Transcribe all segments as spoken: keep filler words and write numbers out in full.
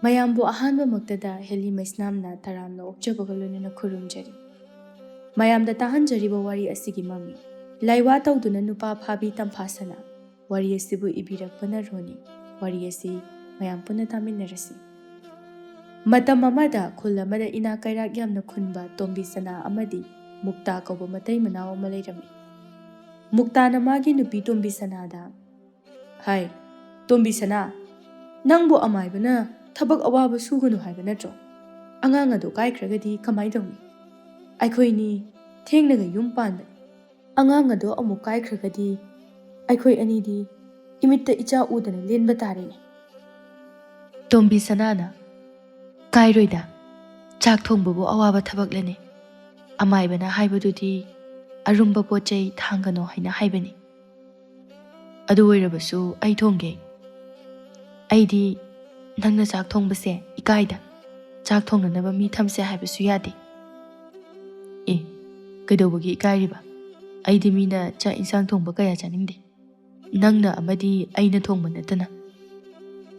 ꯃꯌꯥꯝꯕꯨ ꯑꯍꯥꯟꯕꯃꯛꯇꯗ ꯍꯦꯂꯤ ꯃꯩꯁꯅꯥꯝꯅ ꯇꯔꯥꯝꯅ ꯑꯣꯛꯆꯕꯒ ꯂꯣꯏꯅꯅ ꯈꯨꯔꯨꯝꯖꯔꯤ꯫ ꯃꯌꯥꯝꯗ ꯇꯥꯍꯟꯖꯔꯤꯕ ꯋꯥꯔꯤ ꯑꯁꯤꯒꯤ ꯃꯃꯤꯡ, ꯂꯥꯏꯋꯥ ꯇꯧꯗꯨꯅ ꯅꯨꯄꯥ ꯐꯥꯕꯤ ꯇꯝꯐꯥꯁꯅꯥ꯫ ꯋꯥꯔꯤ ꯑꯁꯤꯕꯨ ꯏꯕꯤꯔꯛꯄꯅ ꯔꯣꯅꯤ꯫ ꯋꯥꯔꯤ ꯑꯁꯤ ꯃꯌꯥꯝ ꯄꯨꯟꯅ ꯇꯥꯃꯤꯟꯅꯔꯁꯤ꯫ ꯃꯇꯝ ꯑꯃꯗ ꯈꯨꯜ ꯑꯃꯗ ꯏꯅꯥꯛ ꯀꯩꯔꯥꯛ ꯌꯥꯝꯅ ꯈꯨꯟꯕ ꯇꯣꯝꯕꯤ ꯁꯅꯥ ꯑꯃꯗꯤ ꯃꯨꯛꯇꯥ ꯀꯧꯕ ꯃꯇꯩ ꯃꯅꯥꯎ ꯑꯃ ꯂꯩꯔꯝꯃꯤ꯫ ꯃꯨꯛꯇꯥꯅ ꯃꯥꯒꯤ ꯅꯨꯄꯤ ꯇꯣꯝꯕꯤ ꯁꯅꯥꯗ, "ꯍꯥꯏ, ꯇꯣꯝꯕꯤ ꯁꯅꯥ, ꯅꯪꯕꯨ ꯑꯃꯥꯏꯕꯅ ꯊꯕꯛ ꯑꯋꯥꯕ ꯁꯨꯒꯅꯨ ꯍꯥꯏꯕ ꯅꯠꯇ꯭ꯔꯣ? ꯑꯉꯥꯡ ꯑꯗꯨ ꯀꯥꯏꯈ꯭ꯔꯒꯗꯤ ꯀꯃꯥꯏ ꯇꯧꯅꯤ? ꯑꯩꯈꯣꯏꯅꯤ ꯊꯦꯡꯅꯒ ꯌꯨꯝ ꯄꯥꯟꯕꯅꯤ꯫ ꯑꯉꯥꯡ ꯑꯗꯣ ꯑꯃꯨꯛ ꯀꯥꯏꯈ꯭ꯔꯒꯗꯤ ꯑꯩꯈꯣꯏ ꯑꯅꯤꯗꯤ ꯏꯃꯤꯠꯇ ꯏꯆꯥ ꯎꯗꯅ ꯂꯦꯟꯕ ꯇꯥꯔꯦꯅꯦ꯫" ꯇꯣꯝꯕꯤ ꯁꯅꯥꯅ, "ꯀꯥꯏꯔꯣꯏꯗ, ꯆꯥꯛ ꯊꯣꯡꯕꯕꯨ ꯑꯋꯥꯕ ꯊꯕꯛꯂꯅꯦ? ꯑꯃꯥꯏꯕꯅ ꯍꯥꯏꯕꯗꯨꯗꯤ ꯑꯔꯨꯝꯕ ꯄꯣꯠ ꯆꯩ ꯊꯥꯡꯒꯅꯣ ꯍꯥꯏꯅ ꯍꯥꯏꯕꯅꯤ꯫ ꯑꯗꯨ ꯑꯣꯏꯔꯕꯁꯨ ꯑꯩ ꯊꯣꯡꯒꯦ꯫ ꯑꯩꯗꯤ ꯅꯪꯅ ꯆꯥꯛ ꯊꯣꯡꯕꯁꯦ ꯏꯀꯥꯏꯗ꯫ ꯆꯥꯛ ꯊꯣꯡꯅꯅꯕ ꯃꯤ ꯊꯝꯁꯦ ꯍꯥꯏꯕꯁꯨ ꯌꯥꯗꯦ꯫" "ꯑꯦ, ꯀꯩꯗꯧꯕꯒꯤ ꯏꯀꯥꯏꯔꯤꯕ? ꯑꯩꯗꯤ ꯃꯤꯅ ꯆꯥꯛ ꯏꯟꯁꯥꯡ ꯊꯣꯡꯕ ꯀꯌꯥ ꯆꯥꯅꯤꯡꯗꯦ꯫ ꯅꯪꯅ ꯑꯃꯗꯤ ꯑꯩꯅ ꯊꯣꯡꯕ ꯅꯠꯇꯅ꯫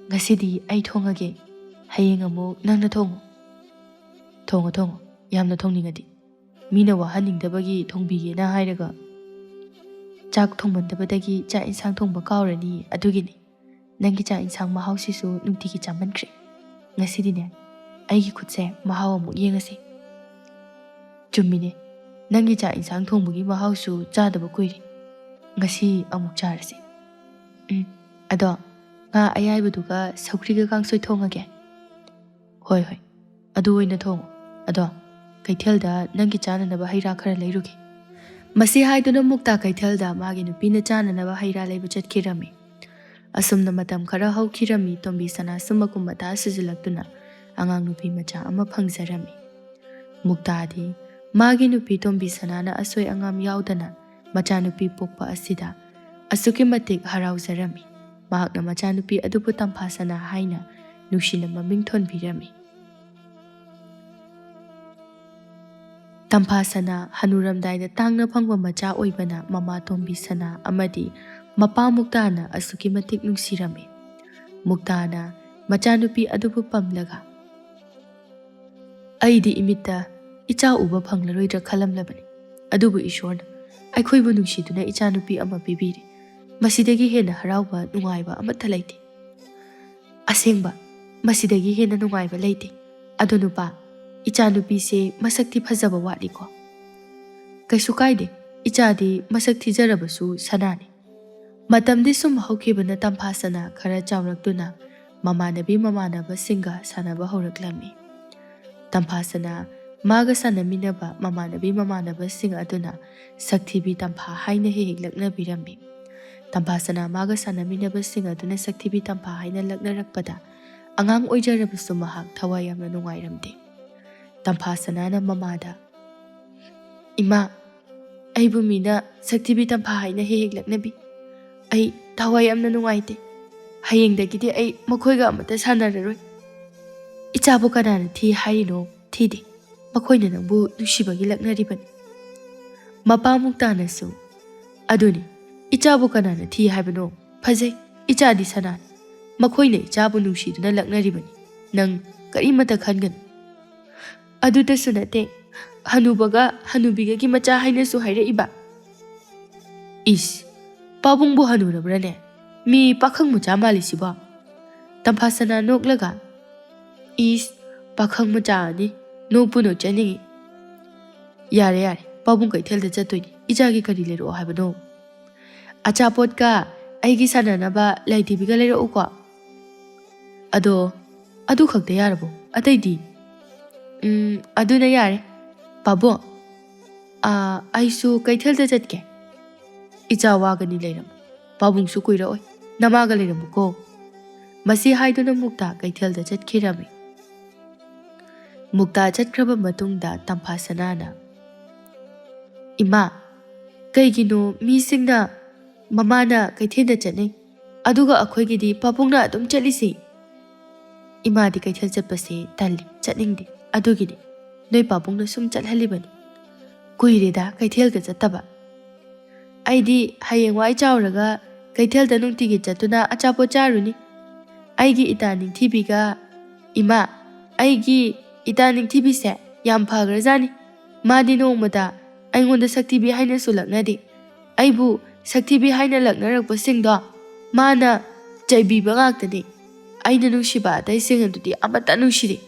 ꯉꯁꯤꯗꯤ ꯑꯩ ꯊꯣꯡꯉꯒꯦ, ꯍꯌꯦꯡ ꯑꯃꯨꯛ ꯅꯪꯅ ꯊꯣꯡꯉꯨ꯫" "ꯊꯣꯡꯉꯣ, ꯊꯣꯡꯉꯣ, ꯌꯥꯝꯅ ꯊꯣꯡꯅꯤꯡꯉꯗꯤ꯫ ꯃꯤꯅ ꯋꯥꯍꯟꯅꯤꯡꯗꯕꯒꯤ ꯊꯣꯡꯕꯤꯒꯦꯅ ꯍꯥꯏꯔꯒ ꯆꯥꯛ ꯊꯣꯡꯃꯟꯗꯕꯗꯒꯤ ꯆꯥꯛ ꯏꯟꯁꯥꯡ ꯊꯣꯡꯕ ꯀꯥꯎꯔꯅꯤ, ꯑꯗꯨꯒꯤꯅꯤ꯫ ꯅꯪꯒꯤ ꯆꯥꯛ ꯏꯟꯁꯥꯡ ꯃꯍꯥꯎꯁꯤꯁꯨ ꯅꯨꯡꯇꯤꯒꯤ ꯆꯥꯃꯟꯈ꯭ꯔꯦ꯫ ꯉꯁꯤꯗꯤꯅꯦ, ꯑꯩꯒꯤ ꯈꯨꯠꯁꯦ ꯃꯍꯥꯎ ꯑꯃꯨꯛ ꯌꯦꯡꯉꯁꯤ꯫" "ꯆꯨꯝꯃꯤꯅꯦ, ꯅꯪꯒꯤ ꯆꯥꯛ ꯏꯟꯁꯥꯡ ꯊꯣꯡꯕꯒꯤ ꯃꯍꯥꯎꯁꯨ ꯆꯥꯗꯕ ꯀꯨꯏꯔꯦ꯫ ꯉꯁꯤ ꯑꯃꯨꯛ ꯆꯥꯔꯁꯤ꯫ ꯎꯝ, ꯑꯗꯣ ꯉꯥ ꯑꯌꯥꯏꯕꯗꯨꯒ ꯁꯧꯒ꯭ꯔꯤꯒ ꯀꯥꯡꯁꯣꯏ ꯊꯣꯡꯉꯒꯦ꯫" "ꯍꯣꯏ, ꯍꯣꯏ, ꯑꯗꯨ ꯑꯣꯏꯅ ꯊꯣꯡꯉꯣ꯫ ꯑꯗꯣ ꯀꯩꯊꯦꯜꯗ ꯅꯪꯒꯤ ꯆꯥꯅꯅꯕ ꯍꯩ ꯔꯥ ꯈꯔ ꯂꯩꯔꯨꯒꯦ꯫" ꯃꯁꯤ ꯍꯥꯏꯗꯨꯅ ꯃꯨꯛꯇꯥ ꯀꯩꯊꯦꯜꯗ ꯃꯥꯒꯤ ꯅꯨꯄꯤꯅ ꯆꯥꯅꯅꯕ ꯍꯩ ꯔꯥ ꯂꯩꯕ ꯆꯠꯈꯤꯔꯝꯃꯤ꯫ ꯑꯁꯨꯝꯅ ꯃꯇꯝ ꯈꯔ ꯍꯧꯈꯤꯔꯝꯃꯤ꯫ ꯇꯣꯝꯕꯤ ꯁꯅꯥꯁꯨ ꯃꯀꯨꯝ ꯃꯇꯥ ꯁꯨꯖꯤꯜꯂꯛꯇꯨꯅ ꯑꯉꯥꯡ ꯅꯨꯄꯤ ꯃꯆꯥ ꯑꯃ ꯐꯪꯖꯔꯝꯃꯤ꯫ ꯃꯨꯛꯇꯥꯗꯤ ꯃꯥꯒꯤ ꯅꯨꯄꯤ ꯇꯣꯝꯕꯤ ꯁꯅꯥꯅ ꯑꯁꯣꯏ ꯑꯉꯥꯝ ꯌꯥꯎꯗꯅ ꯃꯆꯥꯅꯨꯄꯤ ꯄꯣꯛꯄ ꯑꯁꯤꯗ ꯑꯁꯨꯛꯀꯤ ꯃꯇꯤꯛ ꯍꯔꯥꯎꯖꯔꯝꯃꯤ꯫ ꯃꯍꯥꯛꯅ ꯃꯆꯥꯅꯨꯄꯤ ꯑꯗꯨꯕꯨ ꯇꯝꯐꯥ ꯁꯅꯥ ꯍꯥꯏꯅ ꯅꯨꯡꯁꯤꯅ ꯃꯃꯤꯡ ꯊꯣꯟꯕꯤꯔꯝꯃꯤ꯫ ꯇꯝꯐꯥ ꯁꯅꯥ ꯍꯅꯨꯔꯝꯗꯥꯏꯗ ꯇꯥꯡꯅ ꯐꯪꯕ ꯃꯆꯥ ꯑꯣꯏꯕꯅ ꯃꯃꯥ ꯇꯣꯝꯕꯤ ꯁꯅꯥ ꯑꯃꯗꯤ ꯃꯄꯥ ꯃꯨꯛꯇꯥꯅ ꯑꯁꯨꯛꯀꯤ ꯃꯇꯤꯛ ꯅꯨꯡꯁꯤꯔꯝꯃꯤ꯫ ꯃꯨꯛꯇꯥꯅ ꯃꯆꯥꯅꯨꯄꯤ ꯑꯗꯨꯕꯨ ꯄꯝꯂꯒ, "ꯑꯩꯗꯤ ꯏꯃꯤꯠꯇ ꯏꯆꯥ ꯎꯕ ꯐꯪꯂꯔꯣꯏꯗ꯭ꯔꯥ ꯈꯜꯂꯝꯂꯕꯅꯤ, ꯑꯗꯨꯕꯨ ꯏꯁꯣꯔꯅ ꯑꯩꯈꯣꯏꯕꯨ ꯅꯨꯡꯁꯤꯗꯨꯅ ꯏꯆꯥꯅꯨꯄꯤ ꯑꯃ ꯄꯤꯕꯤꯔꯦ꯫ ꯃꯁꯤꯗꯒꯤ ꯍꯦꯟꯅ ꯍꯔꯥꯎꯕ ꯅꯨꯡꯉꯥꯏꯕ ꯑꯃꯠꯇ ꯂꯩꯇꯦ꯫ ꯑꯁꯦꯡꯕ, ꯃꯁꯤꯗꯒꯤ ꯍꯦꯟꯅ ꯅꯨꯡꯉꯥꯏꯕ ꯂꯩꯇꯦ꯫ ꯑꯗꯣ ꯅꯨꯄꯥ, ꯏꯆꯥꯅꯨꯄꯤꯁꯦ ꯃꯁꯛꯇꯤ ꯐꯖꯕ ꯋꯥꯠꯂꯤꯀꯣ?" "ꯀꯩꯁꯨ ꯀꯥꯏꯗꯦ, ꯏꯆꯥꯗꯤ ꯃꯁꯛ ꯊꯤꯖꯔꯕꯁꯨ ꯁꯅꯥꯅꯤ꯫" ꯃꯇꯝꯗꯤ ꯁꯨꯝ ꯍꯧꯈꯤꯕꯅ ꯇꯝꯐꯥ ꯁꯅꯥ ꯈꯔ ꯆꯥꯎꯔꯛꯇꯨꯅ ꯃꯃꯥꯟꯅꯕꯤ ꯃꯃꯥꯟꯅꯕꯁꯤꯡꯒ ꯁꯥꯟꯅꯕ ꯍꯧꯔꯛꯂꯝꯃꯤ꯫ ꯇꯝꯐꯥ ꯁꯅꯥ ꯃꯥꯒ ꯁꯥꯟꯅꯃꯤꯟꯅꯕ ꯃꯃꯥꯟꯅꯕꯤ ꯃꯃꯥꯟꯅꯕꯁꯤꯡ ꯑꯗꯨꯅ ꯁꯛꯊꯤꯕꯤ ꯇꯝꯐꯥ ꯍꯥꯏꯅ ꯍꯦꯛ ꯍꯦꯛ ꯂꯛꯅꯕꯤꯔꯝꯃꯤ꯫ ꯇꯝꯐꯥ ꯁꯅꯥ ꯃꯥꯒ ꯁꯥꯟꯅꯃꯤꯟꯅꯕꯁꯤꯡ ꯑꯗꯨꯅ ꯁꯛꯊꯤꯕꯤ ꯇꯝꯐꯥ ꯍꯥꯏꯅ ꯂꯛꯅꯔꯛꯄꯗ ꯑꯉꯥꯡ ꯑꯣꯏꯖꯔꯕꯁꯨ ꯃꯍꯥꯛ ꯊꯋꯥꯏ ꯌꯥꯝꯅ ꯅꯨꯡꯉꯥꯏꯔꯝꯗꯦ꯫ ꯇꯝꯐꯥ ꯁꯅꯥꯅ ꯃꯃꯥꯗ, "ꯏꯃꯥ, ꯑꯩꯕꯨ ꯃꯤꯅ ꯁꯛꯊꯤꯕꯤ ꯇꯝꯐꯥ ꯍꯥꯏꯅ ꯍꯦꯛ ꯍꯦꯛ ꯂꯛꯅꯕꯤ꯫ ꯑꯩ ꯊꯋꯥꯏ ꯌꯥꯝꯅ ꯅꯨꯡꯉꯥꯏꯇꯦ꯫ ꯍꯌꯦꯡꯗꯒꯤꯗꯤ ꯑꯩ ꯃꯈꯣꯏꯒ ꯑꯃꯠꯇ ꯁꯥꯟꯅꯔꯔꯣꯏ꯫" "ꯏꯆꯥꯕꯨ ꯀꯅꯥꯅ ꯊꯤ ꯍꯥꯏꯔꯤꯅꯣ? ꯊꯤꯗꯦ꯫ ꯃꯈꯣꯏꯅ ꯅꯪꯕꯨ ꯅꯨꯡꯁꯤꯕꯒꯤ ꯂꯛꯅꯔꯤꯕꯅꯤ꯫" ꯃꯄꯥ ꯃꯨꯛꯇꯥꯅꯁꯨ, "ꯑꯗꯨꯅꯤ, ꯏꯆꯥꯕꯨ ꯀꯅꯥꯅ ꯊꯤ ꯍꯥꯏꯕꯅꯣ? ꯐꯖꯩ, ꯏꯆꯥꯗꯤ ꯁꯅꯥꯅꯤ꯫ ꯃꯈꯣꯏꯅ ꯏꯆꯥꯕꯨ ꯅꯨꯡꯁꯤꯗꯨꯅ ꯂꯛꯅꯔꯤꯕꯅꯤ꯫ ꯅꯪ ꯀꯔꯤꯃꯠꯇ ꯈꯟꯒꯅꯨ꯫" "ꯑꯗꯨꯇꯁꯨ ꯅꯠꯇꯦ, ꯍꯅꯨꯕꯒ ꯍꯅꯨꯕꯤꯒꯒꯤ ꯃꯆꯥ ꯍꯥꯏꯅꯁꯨ ꯍꯥꯏꯔꯛꯏꯕ꯫" "ꯏꯁ, ꯄꯥꯕꯨꯡꯕꯨ ꯍꯅꯨꯔꯕ꯭ꯔꯅꯦ? ꯃꯤ ꯄꯥꯈꯪ ꯃꯆꯥ ꯃꯥꯜꯂꯤꯁꯤꯕꯣ?" ꯇꯝꯐꯥ ꯁꯅꯥ ꯅꯣꯛꯂꯒ, "ꯏꯁ, ꯄꯥꯈꯪ ꯃꯆꯥ ꯑꯅꯤ, ꯅꯣꯛꯄꯨ ꯅꯣꯛꯆꯅꯤꯡꯉꯤ꯫" "ꯌꯥꯔꯦ, ꯌꯥꯔꯦ, ꯄꯥꯕꯨꯡ ꯀꯩꯊꯦꯜꯗ ꯆꯠꯇꯣꯏꯅꯤ, ꯏꯆꯥꯒꯤ ꯀꯔꯤ ꯂꯩꯔꯛꯑꯣ ꯍꯥꯏꯕꯅꯣ?" "ꯑꯆꯥꯄꯣꯠꯀ ꯑꯩꯒꯤ ꯁꯥꯟꯅꯅꯕ ꯂꯥꯏꯙꯤꯕꯤꯒ ꯂꯩꯔꯛꯎꯀꯣ꯫" "ꯑꯗꯣ, ꯑꯗꯨ ꯈꯛꯇ ꯌꯥꯔꯕꯣ? ꯑꯇꯩꯗꯤ?" "ꯎꯝ, ꯑꯗꯨꯅ ꯌꯥꯔꯦ꯫ ꯄꯥꯕꯨꯡ, ꯑꯥ, ꯑꯩꯁꯨ ꯀꯩꯊꯦꯜꯗ ꯆꯠꯀꯦ꯫" "ꯏꯆꯥ ꯋꯥꯒꯅꯤ ꯂꯩꯔꯝꯃꯨ꯫ ꯄꯥꯕꯨꯡꯁꯨ ꯀꯨꯏꯔꯛꯑꯣꯏ꯫ ꯅꯃꯥꯒ ꯂꯩꯔꯝꯃꯨꯀꯣ꯫" ꯃꯁꯤ ꯍꯥꯏꯗꯨꯅ ꯃꯨꯛꯇꯥ ꯀꯩꯊꯦꯜꯗ ꯆꯠꯈꯤꯔꯝꯃꯤ꯫ ꯃꯨꯛꯇꯥ ꯆꯠꯈ꯭ꯔꯕ ꯃꯇꯨꯡꯗ ꯇꯝꯐꯥ ꯁꯅꯥꯅ, "ꯏꯃꯥ, ꯀꯩꯒꯤꯅꯣ ꯃꯤꯁꯤꯡꯅ ꯃꯃꯥꯅ ꯀꯩꯊꯦꯜꯗ ꯆꯠꯅꯩ, ꯑꯗꯨꯒ ꯑꯩꯈꯣꯏꯒꯤꯗꯤ ꯄꯥꯕꯨꯡꯅ ꯑꯗꯨꯝ ꯆꯠꯂꯤꯁꯦ?" "ꯏꯃꯥꯗꯤ ꯀꯩꯊꯦꯜ ꯆꯠꯄꯁꯦ ꯇꯜꯂꯤ, ꯆꯠꯅꯤꯡꯗꯦ꯫ ꯑꯗꯨꯒꯤꯅꯤ ꯅꯣꯏ ꯄꯥꯕꯨꯡꯅ ꯁꯨꯝ ꯆꯠꯍꯜꯂꯤꯕꯅꯤ꯫ ꯀꯨꯏꯔꯦꯗ ꯀꯩꯊꯦꯜꯒ ꯆꯠꯇꯕ꯫ ꯑꯩꯗꯤ ꯍꯌꯦꯡꯋꯥꯏ ꯆꯥꯎꯔꯒ ꯀꯩꯊꯦꯜꯗ ꯅꯨꯡꯇꯤꯒꯤ ꯆꯠꯇꯨꯅ ꯑꯆꯥꯄꯣꯠ ꯆꯥꯔꯨꯅꯤ꯫" ꯑꯩꯒꯤ ꯏꯇꯥ ꯅꯤꯡꯊꯤꯕꯤꯒ, ꯏꯃꯥ, ꯑꯩꯒꯤ ꯏꯇꯥ ꯅꯤꯡꯊꯤꯕꯤꯁꯦ ꯌꯥꯝ ꯐꯈ꯭ꯔꯖꯥꯠꯅꯤ꯫ ꯃꯥꯗꯤ ꯅꯣꯡꯃꯇ ꯑꯩꯉꯣꯟꯗ ꯁꯛꯊꯤꯕꯤ ꯍꯥꯏꯅꯁꯨ ꯂꯛꯅꯗꯦ꯫ ꯑꯩꯕꯨ ꯁꯛꯊꯤꯕꯤ ꯍꯥꯏꯅ ꯂꯛꯅꯔꯛꯄꯁꯤꯡꯗꯣ ꯃꯥꯅ ꯆꯩꯕꯤꯕ ꯉꯥꯛꯇꯅꯤ꯫ ꯑꯩꯅ ꯅꯨꯡꯁꯤꯕ ꯑꯇꯩꯁꯤꯡ ꯑꯗꯨꯗꯤ ꯑꯃꯠꯇ ꯅꯨꯡꯁꯤꯗꯦ꯫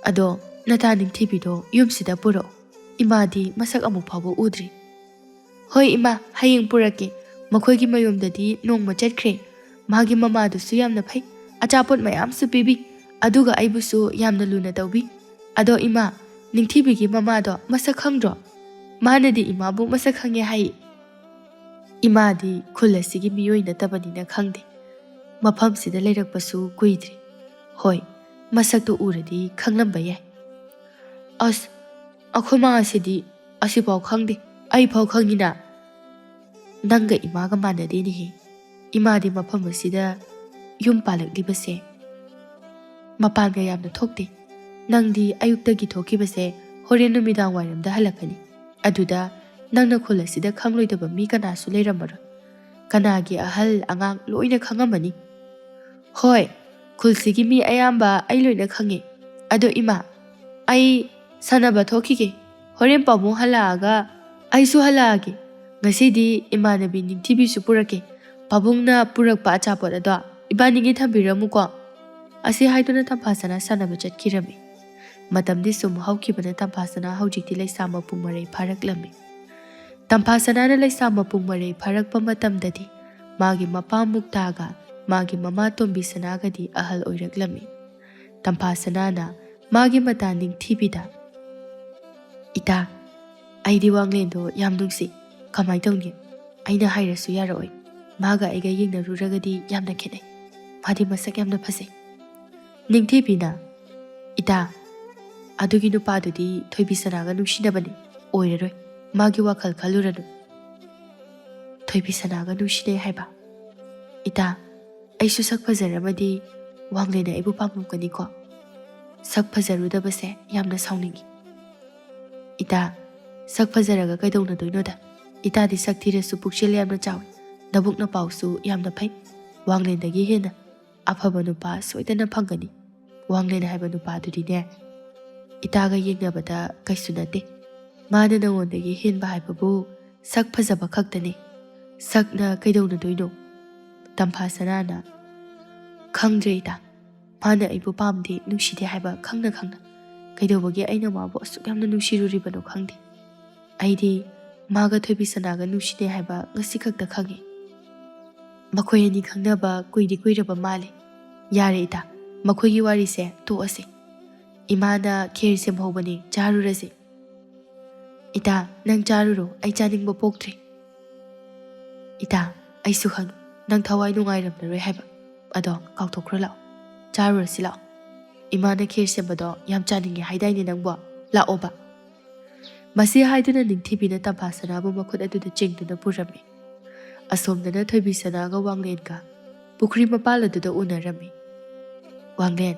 ꯑꯗꯣ ꯅꯇꯥ ꯅꯤꯡꯊꯤꯕꯤꯗꯣ ꯌꯨꯝꯁꯤꯗ ꯄꯨꯔꯛꯎ꯫ ꯏꯃꯥꯗꯤ ꯃꯁꯛ ꯑꯃꯨꯛ ꯐꯥꯎꯕ ꯎꯗ꯭ꯔꯤ꯫ "ꯍꯣꯏ ꯏꯃꯥ, ꯍꯌꯦꯡ ꯄꯨꯔꯛꯀꯦ꯫ ꯃꯈꯣꯏꯒꯤ ꯃꯌꯨꯝꯗꯗꯤ ꯅꯣꯡꯃ ꯆꯠꯈ꯭ꯔꯦ꯫ ꯃꯥꯒꯤ ꯃꯃꯥꯗꯨꯁꯨ ꯌꯥꯝꯅ ꯐꯩ꯫ ꯑꯆꯥꯄꯣꯠ ꯃꯌꯥꯝꯁꯨ ꯄꯤꯕꯤ꯫ ꯑꯗꯨꯒ ꯑꯩꯕꯨꯁꯨ ꯌꯥꯝꯅ ꯂꯨꯅ ꯇꯧꯕꯤ꯫ ꯑꯗꯣ ꯏꯃꯥ, ꯅꯤꯡꯊꯤꯕꯤꯒꯤ ꯃꯃꯥꯗꯣ ꯃꯁꯛ ꯈꯪꯗ꯭ꯔꯣ? ꯃꯥꯅꯗꯤ ꯏꯃꯥꯕꯨ ꯃꯁꯛ ꯈꯪꯉꯦ ꯍꯥꯏ꯫" ꯏꯃꯥꯗꯤ ꯈꯨꯜ ꯑꯁꯤꯒꯤ ꯃꯤꯑꯣꯏ ꯅꯠꯇꯕꯅꯤꯅ ꯈꯪꯗꯦ꯫ ꯃꯐꯝꯁꯤꯗ ꯂꯩꯔꯛꯄꯁꯨ ꯀꯨꯏꯗ꯭ꯔꯤ꯫ ꯍꯣꯏ, ꯃꯁꯛꯇꯨ ꯎꯔꯗꯤ ꯈꯪꯂꯝꯕ ꯌꯥꯏ꯫ "ꯑꯁ, ꯑꯩꯈꯣꯏ ꯃꯥ ꯑꯁꯤꯗꯤ ꯑꯁꯤꯐꯥꯎ ꯈꯪꯗꯦ, ꯑꯩꯐꯥꯎ ꯈꯪꯉꯤꯅ꯫" "ꯅꯪꯒ ꯏꯃꯥꯒ ꯃꯥꯟꯅꯗꯦꯅꯦꯍꯦ꯫ ꯏꯃꯥꯗꯤ ꯃꯐꯝ ꯑꯁꯤꯗ ꯌꯨꯝ ꯄꯥꯜꯂꯛꯂꯤꯕꯁꯦ ꯃꯄꯥꯟꯒ ꯌꯥꯝꯅ ꯊꯣꯛꯇꯦ꯫ ꯅꯪꯗꯤ ꯑꯌꯨꯛꯇꯒꯤ ꯊꯣꯛꯈꯤꯕꯁꯦ ꯍꯣꯔꯦꯟ ꯅꯨꯃꯤꯗꯥꯡ ꯋꯥꯏꯔꯝꯗ ꯍꯜꯂꯛꯀꯅꯤ꯫ ꯑꯗꯨꯗ ꯅꯪꯅ ꯈꯨꯜ ꯑꯁꯤꯗ ꯈꯪꯂꯣꯏꯗꯕ ꯃꯤ ꯀꯅꯥꯁꯨ ꯂꯩꯔꯝꯃꯔꯣꯏ꯫ ꯀꯅꯥꯒꯤ ꯑꯍꯜ ꯑꯉꯥꯡ ꯂꯣꯏꯅ ꯈꯪꯉꯝꯃꯅꯤ꯫" "ꯍꯣꯏ, ꯈꯨꯜꯁꯤꯒꯤ ꯃꯤ ꯑꯌꯥꯝꯕ ꯑꯩ ꯂꯣꯏꯅ ꯈꯪꯉꯦ꯫ ꯑꯗꯣ ꯏꯃꯥ, ꯑꯩ ꯁꯥꯟꯅꯕ ꯊꯣꯛꯈꯤꯒꯦ꯫ ꯍꯣꯔꯦꯟ ꯄꯥꯕꯨꯡ ꯍꯜꯂꯛꯑꯒ ꯑꯩꯁꯨ ꯍꯜꯂꯛꯑꯒꯦ꯫ ꯉꯁꯤꯗꯤ ꯏꯃꯥꯟꯅꯕꯤ ꯅꯤꯡꯊꯤꯕꯤꯁꯨ ꯄꯨꯔꯛꯀꯦ꯫ ꯄꯥꯕꯨꯡꯅ ꯄꯨꯔꯛꯄ ꯑꯆꯥꯄꯣꯠ ꯑꯗꯣ ꯏꯕꯥꯅꯤꯒꯤ ꯊꯝꯕꯤꯔꯝꯃꯨꯀꯣ꯫" ꯑꯁꯤ ꯍꯥꯏꯗꯨꯅ ꯇꯝꯐꯥꯁꯅꯥ ꯁꯥꯟꯅꯕ ꯆꯠꯈꯤꯔꯝꯃꯤ꯫ ꯃꯇꯝꯗꯤ ꯁꯨꯝ ꯍꯧꯈꯤꯕꯅ ꯇꯝꯐꯥꯁꯅꯥ ꯍꯧꯖꯤꯛꯇꯤ ꯂꯩꯁꯥ ꯃꯄꯨꯡ ꯃꯔꯩ ꯐꯥꯔꯛꯂꯝꯃꯤ꯫ ꯇꯝꯐꯥꯁꯅꯥꯅ ꯂꯩꯁꯥ ꯃꯄꯨꯡ ꯃꯔꯩ ꯐꯥꯔꯛꯄ ꯃꯇꯝꯗꯗꯤ ꯃꯥꯒꯤ ꯃꯄꯥ ꯃꯨꯛꯇꯥꯒ ꯃꯥꯒꯤ ꯃꯃꯥ ꯇꯣꯝꯕꯤꯁꯅꯥꯒꯗꯤ ꯑꯍꯜ ꯑꯣꯏꯔꯛꯂꯝꯃꯤ꯫ ꯇꯝꯐꯥꯁꯅꯥꯅ ꯃꯥꯒꯤ ꯃꯇꯥ ꯅꯤꯡꯊꯤꯕꯤꯗ, "ꯏꯇꯥ, ꯑꯩꯗꯤ ꯋꯥꯡꯂꯦꯟꯗꯣ ꯌꯥꯝ ꯅꯨꯡꯁꯤ꯫ ꯀꯃꯥꯏ ꯇꯧꯅꯤ? ꯑꯩꯅ ꯍꯥꯏꯔꯁꯨ ꯌꯥꯔꯛꯑꯣꯏ꯫ ꯃꯥꯒ ꯑꯩꯒ ꯌꯦꯡꯅꯔꯨꯔꯒꯗꯤ ꯌꯥꯝꯅ ꯈꯦꯠꯅꯩ꯫ ꯃꯥꯗꯤ ꯃꯁꯛ ꯌꯥꯝꯅ ꯐꯖꯩ꯫" ꯅꯤꯡꯊꯤꯕꯤꯅ, "ꯏꯇꯥ, ꯑꯗꯨꯒꯤ ꯅꯨꯄꯥꯗꯨꯗꯤ ꯊꯣꯏꯕꯤꯁꯅꯥꯒ ꯅꯨꯡꯁꯤꯅꯕꯅꯤ, ꯑꯣꯏꯔꯔꯣꯏ꯫ ꯃꯥꯒꯤ ꯋꯥꯈꯜ ꯈꯜꯂꯨꯔꯅꯨ꯫" "ꯊꯣꯏꯕꯤꯁꯅꯥꯒ ꯅꯨꯡꯁꯤꯅꯩ ꯍꯥꯏꯕ? ꯏꯇꯥ, ꯑꯩꯁꯨ ꯁꯛ ꯐꯖꯔꯝꯃꯗꯤ ꯋꯥꯡꯂꯦꯟꯅ ꯑꯩꯕꯨ ꯄꯥꯝꯂꯝꯒꯅꯤꯀꯣ? ꯁꯛ ꯐꯖꯔꯨꯗꯕꯁꯦ ꯌꯥꯝꯅ ꯁꯥꯎꯅꯤꯡꯏ꯫" "ꯏꯇꯥ, ꯁꯛ ꯐꯖꯔꯒ ꯀꯩꯗꯧꯅꯗꯣꯏꯅꯣꯗ? ꯏꯇꯥꯗꯤ ꯁꯛ ꯊꯤꯔꯁꯨ ꯄꯨꯛꯆꯦꯜ ꯌꯥꯝꯅ ꯆꯥꯎꯏ, ꯅꯕꯨꯛ ꯅꯄꯥꯎꯁꯨ ꯌꯥꯝꯅ ꯐꯩ꯫ ꯋꯥꯡꯂꯦꯟꯗꯒꯤ ꯍꯦꯟꯅ ꯑꯐꯕ ꯅꯨꯄꯥ ꯁꯣꯏꯗꯅ ꯐꯪꯒꯅꯤ꯫ ꯋꯥꯡꯂꯦꯟ ꯍꯥꯏꯕ ꯅꯨꯄꯥꯗꯨꯗꯤꯅꯦ, ꯏꯇꯥꯒ ꯌꯦꯡꯅꯕꯗ ꯀꯩꯁꯨ ꯅꯠꯇꯦ꯫ ꯃꯥꯅ ꯅꯉꯣꯟꯗꯒꯤ ꯍꯦꯟꯕ ꯍꯥꯏꯕꯕꯨ ꯁꯛ ꯐꯖꯕ ꯈꯛꯇꯅꯤ꯫ ꯁꯛꯅ ꯀꯩꯗꯧꯅꯗꯣꯏꯅꯣ? ꯇꯝꯐꯥ ꯁꯅꯥꯅ, "ꯈꯪꯗ꯭ꯔꯦ ꯏꯇꯥ, ꯃꯥꯅ ꯑꯩꯕꯨ ꯄꯥꯝꯗꯦ, ꯅꯨꯡꯁꯤꯗꯦ ꯍꯥꯏꯕ ꯈꯪꯅ ꯈꯪꯅ꯫ ꯀꯩꯗꯧꯕꯒꯤ ꯑꯩꯅ ꯃꯥꯕꯨ ꯑꯁꯨꯛ ꯌꯥꯝꯅ ꯅꯨꯡꯁꯤꯔꯨꯔꯤꯕꯅꯣ ꯈꯪꯗꯦ꯫ ꯑꯩꯗꯤ ꯃꯥꯒ ꯊꯣꯏꯕꯤ ꯁꯅꯥꯒ ꯅꯨꯡꯁꯤꯅꯩ ꯍꯥꯏꯕ ꯉꯁꯤ ꯈꯛꯇ ꯈꯪꯉꯤ꯫ ꯃꯈꯣꯏ ꯑꯅꯤ ꯈꯪꯅꯕ ꯀꯨꯏꯗꯤ ꯀꯨꯏꯔꯕ ꯃꯥꯜꯂꯦ꯫ ꯌꯥꯔꯦ ꯏꯇꯥ, ꯃꯈꯣꯏꯒꯤ ꯋꯥꯔꯤꯁꯦ ꯇꯣꯛꯑꯁꯤ꯫ ꯏꯃꯥꯅ ꯈꯦꯔ ꯁꯦꯝꯍꯧꯕꯅꯤ, ꯆꯥꯔꯨꯔꯁꯤ꯫" "ꯏꯇꯥ, ꯅꯪ ꯆꯥꯔꯨꯔꯣ, ꯑꯩ ꯆꯥꯅꯤꯡꯕ ꯄꯣꯛꯇ꯭ꯔꯦ꯫" "ꯏꯇꯥ, ꯑꯩꯁꯨ ꯈꯪꯉꯤ ꯅꯪ ꯊꯋꯥꯏ ꯅꯨꯡꯉꯥꯏꯔꯝꯂꯔꯣꯏ ꯍꯥꯏꯕ꯫ ꯑꯗꯣ ꯀꯥꯎꯊꯣꯛꯈ꯭ꯔꯣ, ꯂꯥꯛꯑꯣ, ꯆꯥꯔꯨꯔꯁꯤ ꯂꯥꯛꯑꯣ꯫ ꯏꯃꯥꯅ ꯈꯦꯔ ꯁꯦꯝꯕꯗꯣ ꯌꯥꯝ ꯆꯥꯅꯤꯡꯉꯦ ꯍꯥꯏꯗꯥꯏꯅꯦ ꯅꯪꯕꯣ? ꯂꯥꯛꯑꯣꯕ꯫" ꯃꯁꯤ ꯍꯥꯏꯗꯨꯅ ꯅꯤꯡꯊꯤꯕꯤꯅ ꯇꯝꯐꯥ ꯁꯅꯥꯕꯨ ꯃꯈꯨꯠ ꯑꯗꯨꯗ ꯆꯤꯡꯗꯨꯅ ꯄꯨꯔꯝꯃꯤ꯫ ꯑꯁꯣꯝꯗꯅ ꯊꯣꯏꯕꯤ ꯁꯅꯥꯒ ꯋꯥꯡꯂꯦꯟꯒ ꯄꯨꯈ꯭ꯔꯤ ꯃꯄꯥꯜ ꯑꯗꯨꯗ ꯎꯅꯔꯝꯃꯤ꯫ "ꯋꯥꯡꯂꯦꯟ,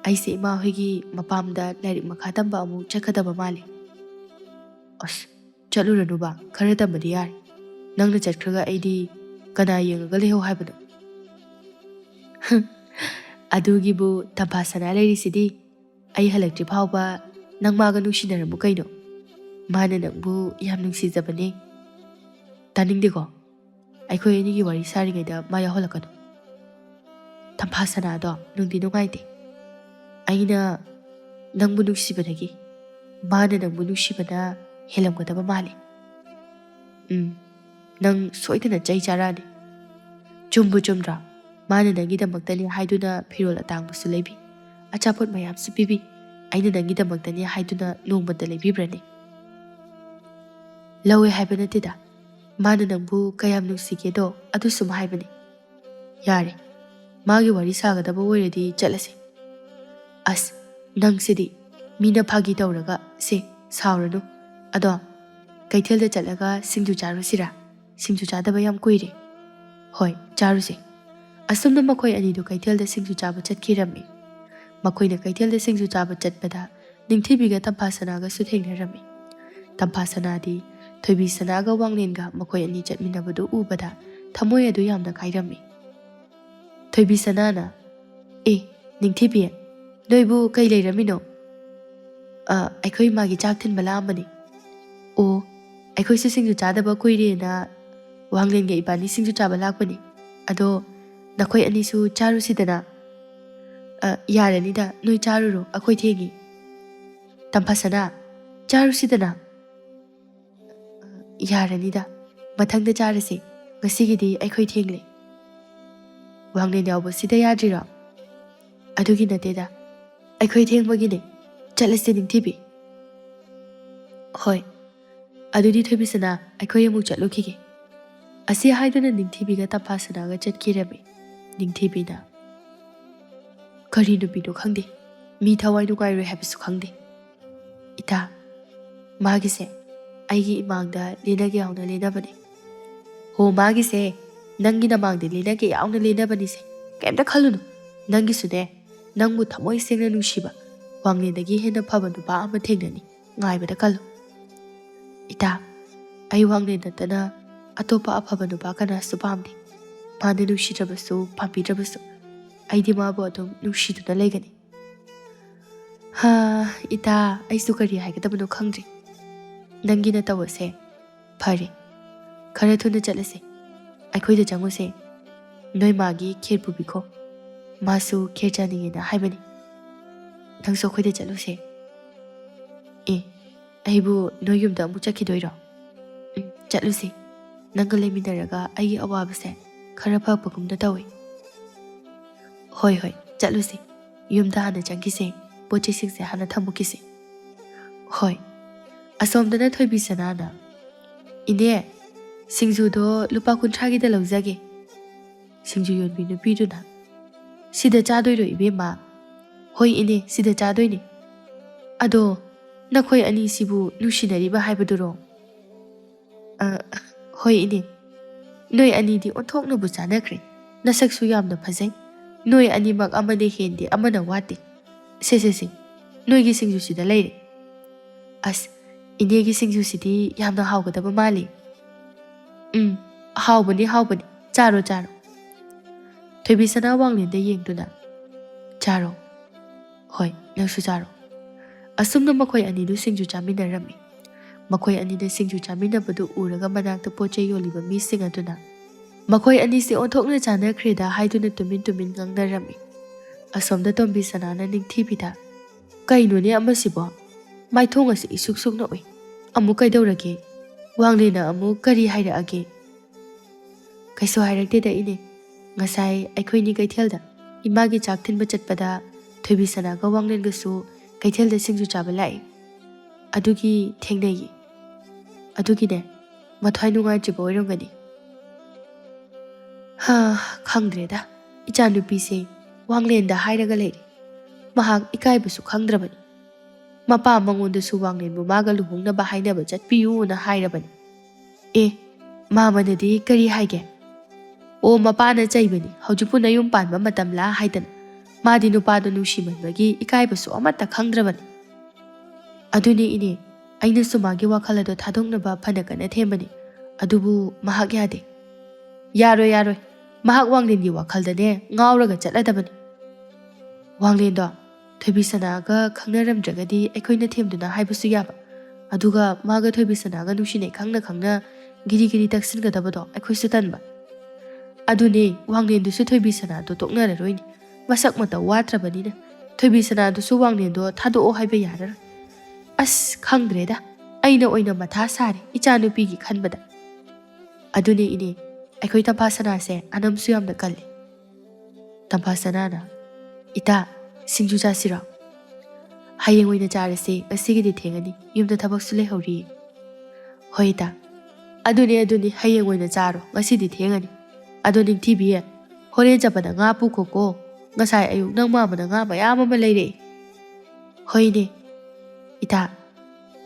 ꯑꯩꯁꯦ ꯏꯃꯥ ꯍꯣꯏꯒꯤ ꯃꯄꯥꯝꯗ ꯂꯥꯏꯔꯤꯛ ꯃꯈꯥ ꯇꯝꯕ ꯑꯃꯨꯛ ꯆꯠꯀꯗꯕ ꯃꯥꯜꯂꯤ꯫" "ꯑꯁ, ꯆꯠꯂꯨꯔꯅꯨꯕ, ꯈꯔ ꯇꯝꯕꯗꯤ ꯌꯥꯔꯦ꯫ ꯅꯪꯅ ꯆꯠꯈ꯭ꯔꯒ ꯑꯩꯗꯤ ꯀꯅꯥ ꯌꯦꯡꯉꯒ ꯂꯩꯍꯧ ꯍꯥꯏꯕꯅꯣ?" "ꯍꯝ, ꯑꯗꯨꯒꯤꯕꯨ ꯇꯝꯐꯥ ꯁꯅꯥ ꯂꯩꯔꯤꯁꯤꯗꯤ꯫ ꯑꯩ ꯍꯜꯂꯛꯇ꯭ꯔꯤ ꯐꯥꯎꯕ ꯅꯪ ꯃꯥꯒ ꯅꯨꯡꯁꯤꯅꯔꯝꯃꯨ ꯀꯩꯅꯣ꯫ ꯃꯥꯅ ꯅꯪꯕꯨ ꯌꯥꯝ ꯅꯨꯡꯁꯤꯖꯕꯅꯦ꯫" "ꯇꯥꯅꯤꯡꯗꯦꯀꯣ, ꯑꯩꯈꯣꯏ ꯑꯅꯤꯒꯤ ꯋꯥꯔꯤ ꯁꯥꯔꯤꯉꯩꯗ ꯃꯥ ꯌꯥꯎꯍꯜꯂꯛꯀꯅꯨ꯫" "ꯇꯝꯐꯥ ꯁꯅꯥꯗꯣ ꯅꯨꯡꯗꯤ ꯅꯨꯡꯉꯥꯏꯇꯦ꯫ ꯑꯩꯅ ꯅꯪꯕꯨ ꯅꯨꯡꯁꯤꯕꯗꯒꯤ ꯃꯥꯅ ꯅꯪꯕꯨ ꯅꯨꯡꯁꯤꯕꯅ ꯍꯦꯜꯂꯝꯒꯗꯕ ꯃꯥꯜꯂꯤ꯫" "ꯎꯝ, ꯅꯪ ꯁꯣꯏꯗꯅ ꯆꯩ ꯆꯥꯔꯛꯑꯅꯤ꯫" "ꯆꯨꯝꯕꯨ ꯆꯨꯝꯗ꯭ꯔꯥ? ꯃꯥꯅ ꯅꯪꯒꯤꯗꯃꯛꯇꯅꯤ ꯍꯥꯏꯗꯨꯅ ꯐꯤꯔꯣꯜ ꯑꯇꯥꯡꯕꯁꯨ ꯂꯩꯕꯤ, ꯑꯆꯥꯄꯣꯠ ꯃꯌꯥꯝꯁꯨ ꯄꯤꯕꯤ꯫ ꯑꯩꯅ ꯅꯪꯒꯤꯗꯃꯛꯇꯅꯤ ꯍꯥꯏꯗꯨꯅ ꯅꯣꯡꯃꯇ ꯂꯩꯕꯤꯕ꯭ꯔꯅꯦ?" "ꯂꯧꯋꯦ ꯍꯥꯏꯕ ꯅꯠꯇꯦꯗ, ꯃꯥꯅ ꯅꯪꯕꯨ ꯀꯌꯥꯝ ꯅꯨꯡꯁꯤꯒꯦꯗꯣ ꯑꯗꯨ ꯁꯨꯝ ꯍꯥꯏꯕꯅꯤ꯫" "ꯌꯥꯔꯦ, ꯃꯥꯒꯤ ꯋꯥꯔꯤ ꯁꯥꯒꯗꯕ ꯑꯣꯏꯔꯗꯤ ꯆꯠꯂꯁꯤ꯫" "ꯑꯁ, ꯅꯪꯁꯤꯗꯤ, ꯃꯤꯅ ꯐꯥꯒꯤ ꯇꯧꯔꯒ꯫ ꯁꯦ, ꯁꯥꯎꯔꯅꯨ꯫ ꯑꯗꯣ ꯀꯩꯊꯦꯜꯗ ꯆꯠꯂꯒ ꯁꯤꯡꯖꯨ ꯆꯥꯔꯨꯁꯤꯔꯥ? ꯁꯤꯡꯖꯨ ꯆꯥꯗꯕ ꯌꯥꯝ ꯀꯨꯏꯔꯦ꯫" "ꯍꯣꯏ, ꯆꯥꯔꯨꯁꯦ꯫" ꯑꯁꯨꯝꯅ ꯃꯈꯣꯏ ꯑꯅꯤꯗꯨ ꯀꯩꯊꯦꯜꯗ ꯁꯤꯡꯖꯨ ꯆꯥꯕ ꯆꯠꯈꯤꯔꯝꯃꯤ꯫ ꯃꯈꯣꯏꯅ ꯀꯩꯊꯦꯜꯗ ꯁꯤꯡꯖꯨ ꯆꯥꯕ ꯆꯠꯄꯗ ꯅꯤꯡꯊꯤꯕꯤꯒ ꯇꯝꯐꯥ ꯁꯅꯥꯒꯁꯨ ꯊꯦꯡꯅꯔꯝꯃꯤ꯫ ꯇꯝꯐꯥ ꯁꯅꯥꯗꯤ ꯊꯣꯏꯕꯤ ꯁꯅꯥꯒ ꯋꯥꯡꯂꯦꯟꯒ ꯃꯈꯣꯏ ꯑꯅꯤ ꯆꯠꯃꯤꯟꯅꯕꯗꯨ ꯎꯕꯗ ꯊꯃꯣꯏ ꯑꯗꯨ ꯌꯥꯝꯅ ꯀꯥꯏꯔꯝꯃꯤ꯫ ꯊꯣꯏꯕꯤꯁꯅꯥꯅ, "ꯑꯦ, ꯅꯤꯡꯊꯤꯕꯤ, ꯅꯣꯏꯕꯨ ꯀꯩ ꯂꯩꯔꯝꯃꯤꯅꯣ?" "ꯑ, ꯑꯩꯈꯣꯏ ꯃꯥꯒꯤ ꯆꯥꯛ ꯊꯤꯟꯕ ꯂꯥꯛꯑꯝꯕꯅꯤ꯫" "ꯑꯣ, ꯑꯩꯈꯣꯏꯁꯨ ꯁꯤꯡꯖꯨ ꯆꯥꯗꯕ ꯀꯨꯏꯔꯦꯅ ꯋꯥꯡꯂꯦꯟꯒ ꯏꯕꯥꯅꯤ ꯁꯤꯡꯖꯨ ꯆꯥꯕ ꯂꯥꯛꯄꯅꯤ꯫ ꯑꯗꯣ ꯅꯈꯣꯏ ꯑꯅꯤꯁꯨ ꯆꯥꯔꯨꯁꯤꯗꯅ?" "ꯑ, ꯌꯥꯔꯅꯤꯗ, ꯅꯣꯏ ꯆꯥꯔꯨꯔꯣ, ꯑꯩꯈꯣꯏ ꯊꯦꯡꯉꯤ꯫" "ꯇꯝꯐꯥꯁꯅꯥ, ꯆꯥꯔꯨꯁꯤꯗꯅ?" "ꯌꯥꯔꯅꯤꯗ, ꯃꯊꯪꯗ ꯆꯥꯔꯁꯦ, ꯉꯁꯤꯒꯤꯗꯤ ꯑꯩꯈꯣꯏ ꯊꯦꯡꯂꯦ꯫" "ꯋꯥꯡꯂꯦꯟ ꯌꯥꯎꯕꯁꯤꯗ ꯌꯥꯗ꯭ꯔꯤꯔꯣ?" "ꯑꯗꯨꯒꯤ ꯅꯠꯇꯦꯗ, ꯑꯩꯈꯣꯏ ꯊꯦꯡꯕꯒꯤꯅꯦ꯫ ꯆꯠꯂꯁꯦ ꯅꯤꯡꯊꯤꯕꯤ꯫" "ꯍꯣꯏ, ꯑꯗꯨꯗꯤ ꯊꯣꯏꯕꯤꯁꯅꯥ, ꯑꯩꯈꯣꯏ ꯑꯃꯨꯛ ꯆꯠꯂꯨꯈꯤꯒꯦ꯫" ꯑꯁꯤ ꯍꯥꯏꯗꯨꯅ ꯅꯤꯡꯊꯤꯕꯤꯒ ꯇꯝꯐꯥꯁꯅꯥꯒ ꯆꯠꯈꯤꯔꯝꯃꯤ꯫ ꯅꯤꯡꯊꯤꯕꯤꯅ, "ꯀꯔꯤ ꯅꯨꯄꯤꯅꯣ ꯈꯪꯗꯦ, ꯃꯤ ꯊꯋꯥꯏ ꯅꯨꯡꯉꯥꯏꯔꯣꯏ ꯍꯥꯏꯕꯁꯨ ꯈꯪꯗꯦ꯫ ꯏꯇꯥ, ꯃꯥꯒꯤꯁꯦ ꯑꯩꯒꯤ ꯏꯃꯥꯡꯗ ꯂꯦꯟꯅꯒꯦ ꯌꯥꯎꯅ ꯂꯦꯟꯅꯕꯅꯦ꯫" "ꯍꯣ, ꯃꯥꯒꯤꯁꯦ ꯅꯪꯒꯤ ꯅꯃꯥꯡꯗ ꯂꯦꯟꯅꯒꯦ ꯌꯥꯎꯅ ꯂꯦꯟꯅꯕꯅꯤꯁꯦ꯫ ꯀꯩꯝꯇ ꯈꯜꯂꯨꯅꯨ꯫ ꯅꯪꯒꯤꯁꯨꯅꯦ, ꯅꯪꯕꯨ ꯊꯃꯣꯏ ꯁꯦꯡꯅ ꯅꯨꯡꯁꯤꯕ, ꯋꯥꯡꯂꯦꯟꯗꯒꯤ ꯍꯦꯟꯅ ꯐꯕ ꯅꯨꯄꯥ ꯑꯃ ꯊꯦꯡꯅꯅꯤ꯫ ꯉꯥꯏꯕꯗ ꯀꯜꯂꯨ꯫" "ꯏꯇꯥ, ꯑꯩ ꯋꯥꯡꯂꯦꯟ ꯅꯠꯇꯅ ꯑꯇꯣꯞꯄ ꯑꯐꯕ ꯅꯨꯄꯥ ꯀꯅꯥꯁꯨ ꯄꯥꯝꯗꯦ꯫ ꯃꯥꯅ ꯅꯨꯡꯁꯤꯗ꯭ꯔꯕꯁꯨ, ꯄꯥꯝꯕꯤꯗ꯭ꯔꯕꯁꯨ, ꯑꯩꯗꯤ ꯃꯥꯕꯨ ꯑꯗꯨꯝ ꯅꯨꯡꯁꯤꯗꯨꯅ ꯂꯩꯒꯅꯤ꯫" "ꯍꯥ, ꯏꯇꯥ, ꯑꯩꯁꯨ ꯀꯔꯤ ꯍꯥꯏꯒꯗꯕꯅꯣ ꯈꯪꯗ꯭ꯔꯦ꯫ ꯅꯪꯒꯤ ꯅꯇꯧ ꯑꯁꯦ ꯐꯔꯦ, ꯈꯔ ꯊꯨꯅ ꯆꯠꯂꯁꯦ꯫ ꯑꯩꯈꯣꯏꯗ ꯆꯪꯉꯨꯁꯦ꯫ ꯅꯣꯏ ꯃꯥꯒꯤ ꯈꯦꯔ ꯄꯨꯕꯤꯈꯣ꯫ ꯃꯥꯁꯨ ꯈꯦꯔ ꯆꯥꯅꯤꯡꯉꯦꯅ ꯍꯥꯏꯕꯅꯤ꯫ ꯅꯪꯁꯨ ꯑꯩꯈꯣꯏꯗ ꯆꯠꯂꯨꯁꯦ꯫" "ꯑꯦ, ꯑꯩꯕꯨ ꯅꯣꯏ ꯌꯨꯝꯗ ꯑꯃꯨꯛ ꯆꯠꯈꯤꯗꯣꯏꯔꯣ?" "ꯎꯝ, ꯆꯠꯂꯨꯁꯦ꯫ ꯅꯪꯒ ꯂꯩꯃꯤꯟꯅꯔꯒ ꯑꯩꯒꯤ ꯑꯋꯥꯕꯁꯦ ꯈꯔ ꯐꯕꯒꯨꯝꯅ ꯇꯧꯏ꯫" "ꯍꯣꯏ, ꯍꯣꯏ, ꯆꯠꯂꯨꯁꯦ꯫ ꯌꯨꯝꯗ ꯍꯥꯟꯅ ꯆꯪꯈꯤꯁꯦ꯫ ꯄꯣꯠ ꯆꯩꯁꯤꯡꯁꯦ ꯍꯥꯟꯅ ꯊꯝꯃꯨꯈꯤꯁꯦ꯫" "ꯍꯣꯏ꯫" ꯑꯁꯣꯝꯗꯅ ꯊꯣꯏꯕꯤꯁꯅꯥꯅ, "ꯏꯅꯦ, ꯁꯤꯡꯖꯨꯗꯣ ꯂꯨꯄꯥ ꯀꯨꯟꯊ꯭ꯔꯥꯒꯤꯗ ꯂꯧꯖꯒꯦ꯫" ꯁꯤꯡꯖꯨ ꯌꯣꯟꯕꯤ ꯅꯨꯄꯤꯗꯨꯅ, "ꯁꯤꯗ ꯆꯥꯗꯣꯏꯔꯣ, ꯏꯕꯦꯝꯃ?" "ꯍꯣꯏ ꯏꯅꯦ, ꯁꯤꯗ ꯆꯥꯗꯣꯏꯅꯦ꯫" "ꯑꯗꯣ ꯅꯈꯣꯏ ꯑꯅꯤꯁꯤꯕꯨ ꯅꯨꯡꯁꯤꯅꯔꯤꯕ ꯍꯥꯏꯕꯗꯨꯔꯣ?" "ꯑ, ꯍꯣꯏ ꯏꯅꯦ, ꯅꯣꯏ ꯑꯅꯤꯗꯤ ꯑꯣꯟꯊꯣꯛꯅꯕꯨ ꯆꯥꯟꯅꯈ꯭ꯔꯦ꯫ ꯅꯁꯛꯁꯨ ꯌꯥꯝꯅ ꯐꯖꯩ꯫ ꯅꯣꯏ ꯑꯅꯤꯃꯛ ꯑꯃꯅ ꯍꯦꯟꯗꯦ, ꯑꯃꯅ ꯋꯥꯠꯇꯦ꯫ ꯁꯦ, ꯁꯦ, ꯁꯦ, ꯅꯣꯏꯒꯤ ꯁꯤꯡꯖꯨꯁꯤꯗ ꯂꯩꯔꯦ꯫ ꯑꯁ, ꯏꯅꯦꯒꯤ ꯁꯤꯡꯖꯨꯁꯤꯗꯤ ꯌꯥꯝꯅ ꯍꯥꯎꯒꯗꯕ ꯃꯥꯜꯂꯤ꯫" "ꯎꯝ, ꯍꯥꯎꯕꯅꯤ, ꯍꯥꯎꯕꯅꯤ꯫ ꯆꯥꯔꯣ, ꯆꯥꯔꯣ꯫" ꯊꯣꯏꯕꯤꯁꯅꯥ ꯋꯥꯡꯂꯦꯟꯗ ꯌꯦꯡꯗꯨꯅ, "ꯆꯥꯔꯣ꯫ ꯍꯣꯏ, ꯅꯪꯁꯨ ꯆꯥꯔꯣ"꯫ ꯑꯁꯨꯝꯅ ꯃꯈꯣꯏ ꯑꯅꯤꯗꯨ ꯁꯤꯡꯖꯨ ꯆꯥꯃꯤꯟꯅꯔꯝꯃꯤ꯫ ꯃꯈꯣꯏ ꯑꯅꯤꯅ ꯁꯤꯡꯖꯨ ꯆꯥꯃꯤꯟꯅꯕꯗꯨ ꯎꯔꯒ ꯃꯅꯥꯛꯇ ꯄꯣꯠ ꯆꯩ ꯌꯣꯜꯂꯤꯕ ꯃꯤꯁꯤꯡ ꯑꯗꯨꯅ, "ꯃꯈꯣꯏ ꯑꯅꯤꯁꯦ ꯑꯣꯟꯊꯣꯛꯅ ꯆꯥꯟꯅꯈ꯭ꯔꯦꯗ" ꯍꯥꯏꯗꯨꯅ ꯇꯨꯃꯤꯟ ꯇꯨꯃꯤꯟ ꯉꯥꯡꯅꯔꯝꯃꯤ꯫ ꯑꯁꯣꯝꯗ ꯇꯣꯝꯕꯤꯁꯅꯥꯅ ꯅꯤꯡꯊꯤꯕꯤꯗ, "ꯀꯩꯅꯣꯅꯦ ꯑꯃꯁꯤꯕꯣ? ꯃꯥꯏꯊꯣꯡ ꯑꯁꯤ ꯏꯁꯨꯛ ꯁꯨꯛꯅ ꯎꯏ꯫ ꯑꯃꯨꯛ ꯀꯩꯗꯧꯔꯒꯦ? ꯋꯥꯡꯂꯦꯟꯅ ꯑꯃꯨꯛ ꯀꯔꯤ ꯍꯥꯏꯔꯛꯑꯒꯦ?" "ꯀꯩꯁꯨ ꯍꯥꯏꯔꯛꯇꯦꯗ ꯏꯅꯦ꯫ ꯉꯁꯥꯏ ꯑꯩꯈꯣꯏꯅꯤ ꯀꯩꯊꯦꯜꯗ ꯏꯃꯥꯒꯤ ꯆꯥꯛ ꯊꯤꯟꯕ ꯆꯠꯄꯗ ꯊꯣꯏꯕꯤꯁꯅꯥꯒ ꯋꯥꯡꯂꯦꯟꯒꯁꯨ ꯀꯩꯊꯦꯜꯗ ꯁꯤꯡꯖꯨ ꯆꯥꯕ ꯂꯥꯛꯏ꯫ ꯑꯗꯨꯒꯤ ꯊꯦꯡꯅꯩꯌꯦ꯫ ꯑꯗꯨꯒꯤꯅꯦ, ꯃꯊ꯭ꯋꯥꯏ ꯅꯨꯡꯉꯥꯏꯇ꯭ꯔꯤꯕ ꯑꯣꯏꯔꯝꯒꯅꯤ"꯫ "ꯍꯥ, ꯈꯪꯗ꯭ꯔꯦꯗ꯫ ꯏꯆꯥꯅꯨꯄꯤꯁꯦ ꯋꯥꯡꯂꯦꯟꯗ ꯍꯥꯏꯔꯒ ꯂꯩꯔꯦ꯫ ꯃꯍꯥꯛ ꯏꯀꯥꯏꯕꯁꯨ ꯈꯪꯗ꯭ꯔꯕꯅꯤ꯫ ꯃꯄꯥ ꯃꯉꯣꯟꯗꯁꯨ ꯋꯥꯡꯂꯦꯟꯕꯨ ꯃꯥꯒ ꯂꯨꯍꯣꯡꯅꯕ ꯍꯥꯏꯅꯕ ꯆꯠꯄꯤꯌꯨꯅ ꯍꯥꯏꯔꯕꯅꯤ꯫ ꯑꯦ, ꯃꯥꯃꯅꯗꯤ ꯀꯔꯤ ꯍꯥꯏꯒꯦ? ꯑꯣ, ꯃꯄꯥꯅ ꯆꯩꯕꯅꯤ, ꯍꯧꯖꯤꯛꯄꯨ ꯅꯌꯨꯝ ꯄꯥꯟꯕ ꯃꯇꯝꯂꯥ ꯍꯥꯏꯗꯅ꯫ ꯃꯥꯗꯤ ꯅꯨꯄꯥꯗꯣ ꯅꯨꯡꯁꯤꯃꯟꯕꯒꯤ ꯏꯀꯥꯏꯕꯁꯨ ꯑꯃꯠꯇ ꯈꯪꯗ꯭ꯔꯕꯅꯤ"꯫ "ꯑꯗꯨꯅꯤ ꯏꯅꯦ, ꯑꯩꯅꯁꯨ ꯃꯥꯒꯤ ꯋꯥꯈꯜ ꯑꯗꯣ ꯊꯥꯗꯣꯛꯅꯕ ꯐꯅ ꯀꯟꯅ ꯊꯦꯝꯕꯅꯤ꯫ ꯑꯗꯨꯕꯨ ꯃꯍꯥꯛ ꯌꯥꯗꯦ"꯫ "ꯌꯥꯔꯣꯏ, ꯌꯥꯔꯣꯏ꯫ ꯃꯍꯥꯛ ꯋꯥꯡꯂꯦꯟꯒꯤ ꯋꯥꯈꯜꯗꯅꯦ ꯉꯥꯎꯔꯒ ꯆꯠꯂꯗꯕꯅꯤ꯫ ꯋꯥꯡꯂꯦꯟꯗꯣ ꯊꯣꯏꯕꯤꯁꯅꯥꯒ ꯈꯪꯅꯔꯝꯗ꯭ꯔꯒꯗꯤ ꯑꯩꯈꯣꯏꯅ ꯊꯦꯝꯗꯨꯅ ꯍꯥꯏꯕꯁꯨ ꯌꯥꯕ꯫ ꯑꯗꯨꯒ ꯃꯥꯒ ꯊꯣꯏꯕꯤꯁꯅꯥꯒ ꯅꯨꯡꯁꯤꯅꯩ ꯈꯪꯅ ꯈꯪꯅ ꯒꯤꯔꯤ ꯒꯤꯔꯤ ꯇꯛꯁꯤꯟꯒꯗꯕꯗꯣ ꯑꯩꯈꯣꯏꯁꯨ ꯇꯟꯕ꯫ ꯑꯗꯨꯅꯦ, ꯋꯥꯡꯂꯦꯟꯗꯨꯁꯨ ꯊꯣꯏꯕꯤꯁꯅꯥꯗꯣ ꯇꯣꯛꯅꯔꯔꯣꯏꯅꯦ꯫ ꯃꯁꯛ ꯃꯇꯧ ꯋꯥꯠꯇ꯭ꯔꯕꯅꯤꯅ ꯊꯣꯏꯕꯤꯁꯅꯥꯗꯨꯁꯨ ꯋꯥꯡꯂꯦꯟꯗꯣ ꯊꯥꯗꯣꯛꯑꯣ ꯍꯥꯏꯕ ꯌꯥꯔꯔꯣꯏ꯫ ꯑꯁ, ꯈꯪꯗ꯭ꯔꯦꯗ꯫ ꯑꯩꯅ ꯑꯣꯏꯅ ꯃꯊꯥ ꯁꯥꯔꯦ ꯏꯆꯥꯅꯨꯄꯤꯒꯤ ꯈꯟꯕꯗ"꯫ "ꯑꯗꯨꯅꯦ ꯏꯅꯦ, ꯑꯩꯈꯣꯏ ꯇꯝꯐꯥꯁꯅꯥꯁꯦ ꯑꯅꯝꯁꯨ ꯌꯥꯝꯅ ꯀꯜꯂꯤ"꯫ ꯇꯝꯐꯥꯁꯅꯥꯅ, "ꯏꯇꯥ, ꯁꯤꯡꯖꯨ ꯆꯥꯁꯤꯔꯣ?" "ꯍꯌꯦꯡ ꯑꯣꯏꯅ ꯆꯥꯔꯁꯤ, ꯉꯁꯤꯒꯤꯗꯤ ꯊꯦꯡꯉꯅꯤ, ꯌꯨꯝꯗ ꯊꯕꯛꯁꯨ ꯂꯩꯍꯧꯔꯤ"꯫ "ꯍꯣꯏ ꯏꯇꯥ"꯫ "ꯑꯗꯨꯅꯦ, ꯑꯗꯨꯅꯦ, ꯍꯌꯦꯡ ꯑꯣꯏꯅ ꯆꯥꯔꯣ, ꯉꯁꯤꯗꯤ ꯊꯦꯡꯉꯅꯤ꯫ ꯑꯗꯣ ꯅꯤꯡꯊꯤꯕꯤ, ꯍꯣꯔꯦꯟ ꯆꯠꯄꯗ ꯉꯥ ꯄꯨꯈꯣꯀꯣ꯫ ꯉꯁꯥꯏ ꯑꯌꯨꯛ ꯅꯪ ꯃꯥꯃꯅ ꯉꯥ ꯃꯌꯥꯝ ꯑꯃ ꯂꯩꯔꯛꯑꯦ"꯫ "ꯍꯣꯏꯅꯦ꯫ ꯏꯇꯥ,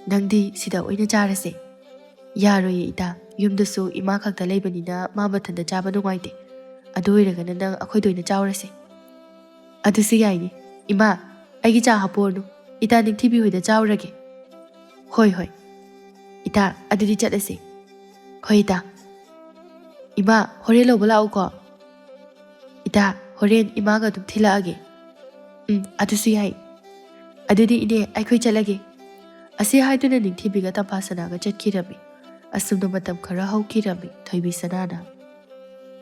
ꯅꯪꯗꯤ ꯁꯤꯗ ꯑꯣꯏꯅ ꯆꯥꯔꯁꯦ"꯫ "ꯌꯥꯔꯣꯏꯌꯦ ꯏꯇꯥ, ꯌꯨꯝꯗꯁꯨ ꯏꯃꯥ ꯈꯛꯇ ꯂꯩꯕꯅꯤꯅ ꯃꯥ ꯃꯊꯟꯇ ꯆꯥꯕ ꯅꯨꯡꯉꯥꯏꯇꯦ꯫ ꯑꯗꯨ ꯑꯣꯏꯔꯒꯅ ꯅꯪ ꯑꯩꯈꯣꯏꯗ ꯑꯣꯏꯅ ꯆꯥꯎꯔꯁꯦ"꯫ "ꯑꯗꯨꯁꯨ ꯌꯥꯏꯅꯦ꯫ ꯏꯃꯥ, ꯑꯩꯒꯤ ꯆꯥ ꯍꯥꯞꯄꯣꯔꯅꯨ꯫ ꯏꯇꯥ ꯅꯤꯡꯊꯤꯕꯤ ꯍꯣꯏꯗ ꯆꯥꯎꯔꯒꯦ"꯫ "ꯍꯣꯏ, ꯍꯣꯏ꯫ ꯏꯇꯥ, ꯑꯗꯨꯗꯤ ꯆꯠꯂꯁꯤ"꯫ "ꯍꯣꯏ ꯏꯇꯥ"꯫ "ꯏꯃꯥ, ꯍꯣꯔꯦꯟ ꯂꯧꯕ ꯂꯥꯛꯎꯀꯣ"꯫ "ꯏꯇꯥ, ꯍꯣꯔꯦꯟ ꯏꯃꯥꯒ ꯑꯗꯨꯝ ꯊꯤꯜꯂꯛꯑꯒꯦ꯫" "ꯎꯝ, ꯑꯗꯨꯁꯨ ꯌꯥꯏ꯫" "ꯑꯗꯨꯗꯤ ꯏꯅꯦ, ꯑꯩꯈꯣꯏ ꯆꯠꯂꯒꯦ꯫" ꯑꯁꯤ ꯍꯥꯏꯗꯨꯅ ꯅꯤꯡꯊꯤꯕꯤꯒ ꯇꯝꯐꯥꯁꯅꯥꯒ ꯆꯠꯈꯤꯔꯝꯃꯤ꯫ ꯑꯁꯨꯝꯅ ꯃꯇꯝ ꯈꯔ ꯍꯧꯈꯤꯔꯝꯃꯤ꯫ ꯊꯣꯏꯕꯤꯁꯅꯥꯅ,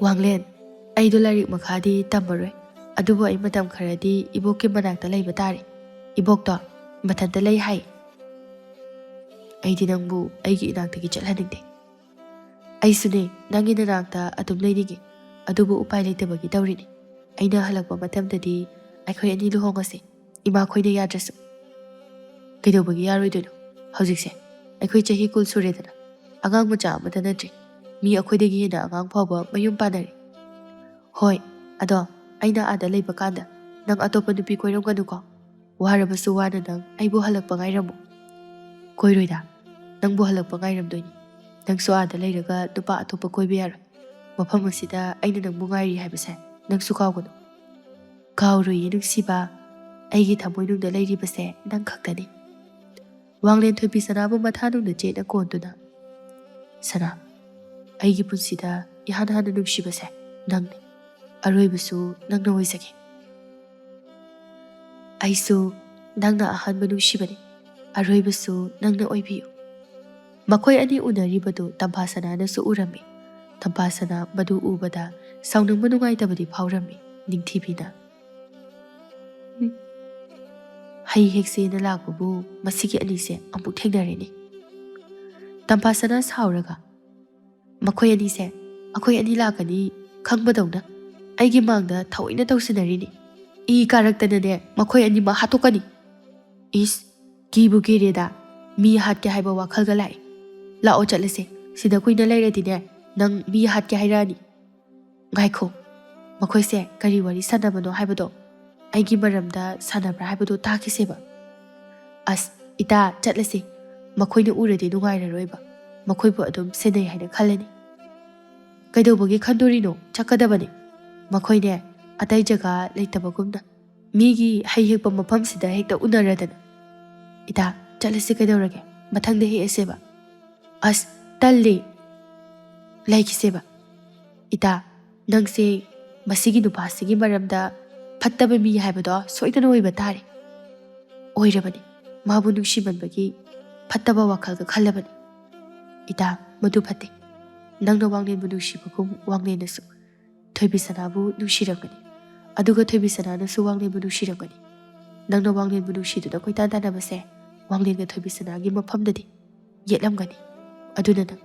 "ꯋꯥꯡꯂꯦꯟ, ꯑꯩꯗꯣ ꯂꯥꯏꯔꯤꯛ ꯃꯈꯥꯗꯤ ꯇꯝꯃꯔꯣꯏ, ꯑꯗꯨꯕꯨ ꯑꯩ ꯃꯇꯝ ꯈꯔꯗꯤ ꯏꯕꯣꯛꯀꯤ ꯃꯅꯥꯛꯇ ꯂꯩꯕ ꯇꯥꯔꯦ꯫ ꯏꯕꯣꯛꯇꯣ ꯃꯊꯟꯇ ꯂꯩ ꯍꯥꯏ꯫ ꯑꯩꯗꯤ ꯅꯪꯕꯨ ꯑꯩꯒꯤ ꯏꯅꯥꯛꯇꯒꯤ ꯆꯠꯍꯟꯅꯤꯡꯗꯦ꯫" "ꯑꯩꯁꯨꯅꯦ, ꯅꯪꯒꯤ ꯅꯅꯥꯛꯇ ꯑꯗꯨꯝ ꯂꯩꯅꯤꯡꯉꯤ, ꯑꯗꯨꯕꯨ ꯎꯄꯥꯏ ꯂꯩꯇꯕꯒꯤ ꯇꯧꯔꯤꯅꯤ꯫ ꯑꯩꯅ ꯍꯜꯂꯛꯄ ꯃꯇꯝꯗꯗꯤ ꯑꯩꯈꯣꯏ ꯑꯅꯤ ꯂꯨꯍꯣꯡꯉꯁꯤ, ꯏꯃꯥꯈꯣꯏꯅ ꯌꯥꯗ꯭ꯔꯁꯨ꯫" "ꯀꯩꯗꯧꯕꯒꯤ ꯌꯥꯔꯣꯏꯗꯣꯏꯅꯣ? ꯍꯧꯖꯤꯛꯁꯦ ꯑꯩꯈꯣꯏ ꯆꯍꯤ ꯀꯨꯟ ꯁꯨꯔꯦꯗꯅ, ꯑꯉꯥꯡ ꯃꯆꯥ ꯑꯃꯠꯇ ꯅꯠꯇ꯭ꯔꯤ꯫ ꯃꯤ ꯑꯩꯈꯣꯏꯗꯒꯤ ꯍꯦꯟꯅ ꯑꯉꯥꯡ ꯐꯥꯎꯕ ꯃꯌꯨꯝ ꯄꯥꯟꯅꯔꯦ꯫ ꯍꯣꯏ, ꯑꯗꯣ ꯑꯩꯅ ꯑꯥꯗ ꯂꯩꯕ ꯀꯥꯟꯗ ꯅꯪ ꯑꯇꯣꯞꯄ ꯅꯨꯄꯤ ꯀꯣꯏꯔꯝꯒꯅꯨꯀꯣ꯫ ꯋꯥꯔꯕꯁꯨ ꯋꯥꯅ ꯅꯪ ꯑꯩꯕꯨ ꯍꯜꯂꯛꯄ ꯉꯥꯏꯔꯝꯃꯨ꯫" "ꯀꯣꯏꯔꯣꯏꯗ, ꯅꯪꯕꯨ ꯍꯜꯂꯛꯄ ꯉꯥꯏꯔꯝꯗꯣꯏꯅꯤ꯫ ꯅꯪꯁꯨ ꯑꯥꯗ ꯂꯩꯔꯒ ꯅꯨꯄꯥ ꯑꯇꯣꯞꯄ ꯀꯣꯏꯕ ꯌꯥꯔꯣꯏ꯫ ꯃꯐꯝ ꯑꯁꯤꯗ ꯑꯩꯅ ꯅꯪꯕꯨ ꯉꯥꯏꯔꯤ ꯍꯥꯏꯕꯁꯦ ꯅꯪꯁꯨ ꯀꯥꯎꯒꯅꯨ꯫" "ꯀꯥꯎꯔꯣꯏꯌꯦ ꯅꯨꯡꯁꯤꯕ, ꯑꯩꯒꯤ ꯊꯃꯣꯏꯅꯨꯡꯗ ꯂꯩꯔꯤꯕꯁꯦ ꯅꯪ ꯈꯛꯇꯅꯤ꯫" ꯋꯥꯡꯂꯦꯟ ꯊꯣꯏꯕꯤꯁꯅꯥꯕꯨ ꯃꯊꯥꯅꯨꯡꯗ ꯆꯦꯠꯅ ꯀꯣꯟꯗꯨꯅ, "ꯁꯅꯥ, ꯑꯩꯒꯤ ꯄꯨꯟꯁꯤꯗ ꯏꯍꯥꯟ ꯍꯥꯟꯅ ꯅꯨꯡꯁꯤꯕꯁꯦ ꯅꯪꯅꯤ꯫ ꯑꯔꯣꯏꯕꯁꯨ ꯅꯪꯅ ꯑꯣꯏꯖꯒꯦ꯫" "ꯑꯩꯁꯨ ꯅꯪꯅ ꯑꯍꯥꯟꯕ ꯅꯨꯡꯁꯤꯕꯅꯤ, ꯑꯔꯣꯏꯕꯁꯨ ꯅꯪꯅ ꯑꯣꯏꯕꯤꯌꯨ꯫" ꯃꯈꯣꯏ ꯑꯅꯤ ꯎꯅꯔꯤꯕꯗꯨ ꯇꯝꯐꯥꯁꯅꯥꯅꯁꯨ ꯎꯔꯝꯃꯤ꯫ ꯇꯝꯐꯥꯁꯅꯥ ꯃꯗꯨ ꯎꯕꯗ ꯁꯥꯎꯅꯤꯡꯕ ꯅꯨꯡꯉꯥꯏꯇꯕꯗꯤ ꯐꯥꯎꯔꯝꯃꯤ꯫ ꯅꯤꯡꯊꯤꯕꯤꯅ, "ꯎꯝ, ꯍꯩ ꯍꯦꯛꯁꯦꯅ ꯂꯥꯛꯄꯕꯨ ꯃꯁꯤꯒꯤ ꯑꯅꯤꯁꯦ ꯑꯃꯨꯛ ꯊꯦꯡꯅꯔꯦꯅꯦ꯫" ꯇꯝꯐꯥꯁꯅꯥ ꯁꯥꯎꯔꯒ, "ꯃꯈꯣꯏ ꯑꯅꯤꯁꯦ ꯑꯩꯈꯣꯏ ꯑꯅꯤ ꯂꯥꯛꯀꯅꯤ ꯈꯪꯕꯗꯧꯅ ꯑꯩꯒꯤ ꯃꯥꯡꯗ ꯊꯑꯣꯏꯅ ꯇꯧꯁꯤꯟꯅꯔꯤꯅꯤ꯫ ꯏ ꯀꯥꯔꯛꯇꯅꯅꯦ ꯃꯈꯣꯏ ꯑꯅꯤꯃꯛ ꯍꯥꯠꯇꯣꯛꯀꯅꯤ꯫" "ꯏꯁ, ꯀꯤꯕꯨ ꯀꯤꯔꯦꯗ, ꯃꯤ ꯍꯥꯠꯀꯦ ꯍꯥꯏꯕ ꯋꯥꯈꯜꯒ ꯂꯥꯛꯏ꯫ ꯂꯥꯛꯑꯣ ꯆꯠꯂꯁꯦ, ꯁꯤꯗ ꯀꯨꯏꯅ ꯂꯩꯔꯗꯤꯅꯦ ꯅꯪ ꯃꯤ ꯍꯥꯠꯀꯦ ꯍꯥꯏꯔꯛꯑꯅꯤ꯫" "ꯉꯥꯏꯈꯣ, ꯃꯈꯣꯏꯁꯦ ꯀꯔꯤ ꯋꯥꯔꯤ ꯁꯥꯟꯅꯕꯅꯣ ꯍꯥꯏꯕꯗꯣ, ꯑꯩꯒꯤ ꯃꯔꯝꯗ ꯁꯥꯟꯅꯕ꯭ꯔꯥ ꯍꯥꯏꯕꯗꯣ ꯇꯥꯈꯤꯁꯦꯕ꯫" "ꯑꯁ, ꯏꯇꯥ, ꯆꯠꯂꯁꯤ꯫ ꯃꯈꯣꯏꯅ ꯎꯔꯗꯤ ꯅꯨꯡꯉꯥꯏꯔꯔꯣꯏꯕ꯫ ꯃꯈꯣꯏꯕꯨ ꯑꯗꯨꯝ ꯁꯦꯟꯅꯩ ꯍꯥꯏꯅ ꯈꯜꯂꯅꯤ꯫" "ꯀꯩꯗꯧꯕꯒꯤ ꯈꯟꯗꯣꯔꯤꯅꯣ? ꯆꯠꯀꯗꯕꯅꯤ꯫ ꯃꯈꯣꯏꯅꯦ ꯑꯇꯩ ꯖꯒꯥ ꯂꯩꯇꯕꯒꯨꯝꯅ ꯃꯤꯒꯤ ꯍꯩ ꯍꯦꯛꯄ ꯃꯐꯝꯁꯤꯗ ꯍꯦꯛꯇ ꯎꯅꯔꯗꯅ꯫" "ꯏꯇꯥ, ꯆꯠꯂꯁꯤ ꯀꯩꯗꯧꯔꯒꯦ? ꯃꯊꯪꯗ ꯍꯦꯛꯑꯁꯦꯕ꯫" "ꯑꯁ, ꯇꯜꯂꯤ꯫ ꯂꯩꯈꯤꯁꯦꯕ꯫ ꯏꯇꯥ, ꯅꯪꯁꯦ ꯃꯁꯤꯒꯤ ꯅꯨꯄꯥꯁꯤꯒꯤ ꯃꯔꯝꯗ ꯐꯠꯇꯕ ꯃꯤ ꯍꯥꯏꯕꯗꯣ ꯁꯣꯏꯗꯅ ꯑꯣꯏꯕ ꯇꯥꯔꯦ꯫ ꯑꯣꯏꯔꯕꯅꯤ꯫ ꯃꯥꯕꯨ ꯅꯨꯡꯁꯤꯃꯟꯕꯒꯤ ꯐꯠꯇꯕ ꯋꯥꯈꯜꯒ ꯈꯜꯂꯕꯅꯤ꯫ ꯏꯇꯥ, ꯃꯗꯨ ꯐꯠꯇꯦ꯫ ꯅꯪꯅ ꯋꯥꯡꯂꯦꯟꯕꯨ ꯅꯨꯡꯁꯤꯕꯒꯨꯝ ꯋꯥꯡꯂꯦꯟꯅꯁꯨ ꯊꯣꯏꯕꯤꯁꯅꯥꯕꯨ ꯅꯨꯡꯁꯤꯔꯝꯒꯅꯤ꯫ ꯑꯗꯨꯒ ꯊꯣꯏꯕꯤꯁꯅꯥꯅꯁꯨ ꯋꯥꯡꯂꯦꯟꯕꯨ ꯅꯨꯡꯁꯤꯔꯝꯒꯅꯤ꯫ ꯅꯪꯅ ꯋꯥꯡꯂꯦꯟꯕꯨ ꯅꯨꯡꯁꯤꯗꯨꯅ ꯀꯣꯏꯇꯥꯟ ꯇꯥꯟꯅꯕꯁꯦ ꯋꯥꯡꯂꯦꯟꯒ ꯊꯣꯏꯕꯤꯁꯅꯥꯒꯤ ꯃꯐꯝꯗꯗꯤ ꯌꯦꯠꯂꯝꯒꯅꯤ꯫ ꯑꯗꯨꯅ ꯅꯪ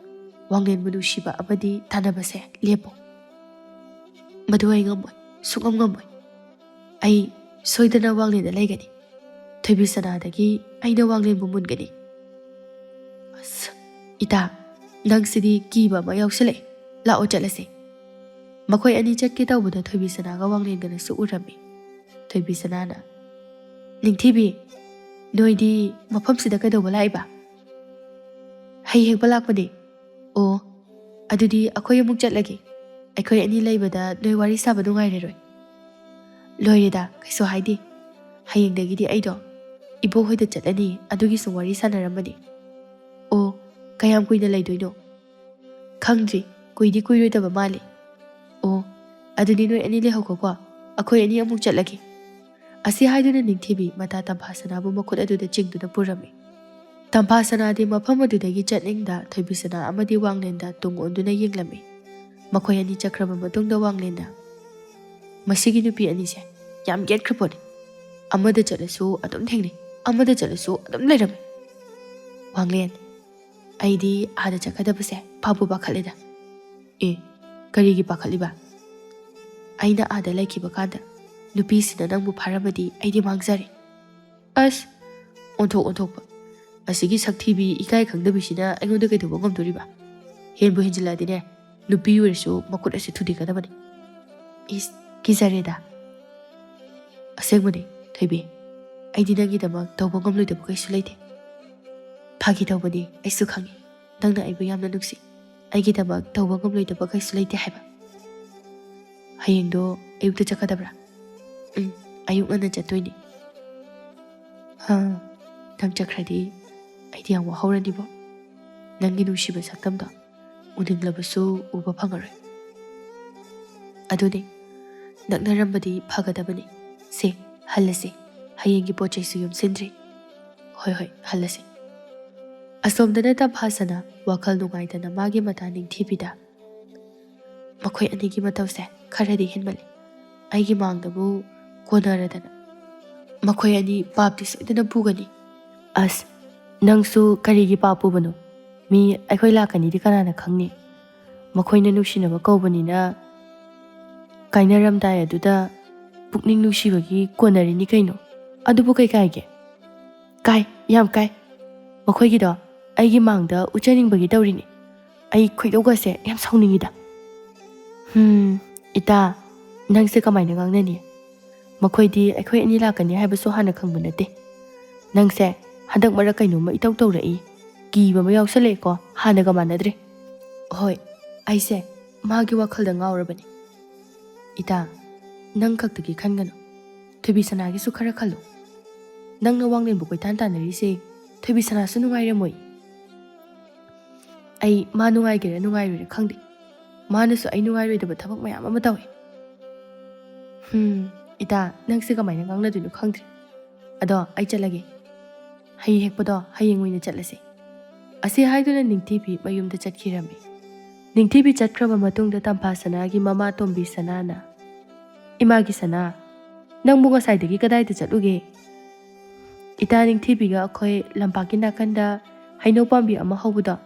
ꯋꯥꯡꯂꯦꯟꯕꯨ ꯅꯨꯡꯁꯤꯕ ꯑꯃꯗꯤ ꯇꯥꯟꯅꯕꯁꯦ ꯂꯦꯞꯄꯣ꯫ ꯃꯗꯨ ꯑꯩ ꯉꯝꯃꯣꯏ, ꯁꯨꯡꯉꯝ ꯉꯝꯃꯣꯏ꯫ ꯑꯩ ꯁꯣꯏꯗꯅ ꯋꯥꯡꯂꯦꯟꯗ ꯂꯩꯒꯅꯤ꯫ ꯊꯣꯏꯕꯤꯁꯅꯥꯗꯒꯤ ꯑꯩꯅ ꯋꯥꯡꯂꯦꯟꯕꯨ ꯃꯨꯟꯒꯅꯤ꯫ ꯑꯁ, ꯏꯇꯥ, ꯅꯪꯁꯤꯗꯤ ꯀꯤꯕ ꯑꯃ ꯌꯥꯎꯁꯤꯜꯂꯛꯑꯦ꯫ ꯂꯥꯛꯑꯣ ꯆꯠꯂꯁꯦ꯫ ꯃꯈꯣꯏ ꯑꯅꯤ ꯆꯠꯀꯦ ꯇꯧꯕꯗ ꯊꯣꯏꯕꯤꯁꯅꯥꯒ ꯋꯥꯡꯂꯦꯟꯒꯅꯁꯨ ꯎꯔꯝꯃꯤ꯫ ꯊꯣꯏꯕꯤꯁꯅꯥꯅ, "ꯅꯤꯡꯊꯤꯕꯤ, ꯅꯣꯏꯗꯤ ꯃꯐꯝꯁꯤꯗ ꯀꯩꯗꯧꯕ ꯂꯥꯛꯏꯕ?" "ꯍꯩ ꯍꯦꯛꯄ ꯂꯥꯛꯄꯅꯦ꯫" "ꯑꯣ, ꯑꯗꯨꯗꯤ ꯑꯩꯈꯣꯏ ꯑꯃꯨꯛ ꯆꯠꯂꯒꯦ꯫ ꯑꯩꯈꯣꯏ ꯑꯅꯤ ꯂꯩꯕꯗ ꯅꯣꯏ ꯋꯥꯔꯤ ꯁꯥꯕ ꯅꯨꯡꯉꯥꯏꯔꯔꯣꯏ꯫" "ꯂꯣꯏꯔꯦꯗ, ꯀꯩꯁꯨ ꯍꯥꯏꯗꯦ꯫ ꯍꯌꯦꯡꯗꯒꯤꯗꯤ ꯑꯩꯗꯣ ꯏꯕꯣꯛ ꯍꯣꯏꯗ ꯆꯠꯂꯅꯤ, ꯑꯗꯨꯒꯤ ꯁꯨꯝ ꯋꯥꯔꯤ ꯁꯥꯟꯅꯔꯝꯕꯅꯤ꯫" "ꯑꯣ, ꯀꯌꯥꯝ ꯀꯨꯏꯅ ꯂꯩꯗꯣꯏꯅꯣ?" "ꯈꯪꯗ꯭ꯔꯤ, ꯀꯨꯏꯗꯤ ꯀꯨꯏꯔꯣꯏꯗꯕ ꯃꯥꯜꯂꯤ꯫" "ꯑꯣ, ꯑꯗꯨꯗꯤ ꯅꯣꯏ ꯑꯅꯤ ꯂꯩꯍꯧꯈꯣꯀꯣ, ꯑꯩꯈꯣꯏ ꯑꯅꯤ ꯑꯃꯨꯛ ꯆꯠꯂꯒꯦ꯫" ꯑꯁꯤ ꯍꯥꯏꯗꯨꯅ ꯅꯤꯡꯊꯤꯕꯤ ꯃꯇꯥ ꯇꯝꯐꯥꯁꯅꯥꯕꯨ ꯃꯈꯨꯠ ꯑꯗꯨꯗ ꯆꯤꯡꯗꯨꯅ ꯄꯨꯔꯝꯃꯤ꯫ ꯇꯝꯐꯥꯁꯅꯥꯗꯤ ꯃꯐꯝ ꯑꯗꯨꯗꯒꯤ ꯆꯠꯅꯤꯡꯗ ꯊꯣꯏꯕꯤꯁꯅꯥ ꯑꯃꯗꯤ ꯋꯥꯡꯂꯦꯟꯗ ꯇꯨꯡ ꯑꯣꯟꯗꯨꯅ ꯌꯦꯡꯂꯝꯃꯤ꯫ ꯃꯈꯣꯏ ꯑꯅꯤ ꯆꯠꯈ꯭ꯔꯕ ꯃꯇꯨꯡꯗ ꯋꯥꯡꯂꯦꯟꯗ, "ꯃꯁꯤꯒꯤ ꯅꯨꯄꯤ ꯑꯅꯤꯁꯦ ꯌꯥꯝ ꯌꯦꯠꯈ꯭ꯔ ꯄꯣꯠꯅꯤ꯫ ꯑꯃꯗ ꯆꯠꯂꯁꯨ ꯑꯗꯨꯝ ꯊꯦꯡꯅꯩ, ꯑꯃꯗ ꯆꯠꯂꯁꯨ ꯑꯗꯨꯝ ꯂꯩꯔꯝꯃꯤ꯫ ꯋꯥꯡꯂꯦꯟ, ꯑꯩꯗꯤ ꯑꯥꯗ ꯆꯠꯀꯗꯕꯁꯦ ꯐꯕꯨ ꯄꯥꯈꯠꯂꯦꯗ꯫" "ꯑꯦ, ꯀꯔꯤꯒꯤ ꯄꯥꯈꯠꯂꯤꯕ?" "ꯑꯩꯅ ꯑꯥꯗ ꯂꯩꯈꯤꯕ ꯀꯥꯟꯗ ꯅꯨꯄꯤꯁꯤꯅ ꯅꯪꯕꯨ ꯐꯥꯔꯝꯃꯗꯤ ꯑꯩꯗꯤ ꯃꯥꯡꯖꯔꯦ꯫" "ꯑꯁ, ꯑꯣꯟꯊꯣꯛ ꯑꯣꯟꯊꯣꯛꯄ꯫ ꯑꯁꯤꯒꯤ ꯁꯛꯊꯤꯕꯤ ꯏꯀꯥꯏ ꯈꯪꯗꯕꯤꯁꯤꯅ ꯑꯩꯉꯣꯟꯗ ꯀꯩꯗꯧꯕ ꯉꯝꯗꯣꯔꯤꯕ? ꯍꯦꯟꯕꯨ ꯍꯦꯟꯖꯤꯜꯂꯛꯑꯗꯤꯅꯦ, ꯅꯨꯄꯤ ꯑꯣꯏꯔꯁꯨ ꯃꯈꯨꯠ ꯑꯁꯤ ꯊꯨꯗꯦꯛꯀꯗꯕꯅꯤ꯫" "ꯏꯁ, ꯀꯤꯖꯔꯦꯗ꯫" "ꯑꯁꯦꯡꯕꯅꯦ, ꯊꯣꯏꯕꯤ, ꯑꯩꯗꯤ ꯅꯪꯒꯤꯗꯃꯛ ꯇꯧꯕ ꯉꯝꯂꯣꯏꯗꯕ ꯀꯩꯁꯨ ꯂꯩꯇꯦ꯫" "ꯐꯥꯒꯤ ꯇꯧꯕꯅꯤ, ꯑꯩꯁꯨ ꯈꯪꯉꯤ ꯅꯪꯅ ꯑꯩꯕꯨ ꯌꯥꯝꯅ ꯅꯨꯡꯁꯤ꯫ ꯑꯩꯒꯤꯗꯃꯛ ꯇꯧꯕ ꯉꯝꯂꯣꯏꯗꯕ ꯀꯩꯁꯨ ꯂꯩꯇꯦ ꯍꯥꯏꯕ꯫" "ꯍꯌꯦꯡꯗꯣ ꯑꯌꯨꯛꯇ ꯆꯠꯀꯗꯕ꯭ꯔꯥ?" "ꯎꯝ, ꯑꯌꯨꯛ ꯉꯟꯅ ꯆꯠꯇꯣꯏꯅꯤ꯫" "ꯍꯥ, ꯅꯪ ꯆꯠꯈ꯭ꯔꯗꯤ ꯑꯩꯗꯤ ꯌꯥꯝ ꯋꯥꯍꯧꯔꯅꯤꯕꯣ꯫ ꯅꯪꯒꯤ ꯅꯨꯡꯁꯤꯕ ꯁꯛꯇꯝꯗꯣ ꯎꯅꯤꯡꯂꯕꯁꯨ ꯎꯕ ꯐꯪꯉꯔꯣꯏ꯫" "ꯑꯗꯨꯅꯦ, ꯅꯛꯅꯔꯝꯕꯗꯤ ꯐꯒꯗꯕꯅꯤ꯫ ꯁꯦ, ꯍꯜꯂꯁꯤ꯫ ꯍꯌꯦꯡꯒꯤ ꯄꯣꯠ ꯆꯩꯁꯨ ꯌꯣꯝꯁꯤꯟꯗ꯭ꯔꯤ꯫ ꯍꯣꯏ, ꯍꯣꯏ, ꯍꯜꯂꯁꯤ꯫ ꯑꯁꯣꯝꯗꯅ ꯇꯝꯐꯥꯁꯅꯥ ꯋꯥꯈꯜ ꯅꯨꯡꯉꯥꯏꯇꯅ ꯃꯥꯒꯤ ꯃꯇꯥ ꯅꯤꯡꯊꯤꯕꯤꯗ, "ꯃꯈꯣꯏ ꯑꯅꯤꯒꯤ ꯃꯇꯧꯁꯦ ꯈꯔꯗꯤ ꯍꯦꯟꯃꯜꯂꯤ꯫ ꯑꯩꯒꯤ ꯃꯥꯡꯗꯕꯨ ꯀꯣꯟꯅꯔꯗꯅ꯫ ꯃꯈꯣꯏ ꯑꯅꯤ ꯄꯥꯞꯇꯤ ꯁꯣꯏꯗꯅ ꯄꯨꯒꯅꯤ꯫" "ꯑꯁ, ꯅꯪꯁꯨ ꯀꯔꯤꯒꯤ ꯄꯥꯞ ꯄꯨꯕꯅꯣ? ꯃꯤ ꯑꯩꯈꯣꯏ ꯂꯥꯛꯀꯅꯤꯗꯤ ꯀꯅꯥꯅ ꯈꯪꯅꯤ? ꯃꯈꯣꯏꯅ ꯅꯨꯡꯁꯤꯅꯕ ꯀꯧꯕꯅꯤꯅ ꯀꯥꯏꯅꯔꯝꯗꯥꯏ ꯑꯗꯨꯗ ꯄꯨꯛꯅꯤꯡ ꯅꯨꯡꯁꯤꯕꯒꯤ ꯀꯣꯟꯅꯔꯤꯅꯤ ꯀꯩꯅꯣ꯫ ꯑꯗꯨꯕꯨ ꯀꯩ ꯀꯥꯏꯒꯦ?" "ꯀꯥꯏ, ꯌꯥꯝ ꯀꯥꯏ꯫ ꯃꯈꯣꯏꯒꯤꯗꯣ ꯑꯩꯒꯤ ꯃꯥꯡꯗ ꯎꯠꯆꯅꯤꯡꯕꯒꯤ ꯇꯧꯔꯤꯅꯤ꯫ ꯑꯩ ꯈꯣꯏꯗꯧꯒꯁꯦ ꯌꯥꯝ ꯁꯥꯎꯅꯤꯡꯉꯤꯗ꯫" "ꯍꯝ, ꯏꯇꯥ, ꯅꯪꯁꯦ ꯀꯃꯥꯏꯅ ꯉꯥꯡꯅꯅꯤ? ꯃꯈꯣꯏꯗꯤ ꯑꯩꯈꯣꯏ ꯑꯅꯤ ꯂꯥꯛꯀꯅꯤ ꯍꯥꯏꯕꯁꯨ ꯍꯥꯟꯅ ꯈꯪꯕ ꯅꯠꯇꯦ꯫ ꯅꯪꯁꯦ ꯍꯟꯗꯛ ꯃꯔꯛ ꯀꯩꯅꯣꯝꯃ ꯏꯇꯧ ꯇꯧꯔꯛꯏ꯫ ꯀꯤꯕ ꯑꯃ ꯌꯥꯎꯁꯜꯂꯛꯑꯦꯀꯣ, ꯍꯥꯟꯅꯒ ꯃꯥꯟꯅꯗ꯭ꯔꯦ꯫" "ꯍꯣꯏ, ꯑꯩꯁꯦ ꯃꯥꯒꯤ ꯋꯥꯈꯜꯗ ꯉꯥꯎꯔꯕꯅꯤ꯫ ꯏꯇꯥ, ꯅꯪ ꯈꯛꯇꯒꯤ ꯈꯟꯒꯅꯨ꯫ ꯊꯣꯏꯕꯤꯁꯅꯥꯒꯤꯁꯨ ꯈꯔ ꯈꯜꯂꯨ꯫ ꯅꯪꯅ ꯋꯥꯡꯂꯦꯟꯕꯨ ꯀꯣꯏꯇꯥꯟ ꯇꯥꯟꯅꯔꯤꯁꯦ ꯊꯣꯏꯕꯤꯁꯅꯥꯁꯨ ꯅꯨꯡꯉꯥꯏꯔꯝꯃꯣꯏ꯫ ꯑꯩ ꯃꯥ ꯅꯨꯡꯉꯥꯏꯒꯦꯔꯥ ꯅꯨꯡꯉꯥꯏꯔꯣꯏꯔꯥ ꯈꯪꯗꯦ꯫ ꯃꯥꯅꯁꯨ ꯑꯩ ꯅꯨꯡꯉꯥꯏꯔꯣꯏꯗꯕ ꯊꯕꯛ ꯃꯌꯥꯝ ꯑꯃ ꯇꯧꯏ꯫" "ꯍꯝ, ꯏꯇꯥ, ꯅꯪꯁꯦ ꯀꯃꯥꯏꯅ ꯉꯥꯡꯅꯗꯣꯏꯅꯣ ꯈꯪꯗ꯭ꯔꯦ꯫ ꯑꯗꯣ ꯑꯩ ꯆꯠꯂꯒꯦ꯫ ꯍꯩ ꯍꯦꯛꯄꯗꯣ ꯍꯌꯦꯡ ꯑꯣꯏꯅ ꯆꯠꯂꯁꯤ꯫" ꯑꯁꯤ ꯍꯥꯏꯗꯨꯅ ꯅꯤꯡꯊꯤꯕꯤ ꯃꯌꯨꯝꯗ ꯆꯠꯈꯤꯔꯝꯃꯤ꯫ ꯅꯤꯡꯊꯤꯕꯤ ꯆꯠꯈ꯭ꯔꯕ ꯃꯇꯨꯡꯗ ꯇꯝꯐꯥꯁꯅꯥꯒꯤ ꯃꯃꯥ ꯇꯣꯝꯕꯤꯁꯅꯥꯅ, "ꯏꯃꯥꯒꯤ ꯁꯅꯥ, ꯅꯪꯕꯨ ꯉꯁꯥꯏꯗꯒꯤ ꯀꯗꯥꯏꯗ ꯆꯠꯂꯨꯒꯦ?" "ꯏꯇꯥ ꯅꯤꯡꯊꯤꯕꯤꯒ ꯑꯩꯈꯣꯏ ꯂꯝꯄꯥꯛꯀꯤ ꯅꯥꯀꯟꯗ ꯍꯩꯅꯧ ꯄꯥꯝꯕꯤ ꯑꯃ ꯍꯧꯕꯗꯣ,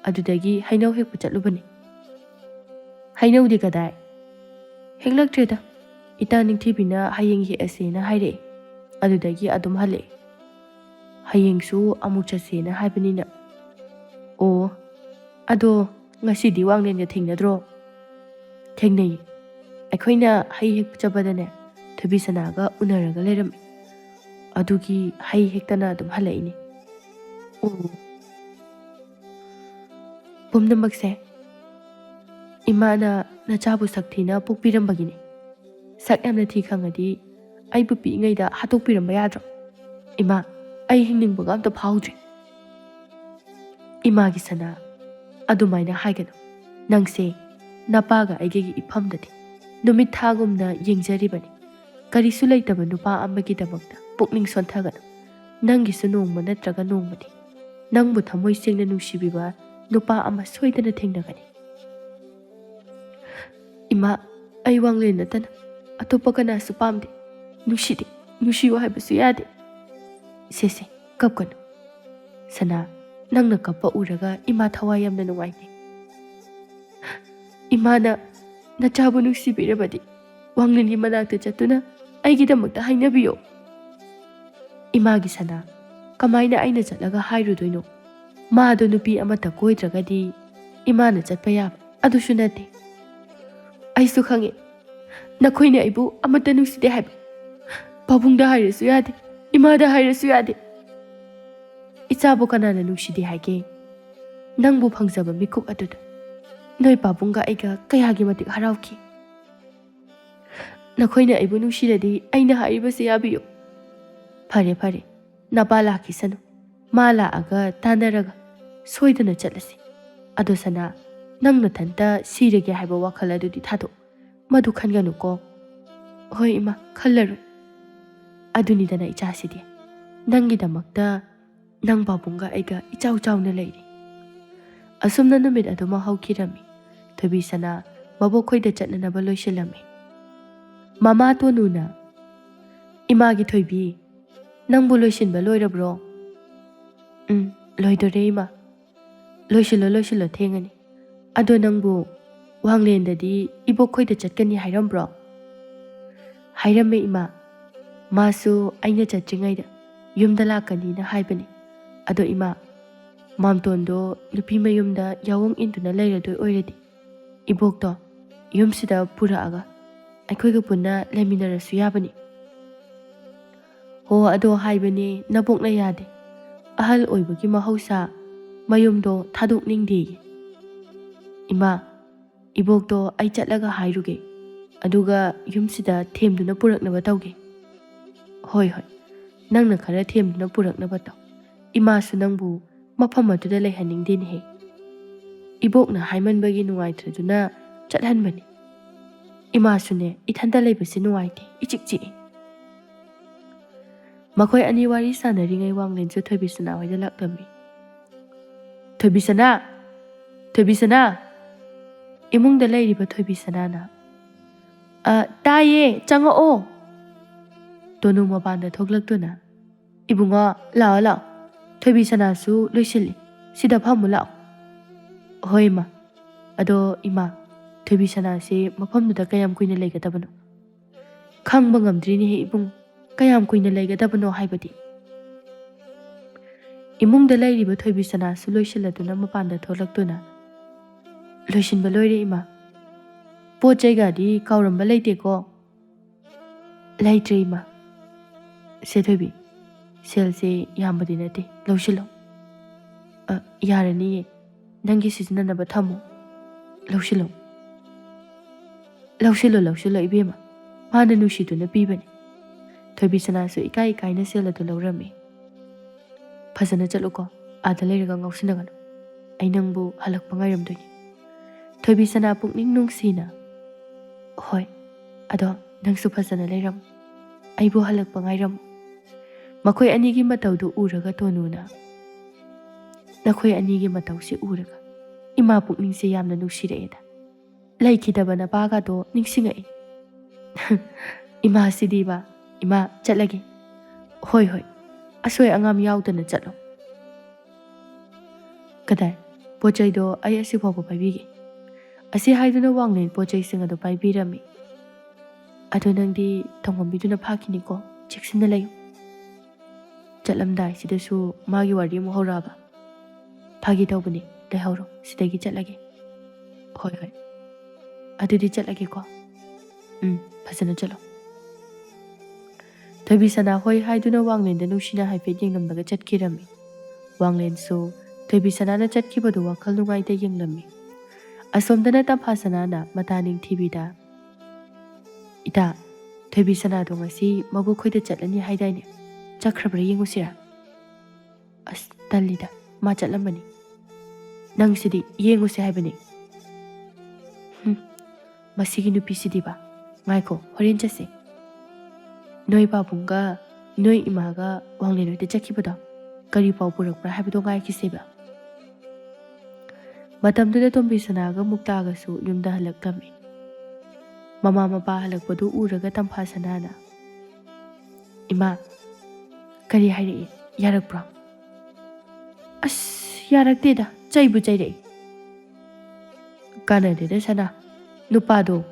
ꯑꯗꯨꯗꯒꯤ ꯍꯩꯅꯧ ꯍꯦꯛꯄ ꯆꯠꯂꯨꯕꯅꯤ꯫" "ꯍꯩꯅꯧꯗꯤ ꯀꯗꯥꯏ?" "ꯍꯦꯛꯂꯛꯇ꯭ꯔꯦꯗ꯫ ꯏꯇꯥ ꯅꯤꯡꯊꯤꯕꯤꯅ ꯍꯌꯦꯡ ꯍꯦꯛꯑꯁꯦꯅ ꯍꯥꯏꯔꯛꯑꯦ꯫ ꯑꯗꯨꯗꯒꯤ ꯑꯗꯨꯝ ꯍꯜꯂꯛꯑꯦ꯫ ꯍꯌꯦꯡꯁꯨ ꯑꯃꯨꯛ ꯆꯠꯁꯦꯅ ꯍꯥꯏꯕꯅꯤꯅ꯫" "ꯑꯣ, ꯑꯗꯣ ꯉꯁꯤꯗꯤ ꯋꯥꯡꯂꯦꯟꯒ ꯊꯦꯡꯅꯗ꯭ꯔꯣ?" "ꯊꯦꯡꯅꯩ꯫ ꯑꯩꯈꯣꯏꯅ ꯍꯩ ꯍꯦꯛꯄ ꯆꯠꯄꯗꯅꯦ, ꯊꯣꯏꯕꯤꯁꯅꯥꯒ ꯎꯅꯔꯒ ꯂꯩꯔꯝꯃꯤ꯫ ꯑꯗꯨꯒꯤ ꯍꯩ ꯍꯦꯛꯇꯅ ꯑꯗꯨꯝ ꯍꯜꯂꯛꯏꯅꯤ꯫" "ꯑꯣ, ꯄꯨꯝꯅꯃꯛꯁꯦ ꯏꯃꯥꯅ ꯅꯆꯥꯕꯨ ꯁꯛ ꯊꯤꯅ ꯄꯣꯛꯄꯤꯔꯝꯕꯒꯤꯅꯤ꯫ ꯁꯛ ꯌꯥꯝꯅ ꯊꯤ ꯈꯪꯉꯗꯤ ꯑꯩꯕꯨ ꯄꯤꯛꯏꯉꯩꯗ ꯍꯥꯠꯇꯣꯛꯄꯤꯔꯝꯕ ꯌꯥꯗ꯭ꯔꯣ? ꯏꯃꯥ, ꯑꯩ ꯍꯤꯡꯅꯤꯡꯕꯒ ꯑꯝꯇ ꯐꯥꯎꯗ꯭ꯔꯦ꯫" "ꯏꯃꯥꯒꯤ ꯁꯅꯥ, ꯑꯗꯨꯃꯥꯏꯅ ꯍꯥꯏꯒꯅꯨ꯫ ꯅꯪꯁꯦ ꯅꯄꯥꯒ ꯑꯩꯒꯒꯤ ꯏꯐꯝꯗꯗꯤ ꯅꯨꯃꯤꯠ ꯊꯥꯒꯨꯝꯅ ꯌꯦꯡꯖꯔꯤꯕꯅꯤ꯫ ꯀꯔꯤꯁꯨ ꯂꯩꯇꯕ ꯅꯨꯄꯥ ꯑꯃꯒꯤꯗꯃꯛꯇ ꯄꯨꯛꯅꯤꯡ ꯁꯣꯟꯊꯒꯅꯨ꯫ ꯅꯪꯒꯤꯁꯨ ꯅꯣꯡꯃ ꯅꯠꯇ꯭ꯔꯒ ꯅꯣꯡꯃꯗꯤ ꯅꯪꯕꯨ ꯊꯃꯣꯏ ꯁꯦꯡꯅ ꯅꯨꯡꯁꯤꯕꯤꯕ ꯅꯨꯄꯥ ꯑꯃ ꯁꯣꯏꯗꯅ ꯊꯦꯡꯅꯒꯅꯤ꯫ "ꯏꯃꯥ, ꯑꯩ ꯋꯥꯡꯂꯦꯟ ꯅꯠꯇꯅ ꯑꯇꯣꯞꯄ ꯀꯅꯥꯁꯨ ꯄꯥꯝꯗꯦ꯫ ꯅꯨꯡꯁꯤꯗꯦ, ꯅꯨꯡꯁꯤꯌꯨ ꯍꯥꯏꯕꯁꯨ ꯌꯥꯗꯦ꯫" "ꯁꯦ ꯁꯦ, ꯀꯞꯀꯅꯨ꯫ ꯁꯅꯥ, ꯅꯪꯅ ꯀꯞꯄ ꯎꯔꯒ ꯏꯃꯥ ꯊꯋꯥꯏ ꯌꯥꯝꯅ ꯅꯨꯡꯉꯥꯏꯇꯦ꯫ ꯏꯃꯥꯅ ꯅꯆꯥꯕꯨ ꯅꯨꯡꯁꯤꯕꯤꯔꯕꯗꯤ ꯋꯥꯡꯂꯦꯟꯒꯤ ꯃꯅꯥꯛꯇ ꯆꯠꯇꯨꯅ ꯑꯩꯒꯤꯗꯃꯛꯇ ꯍꯥꯏꯅꯕꯤꯌꯣ꯫" "ꯏꯃꯥꯒꯤ ꯁꯅꯥ, ꯀꯃꯥꯏꯅ ꯑꯩꯅ ꯆꯠꯂꯒ ꯍꯥꯏꯔꯨꯗꯣꯏꯅꯣ? ꯃꯥꯗꯣ ꯅꯨꯄꯤ ꯑꯃꯠꯇ ꯀꯣꯏꯗ꯭ꯔꯒꯗꯤ ꯏꯃꯥꯅ ꯆꯠꯄ ꯌꯥꯕ ꯑꯗꯨꯁꯨ ꯅꯠꯇꯦ꯫ ꯑꯩꯁꯨ ꯈꯪꯉꯦ, ꯅꯈꯣꯏꯅ ꯑꯩꯕꯨ ꯑꯃꯠꯇ ꯅꯨꯡꯁꯤꯗꯦ ꯍꯥꯏꯕ꯫ ꯄꯥꯕꯨꯡꯗ ꯍꯥꯏꯔꯁꯨ ꯌꯥꯗꯦ, ꯏꯃꯥꯗ ꯍꯥꯏꯔꯁꯨ ꯌꯥꯗꯦ꯫ ꯏꯆꯥꯕꯨ ꯀꯅꯥꯅ ꯅꯨꯡꯁꯤꯗꯦ ꯍꯥꯏꯒꯦ? ꯅꯪꯕꯨ ꯐꯪꯖꯕ ꯃꯤꯀꯨꯞ ꯑꯗꯨꯗ ꯅꯣꯏ ꯄꯥꯕꯨꯡꯒ ꯑꯩꯒ ꯀꯌꯥꯒꯤ ꯃꯇꯤꯛ ꯍꯔꯥꯎꯈꯤ꯫ ꯅꯈꯣꯏꯅ ꯑꯩꯕꯨ ꯅꯨꯡꯁꯤꯔꯗꯤ ꯑꯩꯅ ꯍꯥꯏꯔꯤꯕꯁꯤ ꯌꯥꯕꯤꯌꯨ꯫" "ꯐꯔꯦ, ꯐꯔꯦ, ꯅꯄꯥ ꯂꯥꯛꯈꯤꯁꯅꯨ꯫ ꯃꯥ ꯂꯥꯛꯑꯒ ꯇꯥꯟꯅꯔꯒ ꯁꯣꯏꯗꯅ ꯆꯠꯂꯁꯤ꯫ ꯑꯗꯣ ꯁꯅꯥ, ꯅꯪ ꯅꯊꯟꯇ ꯁꯤꯔꯒꯦ ꯍꯥꯏꯕ ꯋꯥꯈꯜ ꯑꯗꯨꯗꯤ ꯊꯥꯗꯣꯛ꯫ ꯃꯗꯨ ꯈꯟꯒꯅꯨꯀꯣ꯫" "ꯍꯣꯏ ꯏꯃꯥ, ꯈꯜꯂꯔꯣꯏ꯫" "ꯑꯗꯨꯅꯤꯗꯅ ꯏꯆꯥꯁꯤꯗꯤ, ꯅꯪꯒꯤꯗꯃꯛꯇ ꯅꯪ ꯄꯥꯕꯨꯡꯒ ꯑꯩꯒ ꯏꯆꯥꯎ ꯆꯥꯎꯅ ꯂꯩꯔꯤ꯫" ꯑꯁꯨꯝꯅ ꯅꯨꯃꯤꯠ ꯑꯗꯨꯃ ꯍꯧꯈꯤꯔꯝꯃꯤ꯫ ꯊꯣꯏꯕꯤ ꯁꯅꯥ ꯃꯕꯣꯛ ꯈꯣꯏꯗ ꯆꯠꯅꯅꯕ ꯂꯣꯏꯁꯤꯜꯂꯝꯃꯤ꯫ ꯃꯃꯥ ꯇꯣꯅꯨꯅ, "ꯏꯃꯥꯒꯤ ꯊꯣꯏꯕꯤ, ꯅꯪꯕꯨ ꯂꯣꯏꯁꯤꯟꯕ ꯂꯣꯏꯔꯕ꯭ꯔꯣ?" "ꯎꯝ, ꯂꯣꯏꯗꯣꯔꯦ ꯏꯃꯥ꯫" "ꯂꯣꯏꯁꯤꯜꯂꯣ, ꯂꯣꯏꯁꯤꯜꯂꯣ, ꯊꯦꯡꯉꯅꯤ꯫ ꯑꯗꯣ ꯅꯪꯕꯨ ꯋꯥꯡꯂꯦꯟꯗꯗꯤ ꯏꯕꯣꯛ ꯈꯣꯏꯗ ꯆꯠꯀꯅꯤ ꯍꯥꯏꯔꯝꯕ꯭ꯔꯣ?" "ꯍꯥꯏꯔꯝꯃꯦ ꯏꯃꯥ꯫ ꯃꯥꯁꯨ ꯑꯩꯅ ꯆꯠꯇ꯭ꯔꯤꯉꯩꯗ ꯌꯨꯝꯗ ꯂꯥꯛꯀꯅꯤꯅ ꯍꯥꯏꯕꯅꯤ꯫ ꯑꯗꯣ ꯏꯃꯥ, ꯃꯥꯝꯇꯣꯟꯗꯣ ꯅꯨꯄꯤ ꯃꯌꯨꯝꯗ ꯌꯥꯑꯣꯡ ꯏꯟꯗꯨꯅ ꯂꯩꯔꯗꯣꯏ ꯑꯣꯏꯔꯗꯤ ꯏꯕꯣꯛꯇꯣ ꯌꯨꯝꯁꯤꯗ ꯄꯨꯔꯛꯑꯒ ꯑꯩꯈꯣꯏꯒ ꯄꯨꯟꯅ ꯂꯩꯃꯤꯟꯅꯔꯁꯨ ꯌꯥꯕꯅꯤ꯫" "ꯍꯣ, ꯑꯗꯣ ꯍꯥꯏꯕꯅꯦ, ꯅꯕꯣꯛꯅ ꯌꯥꯗꯦ꯫ ꯑꯍꯜ ꯑꯣꯏꯕꯒꯤ ꯃꯍꯧꯁꯥ, ꯃꯌꯨꯝꯗꯣ ꯊꯥꯗꯣꯛꯅꯤꯡꯗꯦꯌꯦ꯫" "ꯏꯃꯥ, ꯏꯕꯣꯛꯇꯣ ꯑꯩ ꯆꯠꯂꯒ ꯍꯥꯏꯔꯨꯒꯦ, ꯑꯗꯨꯒ ꯌꯨꯝꯁꯤꯗ ꯊꯦꯝꯗꯨꯅ ꯄꯨꯔꯛꯅꯕ ꯇꯧꯒꯦ꯫" "ꯍꯣꯏ, ꯍꯣꯏ, ꯅꯪꯅ ꯈꯔ ꯊꯦꯝꯗꯨꯅ ꯄꯨꯔꯛꯅꯕ ꯇꯧ꯫ ꯏꯃꯥꯁꯨ ꯅꯪꯕꯨ ꯃꯐꯝ ꯑꯗꯨꯗ ꯂꯩꯍꯟꯅꯤꯡꯗꯦꯅꯦꯍꯦ꯫" ꯏꯕꯣꯛꯅ ꯍꯥꯏꯃꯟꯕꯒꯤ ꯅꯨꯡꯉꯥꯏꯇ꯭ꯔꯗꯨꯅ ꯆꯠꯍꯟꯕꯅꯤ꯫ ꯏꯃꯥꯁꯨꯅꯦ, ꯏꯊꯟꯇ ꯂꯩꯕꯁꯦ ꯅꯨꯡꯉꯥꯏꯇꯦ, ꯏꯆꯤꯛ ꯆꯤꯛꯏ꯫ ꯃꯈꯣꯏ ꯑꯅꯤ ꯋꯥꯔꯤ ꯁꯥꯟꯅꯔꯤꯉꯩ ꯋꯥꯡꯂꯦꯟꯁꯨ ꯊꯣꯏꯕꯤꯁꯅꯥ ꯍꯣꯏꯗ ꯂꯥꯛꯂꯝꯃꯤ꯫ "ꯊꯣꯏꯕꯤꯁꯅꯥ! ꯊꯣꯏꯕꯤꯁꯅꯥ!" ꯏꯃꯨꯡꯗ ꯂꯩꯔꯤꯕ ꯊꯣꯏꯕꯤꯁꯅꯥꯅ, "ꯑ, ꯇꯥꯏꯌꯦ, ꯆꯪꯉꯛꯑꯣ!" ꯇꯣꯅꯨ ꯃꯄꯥꯟꯗ ꯊꯣꯛꯂꯛꯇꯨꯅ, "ꯏꯕꯨꯡꯉꯣ, ꯂꯥꯛꯑꯣ, ꯂꯥꯛꯑꯣ꯫ ꯊꯣꯏꯕꯤꯁꯅꯥꯁꯨ ꯂꯣꯏꯁꯤꯜꯂꯤ꯫ ꯁꯤꯗ ꯐꯝꯃꯨ ꯂꯥꯛꯑꯣ꯫" "ꯍꯣꯏ, ꯏꯃꯥ꯫ ꯑꯗꯣ, ꯏꯃꯥ, ꯊꯣꯏꯕꯤꯁꯅꯥꯁꯦ ꯃꯐꯝꯗꯨꯗ ꯀꯌꯥꯝ ꯀꯨꯏꯅ ꯂꯩꯒꯗꯕꯅꯣ? ꯈꯪꯕ ꯉꯝꯗ꯭ꯔꯤꯅꯦꯍꯦ, ꯏꯕꯨꯡ꯫ ꯀꯌꯥꯝ ꯀꯨꯏꯅ ꯂꯩꯒꯗꯕꯅꯣ ꯍꯥꯏꯕꯗꯤ?" ꯏꯃꯨꯡꯗ ꯂꯩꯔꯤꯕ ꯊꯣꯏꯕꯤꯁꯅꯥꯁꯨ ꯂꯣꯏꯁꯤꯜꯂꯗꯨꯅ ꯃꯄꯥꯟꯗ ꯊꯣꯛꯂꯛꯇꯨꯅ, "ꯂꯣꯏꯁꯤꯟꯕ ꯂꯣꯏꯔꯦ, ꯏꯃꯥ꯫ ꯄꯣꯠ ꯆꯩꯒꯗꯤ ꯀꯥꯎꯔꯝꯕ ꯂꯩꯇꯦꯀꯣ?" "ꯂꯩꯇ꯭ꯔꯦ, ꯏꯃꯥ꯫ ꯁꯦ ꯊꯣꯏꯕꯤ, ꯁꯦꯜꯁꯦ ꯌꯥꯝꯕꯗꯤ ꯅꯠꯇꯦ, ꯂꯧꯁꯤꯜꯂꯣ꯫" "ꯑ, ꯌꯥꯔꯅꯤꯌꯦ, ꯅꯪꯒꯤ ꯁꯤꯖꯤꯟꯅꯅꯕ ꯊꯝꯃꯣ꯫ ꯂꯧꯁꯤꯜꯂꯣ꯫" "ꯂꯧꯁꯤꯜꯂꯣ, ꯂꯧꯁꯤꯜꯂꯣ, ꯏꯕꯦꯝꯃ꯫ ꯃꯥꯅ ꯅꯨꯡꯁꯤꯗꯨꯅ ꯄꯤꯕꯅꯤ꯫" ꯊꯣꯏꯕꯤꯁꯅꯥꯁꯨ ꯏꯀꯥꯏ ꯏꯀꯥꯏꯅ ꯁꯦꯜ ꯑꯗꯨ ꯂꯧꯔꯝꯃꯤ꯫ "ꯐꯖꯅ ꯆꯠꯂꯨꯀꯣ꯫ ꯑꯥꯗ ꯂꯩꯔꯒ ꯉꯥꯎꯁꯤꯟꯅꯒꯅꯨ꯫ ꯑꯩ ꯅꯪꯕꯨ ꯍꯜꯂꯛꯄ ꯉꯥꯏꯔꯝꯗꯣꯏꯅꯤ꯫" ꯊꯣꯏꯕꯤꯁꯅꯥ ꯄꯨꯛꯅꯤꯡ ꯅꯨꯡꯁꯤꯅ, "ꯍꯣꯏ, ꯑꯗꯣ ꯅꯪꯁꯨ ꯐꯖꯅ ꯂꯩꯔꯝꯃꯨ꯫ ꯑꯩꯕꯨ ꯍꯜꯂꯛꯄ ꯉꯥꯏꯔꯝꯃꯨ꯫" ꯃꯈꯣꯏ ꯑꯅꯤꯒꯤ ꯃꯇꯧꯗꯨ ꯎꯔꯒ ꯇꯣꯅꯨꯅ, "ꯅꯈꯣꯏ ꯑꯅꯤꯒꯤ ꯃꯇꯧꯁꯤ ꯎꯔꯒ ꯏꯃꯥ ꯄꯨꯛꯅꯤꯡꯁꯦ ꯌꯥꯝꯅ ꯅꯨꯡꯁꯤꯔꯛꯑꯦꯗ꯫ ꯂꯩꯈꯤꯗꯕ ꯅꯄꯥꯒꯗꯣ ꯅꯤꯡꯁꯤꯡꯉꯛꯏ꯫" "ꯏꯃꯥꯁꯤꯗꯤꯕ꯫ ꯏꯃꯥ, ꯆꯠꯂꯒꯦ꯫" "ꯍꯣꯏ, ꯍꯣꯏ, ꯑꯁꯣꯏ ꯑꯉꯥꯝ ꯌꯥꯎꯗꯅ ꯆꯠꯂꯣ꯫" "ꯀꯗꯥꯏ? ꯄꯣꯠ ꯆꯩꯗꯣ ꯑꯩ ꯑꯁꯤ ꯐꯥꯎꯕ ꯄꯥꯏꯕꯤꯒꯦ꯫" ꯑꯁꯤ ꯍꯥꯏꯗꯨꯅ ꯋꯥꯡꯂꯦꯟ ꯄꯣꯠ ꯆꯩꯁꯤꯡ ꯑꯗꯨ ꯄꯥꯏꯕꯤꯔꯝꯃꯤ꯫ "ꯑꯗꯣ ꯅꯪꯗꯤ ꯇꯣꯡꯉꯝꯕꯤꯗꯨꯅ ꯐꯥꯈꯤꯅꯤꯀꯣ, ꯆꯦꯛꯁꯤꯟꯅ ꯂꯩꯌꯨ꯫" ꯆꯠꯂꯝꯗꯥꯏꯁꯤꯗꯁꯨ ꯃꯥꯒꯤ ꯋꯥꯔꯤ ꯑꯃꯨꯛ ꯍꯧꯔꯛꯑꯕ꯫ "ꯐꯥꯒꯤ ꯇꯧꯕꯅꯤ, ꯂꯩꯍꯧꯔꯣ, ꯁꯤꯗꯒꯤ ꯆꯠꯂꯒꯦ꯫" "ꯍꯣꯏ, ꯍꯣꯏ, ꯑꯗꯨꯗꯤ ꯆꯠꯂꯒꯦꯀꯣ꯫" "ꯎꯝ, ꯐꯖꯅ ꯆꯠꯂꯣ꯫" ꯊꯣꯏꯕꯤꯁꯅꯥ ꯍꯣꯏ ꯍꯥꯏꯗꯨꯅ ꯋꯥꯡꯂꯦꯟꯗ ꯅꯨꯡꯁꯤꯅ ꯍꯥꯏꯐꯦꯠ ꯌꯦꯡꯂꯝꯂꯒ ꯆꯠꯈꯤꯔꯝꯃꯤ꯫ ꯋꯥꯡꯂꯦꯟꯁꯨ ꯊꯣꯏꯕꯤꯁꯅꯥꯅ ꯆꯠꯈꯤꯕꯗꯨ ꯋꯥꯈꯜ ꯅꯨꯡꯉꯥꯏꯇ ꯌꯦꯡꯂꯝꯃꯤ꯫ ꯑꯁꯣꯝꯗꯅ ꯇꯝꯐꯥꯁꯅꯥꯅ ꯃꯇꯥ ꯅꯤꯡꯊꯤꯕꯤꯗ, "ꯏꯇꯥ, ꯊꯣꯏꯕꯤꯁꯅꯥꯗꯣ ꯉꯁꯤ ꯃꯕꯣꯛꯈꯣꯏꯗ ꯆꯠꯂꯅꯤ ꯍꯥꯏꯗꯥꯏꯅꯦ? ꯆꯠꯈ꯭ꯔꯕ꯭ꯔꯥ ꯌꯦꯡꯉꯨꯁꯤꯔꯥ?" "ꯑꯁ, ꯇꯜꯂꯤꯗ, ꯃꯥ ꯆꯠꯂꯝꯃꯅꯤ꯫" "ꯅꯪꯁꯤꯗꯤ, ꯌꯦꯡꯉꯨꯁꯦ ꯍꯥꯏꯕꯅꯤ꯫" "ꯍꯨꯝ, ꯃꯁꯤꯒꯤ ꯅꯨꯄꯤꯁꯤꯗꯤꯕ꯫ ꯉꯥꯏꯈꯣ, ꯍꯣꯔꯦꯟ ꯆꯠꯁꯦ꯫ ꯅꯣꯏ ꯄꯥꯕꯨꯡꯒ ꯅꯣꯏ ꯏꯃꯥꯒ ꯋꯥꯡꯂꯦꯟ ꯍꯣꯏꯗ ꯆꯠꯈꯤꯕꯗꯣ ꯀꯔꯤ ꯄꯥꯎ ꯄꯨꯔꯛꯄ꯭ꯔꯥ ꯍꯥꯏꯕꯗꯣ ꯉꯥꯏꯈꯤꯁꯦꯕ꯫ ꯃꯇꯝꯗꯨꯗ ꯇꯣꯝꯕꯤ ꯁꯅꯥꯒ ꯃꯨꯛꯇꯥꯒꯁꯨ ꯌꯨꯝꯗ ꯍꯜꯂꯛꯂꯝꯃꯤ꯫ ꯃꯃꯥ ꯃꯄꯥ ꯍꯜꯂꯛꯄꯗꯨ ꯎꯔꯒ ꯇꯝꯐꯥ ꯁꯅꯥꯅ, "ꯏꯃꯥ, ꯀꯔꯤ ꯍꯥꯏꯔꯛꯏ? ꯌꯥꯔꯛꯄ꯭ꯔꯣ?" "ꯑꯁ, ꯌꯥꯔꯛꯇꯦꯗ, ꯆꯩꯕꯨ ꯆꯩꯔꯛꯏ꯫" "ꯀꯥꯟꯅꯗꯦꯗ ꯁꯅꯥ, ꯅꯨꯄꯥꯗꯣ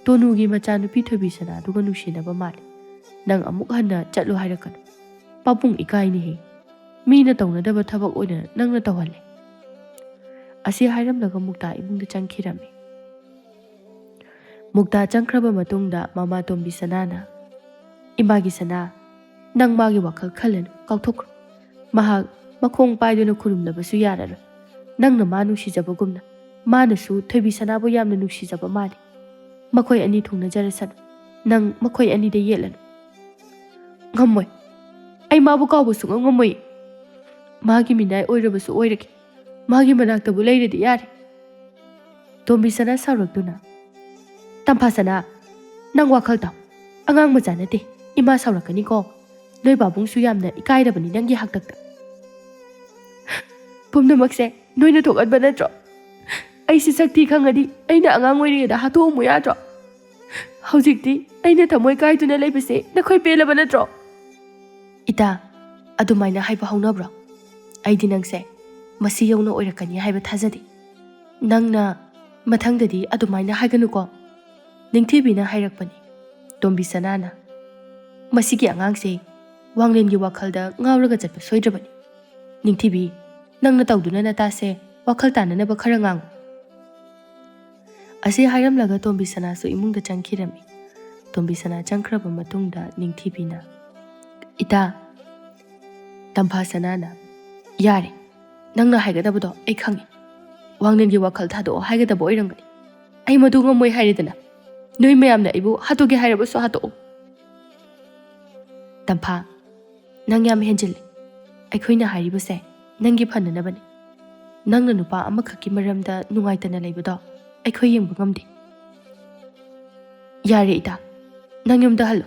ꯇꯣꯅꯨꯒꯤ ꯃꯆꯥꯅꯨꯄꯤ ꯊꯣꯏꯕꯤ ꯁꯅꯥꯗꯨꯒ ꯅꯨꯡꯁꯤꯅꯕ ꯃꯥꯜꯂꯤ꯫ ꯅꯪ ꯑꯃꯨꯛ ꯍꯟꯅ ꯆꯠꯂꯨ ꯍꯥꯏꯔꯛꯀꯅꯨ꯫ ꯄꯥꯕꯨꯡ ꯏꯀꯥꯏꯅꯤꯍꯦ꯫ ꯃꯤꯅ ꯇꯧꯅꯗꯕ ꯊꯕꯛ ꯑꯣꯏꯅ ꯅꯪꯅ ꯇꯧꯍꯜꯂꯦ꯫" ꯑꯁꯤ ꯍꯥꯏꯔꯝꯂꯒ ꯃꯨꯛꯇꯥ ꯏꯃꯨꯡꯗ ꯆꯪꯈꯤꯔꯝꯃꯤ꯫ ꯃꯨꯛꯇꯥ ꯆꯪꯈ꯭ꯔꯕ ꯃꯇꯨꯡꯗ ꯃꯃꯥ ꯇꯣꯝꯕꯤ ꯁꯅꯥꯅ, "ꯏꯃꯥꯒꯤ ꯁꯅꯥ, ꯅꯪ ꯃꯥꯒꯤ ꯋꯥꯈꯜ ꯈꯜꯂꯅꯨ, ꯀꯥꯎꯊꯣꯛꯈ꯭ꯔꯣ꯫ ꯃꯍꯥꯛ ꯃꯈꯣꯡ ꯄꯥꯏꯗꯨꯅ ꯈꯨꯔꯨꯝꯂꯕꯁꯨ ꯌꯥꯔꯔꯣꯏ꯫ ꯅꯪꯅ ꯃꯥ ꯅꯨꯡꯁꯤꯖꯕꯒꯨꯝꯅ ꯃꯥꯅꯁꯨ ꯊꯣꯏꯕꯤ ꯁꯅꯥꯕꯨ ꯌꯥꯝꯅ ꯅꯨꯡꯁꯤꯖꯕ ꯃꯥꯜꯂꯤ꯫ ꯃꯈꯣꯏ ꯑꯅꯤ ꯊꯨꯡꯅꯖꯔꯁꯅꯨ꯫ ꯅꯪ ꯃꯈꯣꯏ ꯑꯅꯤꯗ ꯌꯦꯠꯂꯅꯨ꯫" "ꯉꯝꯃꯣꯏ꯫ ꯑꯩ ꯃꯥꯕꯨ ꯀꯥꯎꯕ ꯁꯨꯡꯉꯝ ꯉꯝꯃꯣꯏ꯫ ꯃꯥꯒꯤ ꯃꯤꯅꯥꯏ ꯑꯣꯏꯔꯕꯁꯨ ꯑꯣꯏꯔꯒꯦ꯫ ꯃꯥꯒꯤ ꯃꯅꯥꯛꯇꯕꯨ ꯂꯩꯔꯗꯤ ꯌꯥꯔꯦ꯫" ꯇꯣꯝꯕꯤ ꯁꯅꯥ ꯁꯥꯎꯔꯛꯇꯨꯅ, "ꯇꯝꯐꯥ ꯁꯅꯥ, ꯅꯪ ꯋꯥꯈꯜ ꯇꯥꯎ꯫ ꯑꯉꯥꯡ ꯃꯆꯥ ꯅꯠꯇꯦ꯫ ꯏꯃꯥ ꯁꯥꯎꯔꯛꯀꯅꯤꯀꯣ꯫ ꯅꯣꯏ ꯄꯥꯕꯨꯡꯁꯨ ꯌꯥꯝꯅ ꯏꯀꯥꯏꯔꯕꯅꯤ ꯅꯪꯒꯤ ꯍꯥꯛꯇꯛꯇ꯫" "ꯄꯨꯝꯅꯃꯛꯁꯦ ꯅꯣꯏꯅ ꯊꯣꯛꯍꯟꯕ ꯅꯠꯇ꯭ꯔꯣ? ꯑꯩꯁꯤ ꯁꯛ ꯊꯤ ꯈꯪꯉꯗꯤ ꯑꯩꯅ ꯑꯉꯥꯡ ꯑꯣꯏꯔꯤꯉꯩꯗ ꯍꯥꯠꯇꯣꯛꯑꯝꯃꯨ ꯌꯥꯗ꯭ꯔꯣ? ꯍꯧꯖꯤꯛꯇꯤ ꯑꯩꯅ ꯊꯃꯣꯏ ꯀꯥꯏꯗꯨꯅ ꯂꯩꯕꯁꯦ ꯅꯈꯣꯏ ꯄꯦꯜꯂꯕ ꯅꯠꯇ꯭ꯔꯣ?" "ꯏꯇꯥ, ꯑꯗꯨꯃꯥꯏꯅ ꯍꯥꯏꯕ ꯍꯧꯅꯕ꯭ꯔꯣ? ꯑꯩꯗꯤ ꯅꯪꯁꯦ ꯃꯁꯤ ꯌꯧꯅ ꯑꯣꯏꯔꯛꯀꯅꯤ ꯍꯥꯏꯕ ꯊꯥꯖꯗꯦ꯫ ꯅꯪꯅ ꯃꯊꯪꯗꯗꯤ ꯑꯗꯨꯃꯥꯏꯅ ꯍꯥꯏꯒꯅꯨꯀꯣ꯫" ꯅꯤꯡꯊꯤꯕꯤꯅ ꯍꯥꯏꯔꯛꯄꯅꯤ꯫ ꯇꯣꯝꯕꯤ ꯁꯅꯥꯅ, "ꯃꯁꯤꯒꯤ ꯑꯉꯥꯡꯁꯦ ꯋꯥꯡꯂꯦꯟꯒꯤ ꯋꯥꯈꯜꯗ ꯉꯥꯎꯔꯒ ꯆꯠꯄ ꯁꯣꯏꯗ꯭ꯔꯕꯅꯤ꯫ ꯅꯤꯡꯊꯤꯕꯤ, ꯅꯪꯅ ꯇꯧꯗꯨꯅ ꯅꯇꯥꯁꯦ ꯋꯥꯈꯜ ꯇꯥꯅꯅꯕ ꯈꯔ ꯉꯥꯡꯉꯨ꯫" ꯑꯁꯤ ꯍꯥꯏꯔꯝꯂꯒ ꯇꯣꯝꯕꯤ ꯁꯅꯥꯁꯨ ꯏꯃꯨꯡꯗ ꯆꯪꯈꯤꯔꯝꯃꯤ꯫ ꯇꯣꯝꯕꯤ ꯁꯅꯥ ꯆꯪꯈ꯭ꯔꯕ ꯃꯇꯨꯡꯗ ꯅꯤꯡꯊꯤꯕꯤꯅ, "ꯏꯇꯥ꯫" ꯇꯝꯐꯥ ꯁꯅꯥꯅ, "ꯌꯥꯔꯦ, ꯅꯪꯅ ꯍꯥꯏꯒꯗꯕꯗꯣ ꯑꯩ ꯈꯪꯉꯤ꯫ ꯋꯥꯡꯂꯦꯟꯒꯤ ꯋꯥꯈꯜ ꯊꯥꯗꯣꯛꯑꯣ ꯍꯥꯏꯒꯗꯕ ꯑꯣꯏꯔꯝꯒꯅꯤ꯫ ꯑꯩ ꯃꯗꯨ ꯉꯝꯃꯣꯏ ꯍꯥꯏꯔꯦꯗꯅ꯫ ꯅꯣꯏ ꯃꯌꯥꯝꯅ ꯑꯩꯕꯨ ꯍꯥꯠꯇꯣꯛꯀꯦ ꯍꯥꯏꯔꯕꯁꯨ ꯍꯥꯠꯇꯣꯛꯑꯣ꯫" "ꯇꯝꯐꯥ, ꯅꯪ ꯌꯥꯝ ꯍꯦꯟꯖꯤꯜꯂꯦ꯫ ꯑꯩꯈꯣꯏꯅ ꯍꯥꯏꯔꯤꯕꯁꯦ ꯅꯪꯒꯤ ꯐꯅꯅꯕꯅꯤ꯫ ꯅꯪꯅ ꯅꯨꯄꯥ ꯑꯃꯈꯛꯀꯤ ꯃꯔꯝꯗ ꯅꯨꯡꯉꯥꯏꯇꯅ ꯂꯩꯕꯗꯣ ꯑꯩꯈꯣꯏ ꯌꯦꯡꯕ ꯉꯝꯗꯦ꯫" "ꯌꯥꯔꯦ ꯏꯇꯥ, ꯅꯪ ꯌꯨꯝꯗ ꯍꯜꯂꯣ꯫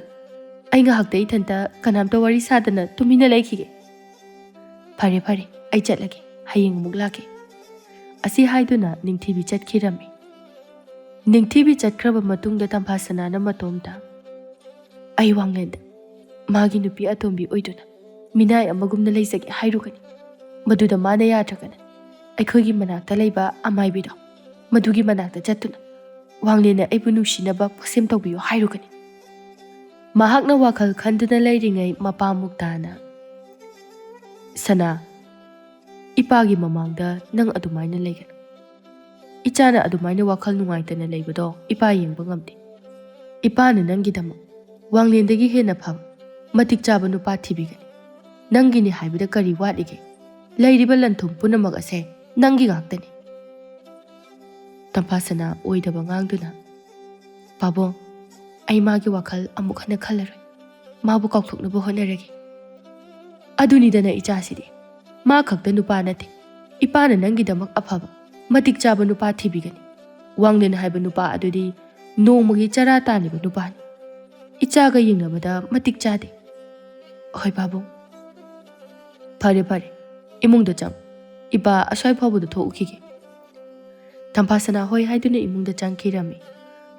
ꯑꯩ ꯉꯥꯏꯍꯥꯛꯇ ꯏꯊꯟꯇ ꯀꯅꯥꯝꯇ ꯋꯥꯔꯤ ꯁꯥꯗꯅ ꯇꯨꯃꯤꯟꯅ ꯂꯩꯈꯤꯒꯦ꯫" "ꯐꯔꯦ ꯐꯔꯦ, ꯑꯩ ꯆꯠꯂꯒꯦ, ꯍꯌꯦꯡ ꯑꯃꯨꯛ ꯂꯥꯛꯀꯦ꯫" ꯑꯁꯤ ꯍꯥꯏꯗꯨꯅ ꯅꯤꯡꯊꯤꯕꯤ ꯆꯠꯈꯤꯔꯝꯃꯤ꯫ ꯅꯤꯡꯊꯤꯕꯤ ꯆꯠꯈ꯭ꯔꯕ ꯃꯇꯨꯡꯗ ꯇꯝꯐꯥꯁꯅꯥꯅ ꯃꯇꯣꯝꯇ, "ꯑꯩ ꯋꯥꯡꯂꯦꯟꯗ ꯃꯥꯒꯤ ꯅꯨꯄꯤ ꯑꯇꯣꯝꯕꯤ ꯑꯣꯏꯗꯨꯅ ꯃꯤꯅꯥꯏ ꯑꯃꯒꯨꯝꯅ ꯂꯩꯖꯒꯦ ꯍꯥꯏꯔꯨꯒꯅꯤ꯫ ꯃꯗꯨꯗ ꯃꯥꯅ ꯌꯥꯗ꯭ꯔꯒꯅ ꯑꯩꯈꯣꯏꯒꯤ ꯃꯅꯥꯛꯇ ꯂꯩꯕ ꯑꯃꯥꯏꯕꯤꯗꯣ, ꯃꯗꯨꯒꯤ ꯃꯅꯥꯛꯇ ꯆꯠꯇꯨꯅ ꯋꯥꯡꯂꯦꯟꯅ ꯑꯩꯕꯨ ꯅꯨꯡꯁꯤꯅꯕ ꯄꯣꯠꯁꯦꯝ ꯇꯧꯕꯤꯌꯨ ꯍꯥꯏꯔꯨꯒꯅꯤ꯫" ꯃꯍꯥꯛꯅ ꯋꯥꯈꯜ ꯈꯟꯗꯨꯅ ꯂꯩꯔꯤꯉꯩ ꯃꯄꯥ ꯃꯨꯛꯇꯥꯅ, "ꯁꯅꯥ, ꯏꯄꯥꯒꯤ ꯃꯃꯥꯡꯗ ꯅꯪ ꯑꯗꯨꯃꯥꯏꯅ ꯂꯩꯒꯅꯨ꯫ ꯏꯆꯥꯅ ꯑꯗꯨꯃꯥꯏꯅ ꯋꯥꯈꯜ ꯅꯨꯡꯉꯥꯏꯇꯅ ꯂꯩꯕꯗꯣ ꯏꯄꯥ ꯌꯦꯡꯕ ꯉꯝꯗꯦ꯫ ꯏꯄꯥꯅ ꯅꯪꯒꯤꯗꯃꯛ ꯋꯥꯡꯂꯦꯟꯗꯒꯤ ꯍꯦꯟꯅ ꯐꯕ, ꯃꯇꯤꯛ ꯆꯥꯕ ꯅꯨꯄꯥ ꯊꯤꯕꯤꯒꯅꯤ꯫ ꯅꯪꯒꯤꯅꯤ ꯍꯥꯏꯕꯗ ꯀꯔꯤ ꯋꯥꯠꯂꯤꯒꯦ? ꯂꯩꯔꯤꯕ ꯂꯟ ꯊꯨꯝ ꯄꯨꯝꯅꯃꯛ ꯑꯁꯦ ꯅꯪꯒꯤ ꯉꯥꯛꯇꯅꯤ꯫" ꯇꯝꯐꯥꯁꯅꯥ ꯑꯣꯏꯗꯕ ꯉꯥꯡꯗꯨꯅ, "ꯄꯥꯕꯨꯡ, ꯑꯩ ꯃꯥꯒꯤ ꯋꯥꯈꯜ ꯑꯃꯨꯛ ꯍꯟꯅ ꯈꯜꯂꯔꯣꯏ꯫ ꯃꯥꯕꯨ ꯀꯥꯎꯊꯣꯛꯅꯕ ꯍꯣꯠꯅꯔꯒꯦ꯫" "ꯑꯗꯨꯅꯤꯗꯅ ꯏꯆꯥꯁꯤꯗꯤ꯫ ꯃꯥ ꯈꯛꯇ ꯅꯨꯄꯥ ꯅꯠꯇꯦ꯫ ꯏꯄꯥꯅ ꯅꯪꯒꯤꯗꯃꯛ ꯑꯐꯕ, ꯃꯇꯤꯛ ꯆꯥꯕ ꯅꯨꯄꯥ ꯊꯤꯕꯤꯒꯅꯤ꯫ ꯋꯥꯡꯂꯦꯟ ꯍꯥꯏꯕ ꯅꯨꯄꯥ ꯑꯗꯨꯗꯤ ꯅꯣꯡꯃꯒꯤ ꯆꯔꯥ ꯇꯥꯜꯂꯤꯕ ꯅꯨꯄꯥꯅꯤ꯫ ꯏꯆꯥꯒ ꯌꯦꯡꯅꯕꯗ ꯃꯇꯤꯛ ꯆꯥꯗꯦ꯫" "ꯍꯣꯏ ꯄꯥꯕꯨꯡ꯫" "ꯐꯔꯦ ꯐꯔꯦ, ꯏꯃꯨꯡꯗ ꯆꯪ꯫ ꯏꯄꯥ ꯑꯁ꯭ꯋꯥꯏ ꯐꯥꯎꯕꯗ ꯊꯣꯛꯎꯈꯤꯒꯦ꯫" ꯇꯝꯐꯥꯁꯅꯥ ꯍꯣꯏ ꯍꯥꯏꯗꯨꯅ ꯏꯃꯨꯡꯗ ꯆꯪꯈꯤꯔꯝꯃꯤ꯫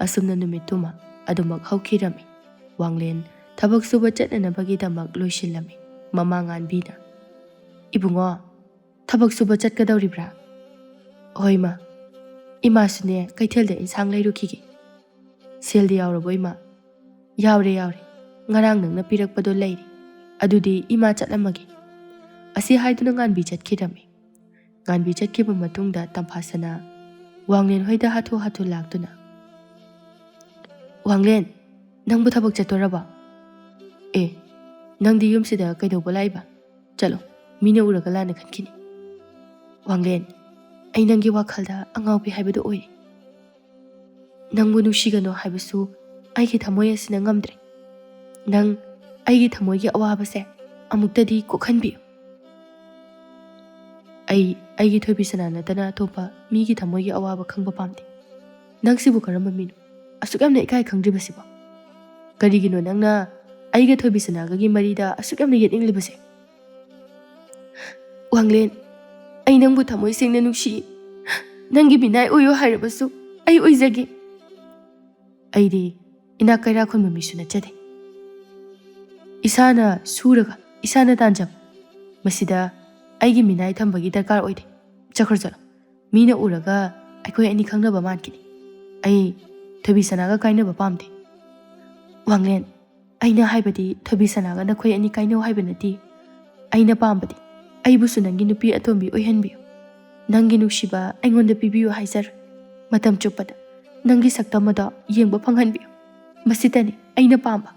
ꯑꯁꯨꯝꯅ ꯅꯨꯃꯤꯠꯇꯨꯃ ꯑꯗꯨꯃꯛ ꯍꯧꯈꯤꯔꯝꯃꯤ꯫ ꯋꯥꯡꯂꯦꯟ ꯊꯕꯛ ꯁꯨꯕ ꯆꯠꯅꯅꯕꯒꯤꯗꯃꯛ ꯂꯣꯏꯁꯤꯜꯂꯝꯃꯤ꯫ ꯃꯃꯥ ꯉꯥꯟꯕꯤꯅ, "ꯏꯕꯨꯡꯉꯣ, ꯊꯕꯛ ꯁꯨꯕ ꯆꯠꯀꯗꯧꯔꯤꯕ꯭ꯔꯥ?" "ꯍꯣꯏ ꯃꯥ, ꯏꯃꯥꯁꯨꯅꯦ ꯀꯩꯊꯦꯜꯗ ꯏꯟꯁꯥꯡ ꯂꯩꯔꯨꯈꯤꯒꯦ꯫" "ꯁꯦꯜꯗꯤ ꯌꯥꯎꯔꯕꯣ ꯏꯃꯥ?" "ꯌꯥꯎꯔꯦ ꯌꯥꯎꯔꯦ, ꯉꯔꯥꯡ ꯅꯪꯅ ꯄꯤꯔꯛꯄꯗꯣ ꯂꯩꯔꯦ꯫ ꯑꯗꯨꯗꯤ ꯏꯃꯥ ꯆꯠꯂꯝꯃꯒꯦ꯫" ꯑꯁꯤ ꯍꯥꯏꯗꯨꯅ ꯉꯥꯟꯕꯤ ꯆꯠꯈꯤꯔꯝꯃꯤ꯫ ꯉꯥꯟꯕꯤ ꯆꯠꯈꯤꯕ ꯃꯇꯨꯡꯗ ꯇꯝꯐꯥꯁꯅꯥ ꯋꯥꯡꯂꯦꯟ ꯍꯣꯏꯗ ꯍꯥꯊꯨ ꯍꯥꯊꯨ ꯂꯥꯛꯇꯨꯅ, "ꯋꯥꯡꯂꯦꯟ, ꯅꯪꯕꯨ ꯊꯕꯛ ꯆꯠꯇꯣꯔꯕꯣ? ꯑꯦ, ꯅꯪꯗꯤ ꯌꯨꯝꯁꯤꯗ ꯀꯩꯗꯧꯕ ꯂꯥꯛꯏꯕ? ꯆꯠꯂꯣ, ꯃꯤꯅ ꯎꯔꯒ ꯂꯥꯟꯅ ꯈꯟꯈꯤꯅꯤ꯫" "ꯋꯥꯡꯂꯦꯟ, ꯑꯩ ꯅꯪꯒꯤ ꯋꯥꯈꯜꯗ ꯑꯉꯥꯎꯕꯤ ꯍꯥꯏꯕꯗꯨ ꯑꯣꯏꯔꯦ꯫ ꯅꯪꯕꯨ ꯅꯨꯡꯁꯤꯒꯅꯨ ꯍꯥꯏꯕꯁꯨ ꯑꯩꯒꯤ ꯊꯃꯣꯏ ꯑꯁꯤꯅ ꯉꯝꯗ꯭ꯔꯦ꯫ ꯅꯪ ꯑꯩꯒꯤ ꯊꯃꯣꯏꯒꯤ ꯑꯋꯥꯕꯁꯦ ꯑꯃꯨꯛꯇꯗꯤ ꯀꯣꯛꯍꯟꯕꯤꯌꯨ꯫" "ꯑꯩ ꯑꯩꯒꯤ ꯊꯣꯏꯕꯤ ꯁꯅꯥ ꯅꯠꯇꯅ ꯑꯇꯣꯞꯄ ꯃꯤꯒꯤ ꯊꯃꯣꯏꯒꯤ ꯑꯋꯥꯕ ꯈꯪꯕ ꯄꯥꯝꯗꯦ꯫ ꯅꯪꯁꯤꯕꯨ ꯀꯔꯝꯕ ꯃꯤꯅꯣ? ꯑꯁꯨꯛ ꯌꯥꯝꯅ ꯏꯀꯥꯏ ꯈꯪꯗ꯭ꯔꯤꯕꯁꯤꯕꯣ? ꯀꯔꯤꯒꯤꯅꯣ ꯅꯪꯅ ꯑꯩꯒ ꯊꯣꯏꯕꯤꯁꯅꯥꯒꯒꯤ ꯃꯔꯤꯗ ꯑꯁꯨꯛ ꯌꯥꯝꯅ ꯌꯦꯠꯅꯤꯡꯂꯤꯕꯁꯦ? ꯋꯥꯡꯂꯦꯟ, ꯑꯩ ꯅꯪꯕꯨ ꯊꯃꯣꯏ ꯁꯦꯡꯅ ꯅꯨꯡꯁꯤ꯫ ꯅꯪꯒꯤ ꯃꯤꯅꯥꯏ ꯑꯣꯏꯌꯣ ꯍꯥꯏꯔꯕꯁꯨ ꯑꯩ ꯑꯣꯏꯖꯒꯦ꯫ ꯑꯩꯗꯤ ꯏꯅꯥꯛ ꯀꯩꯔꯥꯛ ꯈꯨꯟꯕ ꯃꯤꯁꯨ ꯅꯠꯆꯗꯦ꯫ ꯏꯁꯥꯅ ꯁꯨꯔꯒ ꯏꯁꯥꯅ ꯇꯥꯟꯖꯕ, ꯃꯁꯤꯗ ꯑꯩꯒꯤ ꯃꯤꯅꯥꯏ ꯊꯝꯕꯒꯤ ꯗꯔꯀꯥꯔ ꯑꯣꯏꯗꯦ꯫ ꯆꯠꯈ꯭ꯔꯣ ꯆꯠꯂꯣ꯫ ꯃꯤꯅ ꯎꯔꯒ ꯑꯩꯈꯣꯏ ꯑꯅꯤ ꯈꯪꯅꯕ ꯃꯥꯟꯈꯤꯅꯤ꯫ ꯑꯩ ꯊꯣꯏꯕꯤꯁꯅꯥꯒ ꯀꯥꯏꯅꯕ ꯄꯥꯝꯗꯦ꯫ ꯋꯥꯡꯂꯦꯟ, ꯑꯩꯅ ꯍꯥꯏꯕꯗꯤ ꯊꯣꯏꯕꯤꯁꯅꯥꯒ ꯅꯈꯣꯏ ꯑꯅꯤ ꯀꯥꯏꯅꯧ ꯍꯥꯏꯕ ꯅꯠꯇꯦ꯫ ꯑꯩꯅ ꯄꯥꯝꯕꯗꯤ ꯑꯩꯕꯨꯁꯨ ꯅꯪꯒꯤ ꯅꯨꯄꯤ ꯑꯇꯣꯝꯕꯤ ꯑꯣꯏꯍꯟꯕꯤꯌꯨ꯫ ꯅꯪꯒꯤ ꯅꯨꯡꯁꯤꯕ ꯑꯩꯉꯣꯟꯗ ꯄꯤꯕꯤꯌꯨ ꯍꯥꯏꯖꯔꯤ꯫ ꯃꯇꯝ ꯆꯨꯞꯄꯗ ꯅꯪꯒꯤ ꯁꯛꯇꯝ ꯑꯗꯣ ꯌꯦꯡꯕ ꯐꯪꯍꯟꯕꯤꯌꯨ꯫ ꯃꯁꯤꯇꯅꯤ ꯑꯩꯅ ꯄꯥꯝꯕ꯫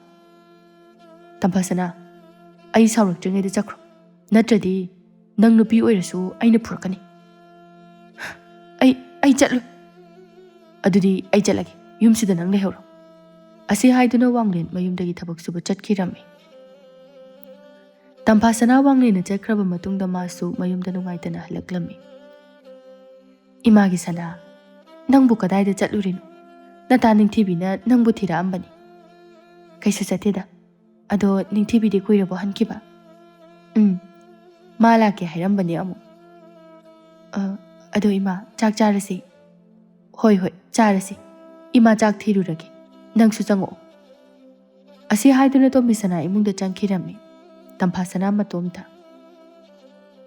ꯇꯝꯐꯥꯁꯅꯥ, ꯑꯩ ꯁꯥꯎꯔꯛꯇ꯭ꯔꯤꯉꯩꯗ ꯆꯠꯈ꯭ꯔꯣ, ꯅꯠꯇ꯭ꯔꯗꯤ ꯅꯪ ꯅꯨꯄꯤ ꯑꯣꯏꯔꯁꯨ ꯑꯩꯅ ꯐꯨꯔꯛꯀꯅꯤ꯫ ꯑꯩ, ꯑꯩ ꯆꯠꯂꯣꯏ꯫ ꯑꯗꯨꯗꯤ ꯑꯩ ꯆꯠꯂꯒꯦ, ꯌꯨꯝꯁꯤꯗ ꯅꯪ ꯂꯩꯍꯧꯔꯣ꯫ ꯑꯁꯤ ꯍꯥꯏꯗꯨꯅ ꯋꯥꯡꯂꯦꯟ ꯃꯌꯨꯝꯗꯒꯤ ꯊꯕꯛ ꯁꯨꯕ ꯆꯠꯈꯤꯔꯝꯃꯤ꯫ ꯇꯝꯐꯥꯁꯅꯥ ꯋꯥꯡꯂꯦꯟꯅ ꯆꯠꯈ꯭ꯔꯕ ꯃꯇꯨꯡꯗ ꯃꯥꯁꯨ ꯃꯌꯨꯝꯗ ꯅꯨꯡꯉꯥꯏꯇꯅ ꯍꯜꯂꯛꯂꯝꯃꯤ꯫ "ꯏꯃꯥꯒꯤ ꯁꯅꯥ, ꯅꯪꯕꯨ ꯀꯗꯥꯏꯗ ꯆꯠꯂꯨꯔꯤꯅꯣ? ꯅꯇꯥ ꯅꯤꯡꯊꯤꯕꯤꯅ ꯅꯪꯕꯨ ꯊꯤꯔꯛꯑꯝꯕꯅꯤ꯫" "ꯀꯩꯁꯨ ꯆꯠꯇꯦꯗ꯫ ꯑꯗꯣ ꯅꯤꯡꯊꯤꯕꯤꯗꯤ ꯀꯨꯏꯔꯕꯣ ꯍꯟꯈꯤꯕ?" "ꯎꯝ, ꯃꯥ ꯂꯥꯛꯀꯦ ꯍꯥꯏꯔꯝꯕꯅꯦ ꯑꯃꯨꯛ꯫" "ꯑ, ꯑꯗꯣ ꯏꯃꯥ, ꯆꯥꯛ ꯆꯥꯔꯁꯤ꯫" "ꯍꯣꯏ, ꯍꯣꯏ, ꯆꯥꯔꯁꯤ꯫ ꯏꯃꯥ ꯆꯥꯛ ꯊꯤꯔꯨꯔꯒꯦ꯫ ꯅꯪꯁꯨ ꯆꯪꯉꯛꯑꯣ꯫" ꯑꯁꯤ ꯍꯥꯏꯗꯨꯅ ꯇꯣꯝꯕꯤꯁꯅꯥ ꯏꯃꯨꯡꯗ ꯆꯪꯈꯤꯔꯝꯃꯤ꯫ ꯇꯝꯐꯥꯁꯅꯥ ꯃꯇꯣꯝꯇ꯫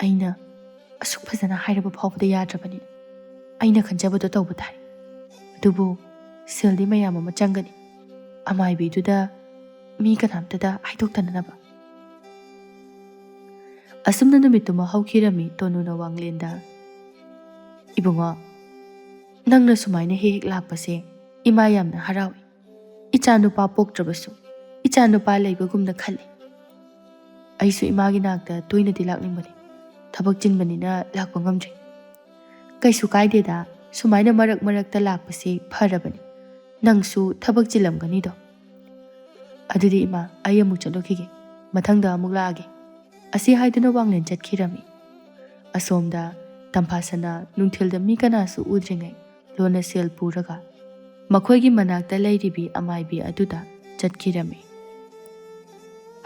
"ꯑꯩꯅ ꯑꯁꯨꯛ ꯐꯖꯅ ꯍꯥꯏꯔꯕ ꯐꯥꯎꯕꯗ ꯌꯥꯗ꯭ꯔꯕꯅꯤ꯫ ꯑꯩꯅ ꯈꯟꯖꯕꯗꯣ ꯇꯧꯕ ꯇꯥꯔꯦ꯫ ꯑꯗꯨꯕꯨ ꯁꯦꯜꯗꯤ ꯃꯌꯥꯝ ꯑꯃ ꯆꯪꯒꯅꯤ꯫ ꯑꯃꯥꯏꯕꯤꯗꯨꯗ ꯃꯤ ꯀꯅꯥꯝꯇꯗ ꯍꯥꯏꯗꯣꯛꯇꯅꯅꯕ꯫" ꯑꯁꯨꯝꯅ ꯅꯨꯃꯤꯠꯇꯨꯃ ꯍꯧꯈꯤꯔꯝꯃꯤ꯫ ꯇꯣꯅꯨꯅ ꯋꯥꯡꯂꯦꯟꯗ, "ꯏꯕꯨꯡꯉꯣ, ꯅꯪꯅ ꯁꯨꯃꯥꯏꯅ ꯍꯦꯛ ꯍꯦꯛ ꯂꯥꯛꯄꯁꯦ ꯏꯃꯥ ꯌꯥꯝꯅ ꯍꯔꯥꯎꯏ꯫ ꯏꯆꯥ ꯅꯨꯄꯥ ꯄꯣꯛꯇ꯭ꯔꯕꯁꯨ ꯏꯆꯥ ꯅꯨꯄꯥ ꯂꯩꯕꯒꯨꯝꯅ ꯈꯜꯂꯤ꯫ ꯑꯩꯁꯨ ꯏꯃꯥꯒꯤ ꯅꯥꯛꯇ ꯇꯣꯏꯅꯗꯤ ꯂꯥꯛꯅꯤꯡꯕꯅꯤ꯫ ꯊꯕꯛ ꯆꯤꯟꯕꯅꯤꯅ ꯂꯥꯛꯄ ꯉꯝꯗ꯭ꯔꯦ꯫" "ꯀꯩꯁꯨ ꯀꯥꯏꯗꯦꯗ, ꯁꯨꯃꯥꯏꯅ ꯃꯔꯛ ꯃꯔꯛꯇ ꯂꯥꯛꯄꯁꯦ ꯐꯔꯕꯅꯤ꯫ ꯅꯪꯁꯨ ꯊꯕꯛ ꯆꯤꯜꯂꯝꯒꯅꯤꯗꯣ꯫" "ꯑꯗꯨꯗꯤ ꯏꯃꯥ, ꯑꯩ ꯑꯃꯨꯛ ꯆꯠꯂꯨꯈꯤꯒꯦ꯫ ꯃꯊꯪꯗ ꯑꯃꯨꯛ ꯂꯥꯛꯑꯒꯦ꯫" ꯑꯁꯤ ꯍꯥꯏꯗꯨꯅ ꯋꯥꯡꯂꯦꯟ ꯆꯠꯈꯤꯔꯝꯃꯤ꯫ ꯑꯁꯣꯝꯗ ꯇꯝꯐꯥꯁꯅꯥ ꯅꯨꯡꯊꯤꯜꯗ ꯃꯤ ꯀꯅꯥꯁꯨ ꯎꯗ꯭ꯔꯤꯉꯩ ꯂꯣꯟꯅ ꯁꯦꯜ ꯄꯨꯔꯒ ꯃꯈꯣꯏꯒꯤ ꯃꯅꯥꯛꯇ ꯂꯩꯔꯤꯕꯤ ꯑꯃꯥꯏꯕꯤ ꯑꯗꯨꯗ ꯆꯠꯈꯤꯔꯝꯃꯤ꯫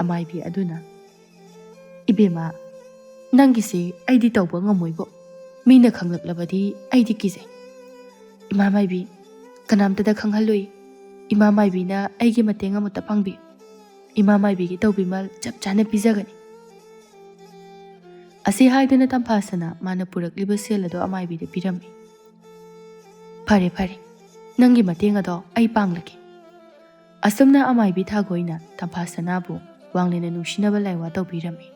ꯑꯃꯥꯏꯕꯤ ꯑꯗꯨꯅ, "ꯏꯕꯦꯝꯃ, ꯅꯪꯒꯤꯁꯦ ꯑꯩꯗꯤ ꯇꯧꯕ ꯉꯝꯃꯣꯏꯕꯣ꯫ ꯃꯤꯅ ꯈꯪꯂꯛꯂꯕꯗꯤ ꯑꯩꯗꯤ ꯀꯤꯖꯩ꯫ ꯏꯃꯥ ꯃꯥꯏꯕꯤ, ꯀꯅꯥꯝꯇꯗ ꯈꯪꯍꯜꯂꯣꯏ꯫ ꯏꯃꯥ ꯃꯥꯏꯕꯤꯅ ꯑꯩꯒꯤ ꯃꯇꯦꯡ ꯑꯃꯨꯛꯇ ꯄꯥꯡꯕꯤꯌꯨ꯫ ꯏꯃꯥ ꯃꯥꯏꯕꯤꯒꯤ ꯇꯧꯕꯤꯃꯜ ꯆꯞ ꯆꯥꯅ ꯄꯤꯖꯒꯅꯤ"꯫ ꯑꯁꯤ ꯍꯥꯏꯗꯨꯅ ꯇꯝꯐꯥꯁꯅꯥ ꯃꯥꯅ ꯄꯨꯔꯛꯂꯤꯕ ꯁꯦꯜ ꯑꯗꯨ ꯑꯃꯥꯏꯕꯤꯗ ꯄꯤꯔꯝꯃꯤ꯫ "ꯐꯔꯦ, ꯐꯔꯦ, ꯅꯪꯒꯤ ꯃꯇꯦꯡ ꯑꯗꯣ ꯑꯩ ꯄꯥꯡꯂꯒꯦ"꯫ ꯑꯁꯨꯝꯅ ꯑꯃꯥꯏꯕꯤ ꯊꯥꯒꯣꯏꯅ ꯇꯝꯐꯥꯁꯅꯥꯕꯨ ꯋꯥꯡꯂꯦꯟꯅ ꯅꯨꯡꯁꯤꯅꯕ ꯂꯥꯏꯋꯥ ꯇꯧꯕꯤꯔꯝꯃꯤ꯫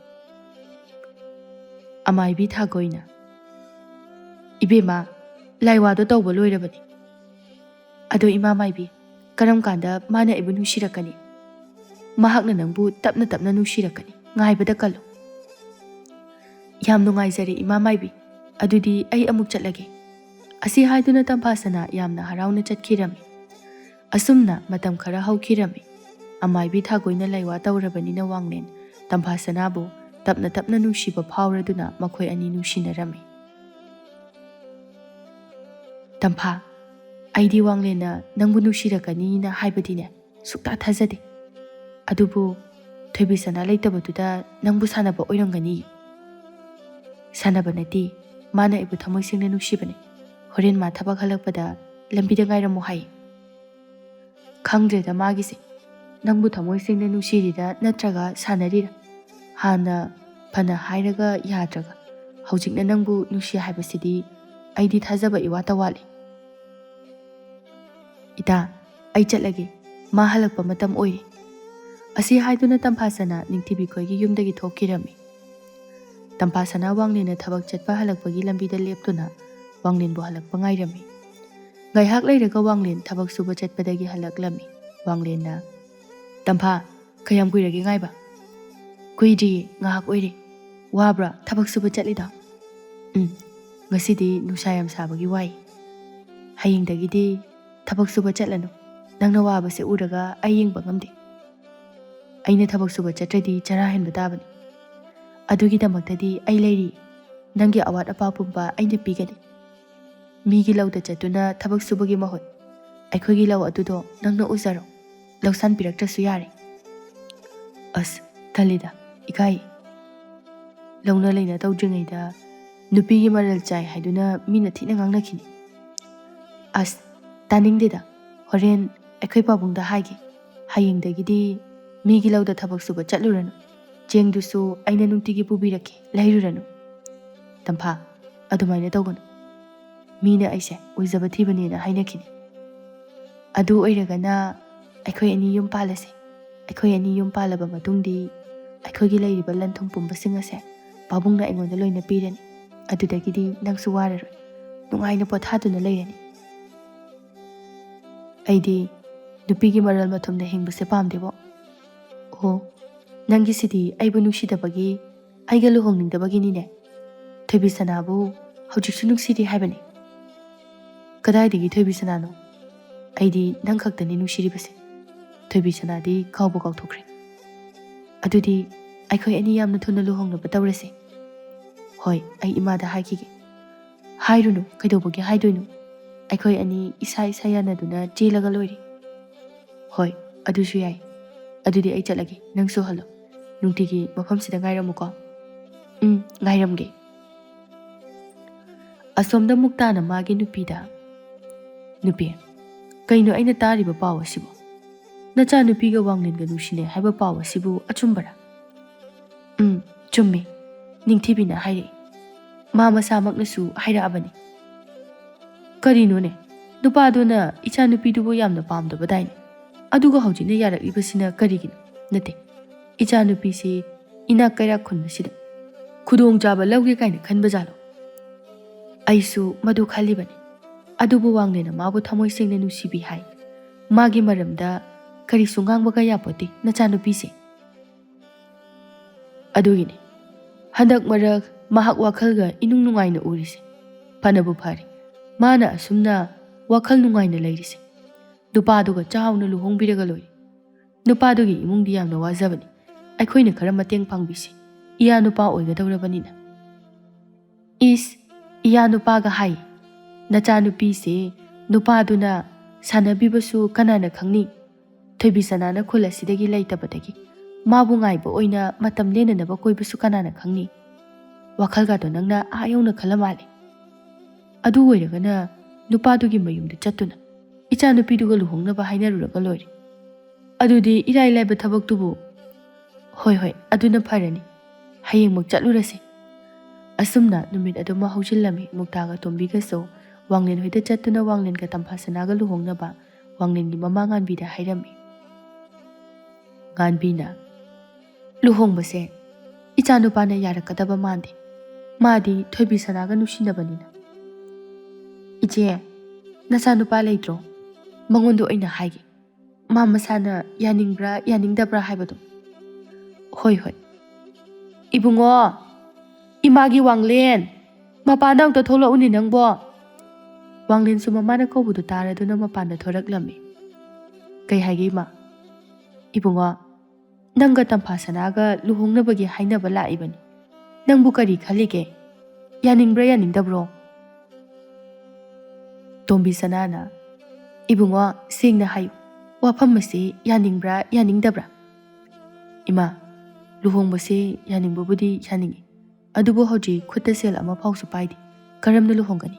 ꯑꯃꯥꯏꯕꯤ ꯊꯥꯒꯣꯏꯅ, "ꯏꯕꯦꯝꯃ, ꯂꯥꯏꯋꯥꯗꯣ ꯇꯧꯕ ꯂꯣꯏꯔꯕꯅꯤ꯫ ꯑꯗꯣ ꯏꯃꯥ ꯃꯥꯏꯕꯤ, ꯀꯔꯝ ꯀꯥꯟꯗ ꯃꯥꯅ ꯑꯩꯕꯨ ꯅꯨꯡꯁꯤꯔꯛꯀꯅꯤ? ꯃꯍꯥꯛꯅ ꯅꯪꯕꯨ ꯇꯞꯅ ꯇꯞꯅ ꯅꯨꯡꯁꯤꯔꯛꯀꯅꯤ꯫ ꯉꯥꯏꯕꯗ ꯀꯜꯂꯨ"꯫ "ꯌꯥꯝ ꯅꯨꯡꯉꯥꯏꯖꯔꯦ ꯏꯃꯥ ꯃꯥꯏꯕꯤ꯫ ꯑꯗꯨꯗꯤ ꯑꯩ ꯑꯃꯨꯛ ꯆꯠꯂꯒꯦ"꯫ ꯑꯁꯤ ꯍꯥꯏꯗꯨꯅ ꯇꯝꯐꯥꯁꯅꯥ ꯌꯥꯝꯅ ꯍꯔꯥꯎꯅ ꯆꯠꯈꯤꯔꯝꯃꯤ꯫ ꯑꯁꯨꯝꯅ ꯃꯇꯝ ꯈꯔ ꯍꯧꯈꯤꯔꯝꯃꯤ꯫ ꯑꯃꯥꯏꯕꯤ ꯊꯥꯒꯣꯏꯅ ꯂꯥꯏꯋꯥ ꯇꯧꯔꯕꯅꯤꯅ ꯋꯥꯡꯂꯦꯟ ꯇꯝꯐꯥꯁꯅꯥꯕꯨ ꯇꯞꯅ ꯇꯞꯅ ꯅꯨꯡꯁꯤꯕ ꯐꯥꯎꯔꯗꯨꯅ ꯃꯈꯣꯏ ꯑꯅꯤ ꯅꯨꯡꯁꯤꯅꯔꯝꯃꯤ꯫ "ꯇꯝꯐꯥ, ꯑꯩꯗꯤ ꯋꯥꯡꯂꯦꯟꯅ ꯅꯪꯕꯨ ꯅꯨꯡꯁꯤꯔꯛꯀꯅꯤꯅ ꯍꯥꯏꯕꯗꯤꯅꯦ ꯁꯨꯛꯊꯥ ꯊꯥꯖꯗꯦ꯫ ꯑꯗꯨꯕꯨ ꯊꯣꯏꯕꯤꯁꯅꯥ ꯂꯩꯇꯕꯗꯨꯗ ꯅꯪꯕꯨ ꯁꯥꯟꯅꯕ ꯑꯣꯏꯔꯝꯒꯅꯤ"꯫ "ꯁꯥꯟꯅꯕ ꯅꯠꯇꯦ, ꯃꯥꯅ ꯑꯩꯕꯨ ꯊꯃꯣꯏ ꯁꯦꯡꯅ ꯅꯨꯡꯁꯤꯕꯅꯤ꯫ ꯍꯣꯔꯦꯟ ꯃꯥ ꯊꯕꯛ ꯍꯜꯂꯛꯄꯗ ꯂꯝꯕꯤꯗ ꯉꯥꯏꯔꯝꯃꯨ ꯍꯥꯏ"꯫ "ꯈꯪꯗ꯭ꯔꯦꯗ ꯃꯥꯒꯤꯁꯦ꯫ ꯅꯪꯕꯨ ꯊꯃꯣꯏ ꯁꯦꯡꯅ ꯅꯨꯡꯁꯤꯔꯤꯔꯥ ꯅꯠꯇ꯭ꯔꯒ ꯁꯥꯟꯅꯔꯤꯔꯥ? ꯍꯥꯟꯅ ꯐꯅ ꯍꯥꯏꯔꯒ ꯌꯥꯗ꯭ꯔꯒ ꯍꯧꯖꯤꯛꯅ ꯅꯪꯕꯨ ꯅꯨꯡꯁꯤ ꯍꯥꯏꯕꯁꯤꯗꯤ ꯑꯩꯗꯤ ꯊꯥꯖꯕ ꯏꯋꯥꯠꯇ ꯋꯥꯠꯂꯤ꯫ ꯏꯇꯥ, ꯑꯩ ꯆꯠꯂꯒꯦ꯫ ꯃꯥ ꯍꯜꯂꯛꯄ ꯃꯇꯝ ꯑꯣꯏꯔꯦ"꯫ ꯑꯁꯤ ꯍꯥꯏꯗꯨꯅ ꯇꯝꯐꯥꯁꯅꯥ ꯅꯤꯡꯊꯤꯕꯤ ꯈꯣꯏꯒꯤ ꯌꯨꯝꯗꯒꯤ ꯊꯣꯛꯈꯤꯔꯝꯃꯤ꯫ ꯇꯝꯐꯥꯁꯅꯥ ꯋꯥꯡꯂꯦꯟꯅ ꯊꯕꯛ ꯆꯠꯄ ꯍꯜꯂꯛꯄꯒꯤ ꯂꯝꯕꯤꯗ ꯂꯦꯞꯇꯨꯅ ꯋꯥꯡꯂꯦꯟꯕꯨ ꯍꯜꯂꯛꯄ ꯉꯥꯏꯔꯝꯃꯤ꯫ ꯉꯥꯏꯍꯥꯛ ꯂꯩꯔꯒ ꯋꯥꯡꯂꯦꯟ ꯊꯕꯛ ꯁꯨꯕ ꯆꯠꯄꯗꯒꯤ ꯍꯜꯂꯛꯂꯝꯃꯤ꯫ ꯋꯥꯡꯂꯦꯟꯅ, "ꯇꯝꯐꯥ, ꯀꯌꯥꯝ ꯀꯨꯏꯔꯒꯦ ꯉꯥꯏꯕ?" "ꯀꯨꯏꯗ꯭ꯔꯤꯌꯦ, ꯉꯥꯏꯍꯥꯛ ꯑꯣꯏꯔꯦ꯫ ꯋꯥꯕ꯭ꯔꯥ ꯊꯕꯛ ꯁꯨꯕ ꯆꯠꯂꯤꯗꯣ?" "ꯎꯝ, ꯉꯁꯤꯗꯤ ꯅꯨꯡꯁꯥ ꯌꯥꯝ ꯁꯥꯕꯒꯤ ꯋꯥꯏ꯫ ꯍꯌꯦꯡꯗꯒꯤꯗꯤ ꯊꯕꯛ ꯁꯨꯕ ꯆꯠꯂꯅꯨ꯫ ꯅꯪꯅ ꯋꯥꯕꯁꯦ ꯎꯔꯒ ꯑꯩ ꯌꯦꯡꯕ ꯉꯝꯗꯦ꯫ ꯑꯩꯅ ꯊꯕꯛ ꯁꯨꯕ ꯆꯠꯇ꯭ꯔꯗꯤ ꯆꯔꯥ ꯍꯦꯟꯕ ꯇꯥꯕꯅꯤ꯫ ꯑꯗꯨꯒꯤꯗꯃꯛꯇꯗꯤ ꯑꯩ ꯂꯩꯔꯤ꯫ ꯅꯪꯒꯤ ꯑꯋꯥꯠ ꯑꯄꯥ ꯄꯨꯝꯕ ꯑꯩꯅ ꯄꯤꯒꯅꯤ꯫ ꯃꯤꯒꯤ ꯂꯧꯗ ꯆꯠꯇꯨꯅ ꯊꯕꯛ ꯁꯨꯕꯒꯤ ꯃꯍꯨꯠ ꯑꯩꯈꯣꯏꯒꯤ ꯂꯧ ꯑꯗꯨꯗꯣ ꯅꯪꯅ ꯎꯖꯔꯣ, ꯂꯧꯁꯥꯟ ꯄꯤꯔꯛꯇ꯭ꯔꯁꯨ ꯌꯥꯔꯦ꯫ ꯑꯁ, ꯇꯜꯂꯤꯗ, ꯏꯀꯥꯏ꯫ ꯂꯧꯅ ꯂꯩꯅ ꯇꯧꯗ꯭ꯔꯤꯉꯩꯗ ꯅꯨꯄꯤꯒꯤ ꯃꯔꯜ ꯆꯥꯏ ꯍꯥꯏꯗꯨꯅ ꯃꯤꯅ ꯊꯤꯅ ꯉꯥꯡꯅꯈꯤꯅꯤ꯫ ꯑꯁ, ꯇꯥꯅꯤꯡꯗꯦꯗ꯫ ꯍꯣꯔꯦꯟ ꯑꯩꯈꯣꯏ ꯄꯥꯕꯨꯡꯗ ꯍꯥꯏꯒꯦ꯫ ꯍꯌꯦꯡꯗꯒꯤꯗꯤ ꯃꯤꯒꯤ ꯂꯧꯗ ꯊꯕꯛ ꯁꯨꯕ ꯆꯠꯂꯨꯔꯅꯨ꯫ ꯆꯦꯡꯗꯨꯁꯨ ꯑꯩꯅ ꯅꯨꯡꯇꯤꯒꯤ ꯄꯨꯕꯤꯔꯛꯀꯦ, ꯂꯩꯔꯨꯔꯅꯨ꯫ ꯇꯝꯐꯥ, ꯑꯗꯨꯃꯥꯏꯅ ꯇꯧꯒꯅꯨ꯫ ꯃꯤꯅ ꯑꯩꯁꯦ ꯑꯣꯏꯖꯕ ꯊꯤꯕꯅꯦꯅ ꯍꯥꯏꯅꯈꯤꯅꯤ꯫ ꯑꯗꯨ ꯑꯣꯏꯔꯒꯅ ꯑꯩꯈꯣꯏ ꯑꯅꯤ ꯌꯨꯝ ꯄꯥꯜꯂꯁꯦ꯫ ꯑꯩꯈꯣꯏ ꯑꯅꯤ ꯌꯨꯝ ꯄꯥꯜꯂꯕ ꯃꯇꯨꯡꯗꯤ ꯑꯩꯈꯣꯏꯒꯤ ꯂꯩꯔꯤꯕ ꯂꯟ ꯊꯨꯝ ꯄꯨꯝꯕꯁꯤꯡ ꯑꯁꯦ ꯄꯥꯕꯨꯡꯅ ꯑꯩꯉꯣꯟꯗ ꯂꯣꯏꯅ ꯄꯤꯔꯅꯤ꯫ ꯑꯗꯨꯗꯒꯤꯗꯤ ꯅꯪꯁꯨ ꯋꯥꯔꯔꯣꯏ꯫ ꯅꯨꯡꯉꯥꯏꯅ ꯄꯣꯊꯥꯗꯨꯅ ꯂꯩꯔꯅꯤ꯫ ꯑꯩꯗꯤ ꯅꯨꯄꯤꯒꯤ ꯃꯔꯜ ꯃꯊꯨꯝꯅ ꯍꯤꯡꯕꯁꯦ ꯄꯥꯝꯗꯦꯕꯣ꯫ ꯑꯣ, ꯅꯪꯒꯤꯁꯤꯗꯤ ꯑꯩꯕꯨ ꯅꯨꯡꯁꯤꯗꯕꯒꯤ, ꯑꯩꯒ ꯂꯨꯍꯣꯡꯅꯤꯡꯗꯕꯒꯤꯅꯤꯅꯦ꯫ ꯊꯣꯏꯕꯤꯁꯅꯥꯕꯨ ꯍꯧꯖꯤꯛꯁꯨ ꯅꯨꯡꯁꯤꯔꯤ ꯍꯥꯏꯕꯅꯤ꯫ ꯀꯗꯥꯏꯗꯒꯤ ꯊꯣꯏꯕꯤꯁꯅꯥꯅꯣ? ꯑꯩꯗꯤ ꯅꯪ ꯈꯛꯇꯅꯤ ꯅꯨꯡꯁꯤꯔꯤꯕꯁꯦ꯫ ꯊꯣꯏꯕꯤꯁꯅꯥꯗꯤ ꯀꯥꯎꯕꯨ ꯀꯥꯎꯊꯣꯛꯈ꯭ꯔꯦ꯫ ꯑꯗꯨꯗꯤ ꯑꯩꯈꯣꯏ ꯑꯅꯤ ꯌꯥꯝꯅ ꯊꯨꯅ ꯂꯨꯍꯣꯡꯅꯕ ꯇꯧꯔꯁꯦ꯫ ꯍꯣꯏ, ꯑꯩ ꯏꯃꯥꯗ ꯍꯥꯏꯈꯤꯒꯦ꯫ ꯍꯥꯏꯔꯨꯅꯨ, ꯀꯩꯗꯧꯕꯒꯤ ꯍꯥꯏꯗꯣꯏꯅꯣ? ꯑꯩꯈꯣꯏ ꯑꯅꯤ ꯏꯁꯥ ꯏꯁꯥ ꯌꯥꯅꯗꯨꯅ ꯆꯦꯜꯂꯒ ꯂꯣꯏꯔꯦ꯫ ꯍꯣꯏ, ꯑꯗꯨꯁꯨ ꯌꯥꯏ꯫ ꯑꯗꯨꯗꯤ ꯑꯩ ꯆꯠꯂꯒꯦ, ꯅꯪꯁꯨ ꯍꯜꯂꯣ꯫ ꯅꯨꯡꯇꯤꯒꯤ ꯃꯐꯝꯁꯤꯗ ꯉꯥꯏꯔꯝꯃꯨꯀꯣ꯫ ꯎꯝ, ꯉꯥꯏꯔꯝꯒꯦ꯫ ꯑꯁꯣꯝꯗ ꯃꯨꯛꯇꯥꯅ ꯃꯥꯒꯤ ꯅꯨꯄꯤꯗ, "ꯅꯨꯄꯤ, ꯀꯩꯅꯣ ꯑꯩꯅ ꯇꯥꯔꯤꯕ ꯄꯥꯎ ꯑꯁꯤꯕꯨ? ꯅꯆꯥꯅꯨꯄꯤꯒ ꯋꯥꯡꯂꯦꯟꯒ ꯅꯨꯡꯁꯤꯅꯩ ꯍꯥꯏꯕ ꯄꯥꯎ ꯑꯁꯤꯕꯨ ꯑꯆꯨꯝꯕꯔꯥ?" "ꯎꯝ, ꯆꯨꯝꯃꯤ꯫ ꯅꯤꯡꯊꯤꯕꯤꯅ ꯍꯥꯏꯔꯛꯏ꯫ ꯃꯥ ꯃꯁꯥꯃꯛꯅꯁꯨ ꯍꯥꯏꯔꯛꯑꯕꯅꯤ꯫" "ꯀꯔꯤꯅꯣꯅꯦ? ꯅꯨꯄꯥꯗꯨꯅ ꯏꯆꯥꯅꯨꯄꯤꯗꯨꯕꯨ ꯌꯥꯝꯅ ꯄꯥꯝꯗꯕꯗꯥꯏꯅꯦ? ꯑꯗꯨꯒ ꯍꯧꯖꯤꯛꯅ ꯌꯥꯔꯛꯂꯤꯕꯁꯤꯅ ꯀꯔꯤꯒꯤꯅꯣ? ꯅꯠꯇꯦ, ꯏꯆꯥꯅꯨꯄꯤꯁꯤ ꯏꯅꯥꯛ ꯀꯩꯔꯥꯛ ꯈꯨꯟꯕꯁꯤꯗ ꯈꯨꯗꯣꯡꯆꯥꯕ ꯂꯧꯒꯦ ꯀꯥꯏꯅ ꯈꯟꯕꯖꯥꯠꯂꯣ?" "ꯑꯩꯁꯨ ꯃꯗꯨ ꯈꯜꯂꯤꯕꯅꯤ꯫ ꯑꯗꯨꯕꯨ ꯋꯥꯡꯂꯦꯟꯅ ꯃꯥꯕꯨ ꯊꯃꯣꯏ ꯁꯦꯡꯅ ꯅꯨꯡꯁꯤꯕꯤ ꯍꯥꯏ꯫ ꯃꯥꯒꯤ ꯃꯔꯝꯗ ꯀꯔꯤꯁꯨ ꯉꯥꯡꯕꯒ ꯌꯥꯄꯣꯠꯇꯦ ꯅꯆꯥꯅꯨꯄꯤꯁꯦ꯫ ꯑꯗꯨꯒꯤꯅꯤ ꯍꯟꯗꯛ ꯃꯔꯛ ꯃꯍꯥꯛ ꯋꯥꯈꯜꯒ ꯏꯅꯨꯡ ꯅꯨꯡꯉꯥꯏꯅ ꯎꯔꯤꯁꯦ꯫ ꯐꯅꯕꯨ ꯐꯔꯦ ꯃꯥꯅ ꯑꯁꯨꯝꯅ ꯋꯥꯈꯜ ꯅꯨꯡꯉꯥꯏꯅ ꯂꯩꯔꯤꯁꯦ꯫ ꯅꯨꯄꯥꯗꯨꯒ ꯆꯥꯎꯅ ꯂꯨꯍꯣꯡꯕꯤꯔꯒ ꯂꯣꯏꯔꯦ꯫ ꯅꯨꯄꯥꯗꯨꯒꯤ ꯏꯃꯨꯡꯗꯤ ꯌꯥꯝꯅ ꯋꯥꯖꯕꯅꯤ꯫ ꯑꯩꯈꯣꯏꯅ ꯈꯔ ꯃꯇꯦꯡ ꯄꯥꯡꯕꯤꯁꯤ꯫ ꯏꯌꯥ ꯅꯨꯄꯥ ꯑꯣꯏꯒꯗꯧꯔꯕꯅꯤꯅ꯫" "ꯏꯁ, ꯏꯌꯥ ꯅꯨꯄꯥꯒ ꯍꯥꯏ꯫ ꯅꯆꯥꯅꯨꯄꯤꯁꯦ ꯅꯨꯄꯥꯗꯨꯅ ꯁꯥꯟꯅꯕꯤꯕꯁꯨ ꯀꯅꯥꯅ ꯈꯪꯅꯤ? ꯊꯣꯏꯕꯤꯁꯅꯥꯅ ꯈꯨꯜ ꯑꯁꯤꯗꯒꯤ ꯂꯩꯇꯕꯗꯒꯤ ꯃꯥꯕꯨ ꯉꯥꯏꯕ ꯑꯣꯏꯅ ꯃꯇꯝ ꯂꯦꯟꯅꯅꯕ ꯀꯣꯏꯕꯁꯨ ꯀꯅꯥꯅ ꯈꯪꯅꯤ? ꯋꯥꯈꯜꯒꯗꯣ ꯅꯪꯅ ꯑꯥ ꯌꯧꯅ ꯈꯜꯂ ꯃꯥꯜꯂꯦ꯫ ꯑꯗꯨ ꯑꯣꯏꯔꯒꯅ ꯅꯨꯄꯥꯗꯨꯒꯤ ꯃꯌꯨꯝꯗ ꯆꯠꯇꯨꯅ ꯏꯆꯥꯅꯨꯄꯤꯗꯨꯒ ꯂꯨꯍꯣꯡꯅꯕ ꯍꯥꯏꯅꯔꯨꯔꯒ ꯂꯣꯏꯔꯦ꯫ ꯑꯗꯨꯗꯤ ꯏꯔꯥꯏ ꯂꯥꯏꯕ ꯊꯕꯛꯇꯨꯕꯨ꯫ ꯍꯣꯏ, ꯍꯣꯏ, ꯑꯗꯨꯅ ꯐꯔꯅꯤ꯫ ꯍꯌꯦꯡꯃꯛ ꯆꯠꯂꯨꯔꯁꯤ꯫ ꯑꯁꯨꯝꯅ ꯅꯨꯃꯤꯠ ꯑꯗꯨꯃ ꯍꯧꯖꯤꯜꯂꯝꯃꯤ꯫ ꯃꯨꯛꯇꯥꯒ ꯇꯣꯝꯕꯤꯒꯁꯨ ꯋꯥꯡꯂꯦꯟ ꯍꯣꯏꯗ ꯆꯠꯇꯨꯅ ꯋꯥꯡꯂꯦꯟꯒ ꯇꯝꯐꯥꯁꯅꯥꯒ ꯂꯨꯍꯣꯡꯅꯕ ꯋꯥꯡꯂꯦꯟꯒꯤ ꯃꯃꯥ ꯉꯥꯟꯕꯤꯗ ꯍꯥꯏꯔꯝꯃꯤ꯫ ꯉꯥꯟꯕꯤꯅ, "ꯂꯨꯍꯣꯡꯕꯁꯦ ꯏꯆꯥꯅꯨꯄꯥꯅ ꯌꯥꯔꯛꯀꯗꯕ ꯃꯥꯟꯗꯦ꯫ ꯃꯥꯗꯤ ꯊꯣꯏꯕꯤꯁꯅꯥꯒ ꯅꯨꯡꯁꯤꯅꯕꯅꯤꯅ꯫" "ꯏꯆꯦ, ꯅꯆꯥꯅꯨꯄꯥ ꯂꯩꯇ꯭ꯔꯣ? ꯃꯉꯣꯟꯗ ꯑꯣꯏꯅ ꯍꯥꯏꯒꯦ꯫ ꯃꯥ ꯃꯁꯥꯅ ꯌꯥꯅꯤꯡꯕ꯭ꯔꯥ ꯌꯥꯅꯤꯡꯗꯕ꯭ꯔꯥ ꯍꯥꯏꯕꯗꯣ꯫" "ꯍꯣꯏ, ꯍꯣꯏ꯫ ꯏꯕꯨꯡꯉꯣ, ꯏꯃꯥꯒꯤ ꯋꯥꯡꯂꯦꯟ, ꯃꯄꯥꯟꯗ ꯑꯝꯇ ꯊꯣꯛꯂꯛꯎꯅꯦ ꯅꯪꯕꯣ꯫" ꯋꯥꯡꯂꯦꯟꯁꯨ ꯃꯃꯥꯅ ꯀꯧꯕꯗꯨ ꯇꯥꯔꯗꯨꯅ ꯃꯄꯥꯟꯗ ꯊꯣꯔꯛꯂꯝꯃꯤ꯫ "ꯀꯩ ꯍꯥꯏꯒꯦ ꯏꯃꯥ?" "ꯏꯕꯨꯡꯉꯣ, ꯅꯪꯒ ꯇꯝꯐꯥꯁꯅꯥꯒ ꯂꯨꯍꯣꯡꯅꯕꯒꯤ ꯍꯥꯏꯅꯕ ꯂꯥꯛꯏꯕꯅꯤ꯫ ꯅꯪꯕꯨ ꯀꯔꯤ ꯈꯜꯂꯤꯒꯦ? ꯌꯥꯅꯤꯡꯕ꯭ꯔꯥ ꯌꯥꯅꯤꯡꯗꯕ꯭ꯔꯣ?" ꯇꯣꯝꯕꯤꯁꯅꯥꯅ, "ꯏꯕꯨꯡꯉꯣ, ꯁꯦꯡꯅ ꯍꯥꯏꯌꯨ, ꯋꯥꯐꯝ ꯑꯁꯤ ꯌꯥꯅꯤꯡꯕ꯭ꯔꯥ ꯌꯥꯅꯤꯡꯗꯕ꯭ꯔꯥ?" "ꯏꯃꯥ, ꯂꯨꯍꯣꯡꯕꯁꯦ ꯌꯥꯅꯤꯡꯕꯕꯨꯗꯤ ꯌꯥꯅꯤꯡꯏ, ꯑꯗꯨꯕꯨ ꯍꯧꯖꯤꯛ ꯈꯨꯠꯇ ꯁꯦꯜ ꯑꯃ ꯐꯥꯎꯁꯨ ꯄꯥꯏꯗꯦ꯫ ꯀꯔꯝꯅ ꯂꯨꯍꯣꯡꯒꯅꯤ?"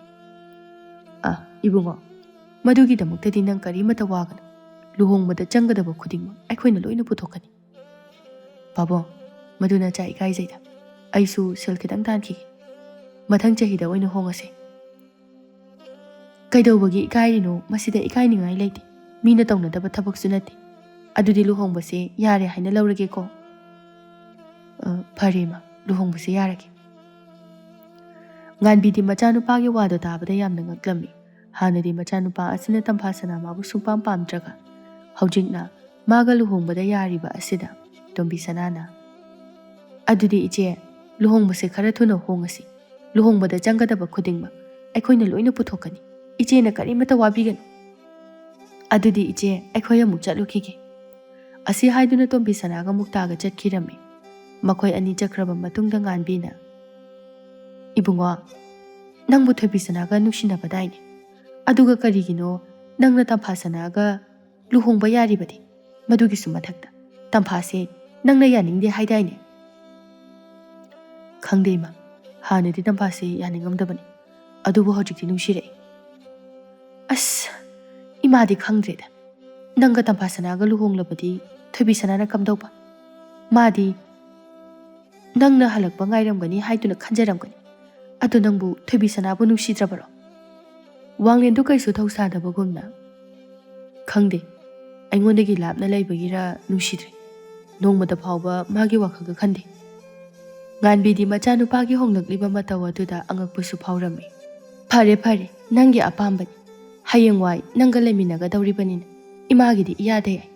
"ꯑ, ꯏꯕꯨꯡꯉꯣ, ꯃꯗꯨꯒꯤꯗꯃꯛꯇꯗꯤ ꯅꯪ ꯀꯔꯤꯃꯠꯇ ꯋꯥꯒꯅꯨ꯫ ꯂꯨꯍꯣꯡꯕꯗ ꯆꯪꯒꯗꯕ ꯈꯨꯗꯤꯡꯃꯛ ꯑꯩꯈꯣꯏꯅ ꯂꯣꯏꯅ ꯄꯨꯊꯣꯛꯀꯅꯤ꯫" "ꯄꯥꯕꯨꯡ, ꯃꯗꯨ ꯅꯆꯥ ꯏꯀꯥꯏꯖꯩꯗ꯫ ꯑꯩꯁꯨ ꯁꯦꯜ ꯈꯤꯇꯪ ꯇꯥꯟꯈꯤꯒꯦ꯫ ꯃꯊꯪ ꯆꯍꯤꯗ ꯑꯣꯏꯅ ꯍꯣꯡꯉꯁꯦ꯫" "ꯀꯩꯗꯧꯕꯒꯤ ꯏꯀꯥꯏꯔꯤꯅꯣ? ꯃꯁꯤꯗ ꯏꯀꯥꯏꯅꯤꯡꯉꯥꯏ ꯂꯩꯇꯦ꯫ ꯃꯤꯅ ꯇꯧꯅꯗꯕ ꯊꯕꯛꯁꯨ ꯅꯠꯇꯦ꯫ ꯑꯗꯨꯗꯤ ꯂꯨꯍꯣꯡꯕꯁꯦ ꯌꯥꯔꯦ ꯍꯥꯏꯅ ꯂꯧꯔꯒꯦꯀꯣ?" "ꯑ, ꯐꯔꯦ ꯏꯃꯥ, ꯂꯨꯍꯣꯡꯕꯁꯦ ꯌꯥꯔꯒꯦ꯫" ꯉꯥꯟꯕꯤꯗꯤ ꯃꯆꯥꯅꯨꯄꯥꯒꯤ ꯋꯥꯗꯣ ꯇꯥꯕꯗ ꯌꯥꯝꯅ ꯉꯛꯂꯝꯃꯤ꯫ ꯍꯥꯟꯅꯗꯤ ꯃꯆꯥꯅꯨꯄꯥ ꯑꯁꯤꯅ ꯇꯝꯐꯥꯁꯅꯥ ꯃꯥꯕꯨ ꯁꯨꯡꯄꯥꯝ ꯄꯥꯝꯗ꯭ꯔꯒ, ꯍꯧꯖꯤꯛꯅ ꯃꯥꯒ ꯂꯨꯍꯣꯡꯕꯗ ꯌꯥꯔꯤꯕ ꯑꯁꯤꯗ ꯇꯣꯝꯕꯤꯁꯅꯥꯅ, "ꯑꯗꯨꯗꯤ ꯏꯆꯦ, ꯂꯨꯍꯣꯡꯕꯁꯦ ꯈꯔ ꯊꯨꯅ ꯍꯣꯡꯉꯁꯤ꯫ ꯂꯨꯍꯣꯡꯕꯗ ꯆꯪꯒꯗꯕ ꯈꯨꯗꯤꯡꯃꯛ ꯑꯩꯈꯣꯏꯅ ꯂꯣꯏꯅ ꯄꯨꯊꯣꯛꯀꯅꯤ꯫ ꯏꯆꯦꯅ ꯀꯔꯤꯃꯠꯇ ꯋꯥꯕꯤꯒꯅꯨ꯫ ꯑꯗꯨꯗꯤ ꯏꯆꯦ, ꯑꯩꯈꯣꯏ ꯑꯃꯨꯛ ꯆꯠꯂꯨꯈꯤꯒꯦ꯫" ꯑꯁꯤ ꯍꯥꯏꯗꯨꯅ ꯇꯣꯝꯕꯤꯁꯅꯥꯒ ꯃꯨꯛꯇꯥꯒ ꯆꯠꯈꯤꯔꯝꯃꯤ꯫ ꯃꯈꯣꯏ ꯑꯅꯤ ꯆꯠꯈ꯭ꯔꯕ ꯃꯇꯨꯡꯗ ꯉꯥꯟꯕꯤꯅ, "ꯏꯕꯨꯡꯉꯣ, ꯅꯪꯕꯨ ꯊꯣꯏꯕꯤꯁꯅꯥꯒ ꯅꯨꯡꯁꯤꯅꯕꯗꯥꯏꯅꯦ? ꯑꯗꯨꯒ ꯀꯔꯤꯒꯤꯅꯣ ꯅꯪꯅ ꯇꯝꯐꯥ ꯁꯅꯥꯒ ꯂꯨꯍꯣꯡꯕ ꯌꯥꯔꯤꯕꯗꯤ? ꯃꯗꯨꯒꯤꯁꯨ ꯃꯊꯛꯇ ꯇꯝꯐꯥꯁꯦ ꯅꯪꯅ ꯌꯥꯅꯤꯡꯗꯦ ꯍꯥꯏꯗꯥꯏꯅꯦ? ꯈꯪꯗꯦ ꯏꯃꯥ, ꯍꯥꯟꯅꯗꯤ ꯇꯝꯐꯥꯁꯦ ꯌꯥꯅꯤꯡꯉꯝꯗꯕꯅꯤ, ꯑꯗꯨꯕꯨ ꯍꯧꯖꯤꯛꯇꯤ ꯅꯨꯡꯁꯤꯔꯛꯏ꯫ ꯑꯁ, ꯏꯃꯥꯗꯤ ꯈꯪꯗ꯭ꯔꯦꯗ꯫ ꯅꯪꯒ ꯇꯝꯐꯥ ꯁꯅꯥꯒ ꯂꯨꯍꯣꯡꯂꯕꯗꯤ ꯊꯣꯏꯕꯤ ꯁꯅꯥꯅ ꯀꯝꯗꯧꯕ? ꯃꯥꯗꯤ ꯅꯪꯅ ꯍꯜꯂꯛꯄ ꯉꯥꯏꯔꯝꯒꯅꯤ ꯍꯥꯏꯗꯨꯅ ꯈꯟꯖꯔꯝꯒꯅꯤ꯫ ꯑꯗꯨ ꯅꯪꯕꯨ ꯊꯣꯏꯕꯤ ꯁꯅꯥꯕꯨ ꯅꯨꯡꯁꯤꯗ꯭ꯔꯕꯔꯣ? ꯋꯥꯡꯂꯦꯟꯗꯨ ꯀꯩꯁꯨ ꯊꯧꯁꯥꯗꯕꯒꯨꯝꯅ, "ꯈꯪꯗꯦ, ꯑꯩꯉꯣꯟꯗꯒꯤ ꯂꯥꯞꯅ ꯂꯩꯕꯒꯤꯔ ꯅꯨꯡꯁꯤꯗ꯭ꯔꯦ꯫ ꯅꯣꯡꯃꯇ ꯐꯥꯎꯕ ꯃꯥꯒꯤ ꯋꯥꯈꯜꯒ ꯈꯟꯗꯦ꯫" ꯉꯥꯟꯕꯤꯗꯤ ꯃꯆꯥꯅꯨꯄꯥꯒꯤ ꯍꯣꯡꯂꯛꯂꯤꯕ ꯃꯇꯧ ꯑꯗꯨꯗ ꯑꯉꯛꯄꯁꯨ ꯐꯥꯎꯔꯝꯃꯤ꯫ "ꯐꯔꯦ, ꯐꯔꯦ, ꯅꯪꯒꯤ ꯑꯄꯥꯝꯕꯅꯤ꯫ ꯍꯌꯦꯡꯋꯥꯏ ꯅꯪꯒ ꯂꯩꯃꯤꯟꯅꯒꯗꯧꯔꯤꯕꯅꯤꯅ ꯏꯃꯥꯒꯤꯗꯤ ꯏꯌꯥꯗ ꯌꯥꯏ꯫"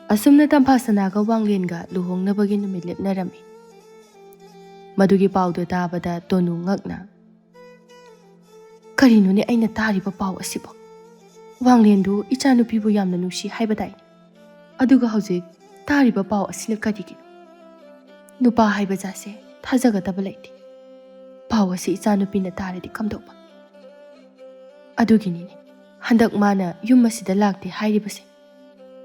ꯑꯁꯨꯝꯅ ꯇꯝꯐꯥ ꯁꯅꯥꯒ ꯋꯥꯡꯂꯦꯟꯒ ꯂꯨꯍꯣꯡꯅꯕꯒꯤ ꯅꯨꯃꯤꯠ ꯂꯦꯞꯅꯔꯝꯃꯤ꯫ ꯃꯗꯨꯒꯤ ꯄꯥꯎꯗꯨ ꯇꯥꯕꯗ ꯇꯣꯅꯨ ꯉꯛꯅ, "ꯀꯔꯤꯅꯣꯅꯦ ꯑꯩꯅ ꯇꯥꯔꯤꯕ ꯄꯥꯎ ꯑꯁꯤꯕꯣ? ꯋꯥꯡꯂꯦꯟꯗꯨ ꯏꯆꯥꯅꯨꯄꯤꯕꯨ ꯌꯥꯝꯅ ꯅꯨꯡꯁꯤ ꯍꯥꯏꯕꯗꯥꯏꯅꯦ? ꯑꯗꯨꯒ ꯍꯧꯖꯤꯛ ꯇꯥꯔꯤꯕ ꯄꯥꯎ ꯑꯁꯤꯅ ꯀꯔꯤꯒꯤꯅꯣ? ꯅꯨꯄꯥ ꯍꯥꯏꯕ ꯖꯥꯠꯁꯦ ꯊꯥꯖꯒꯗꯕ ꯂꯩꯇꯦ꯫ ꯄꯥꯎ ꯑꯁꯤ ꯏꯆꯥꯅꯨꯄꯤꯅ ꯇꯥꯔꯗꯤ ꯀꯝꯗꯧꯕ?" ꯑꯗꯨꯒꯤꯅꯤꯅꯦ ꯍꯟꯗꯛ ꯃꯥꯅ ꯌꯨꯝ ꯑꯁꯤꯗ ꯂꯥꯛꯇꯦ ꯍꯥꯏꯔꯤꯕꯁꯦ꯫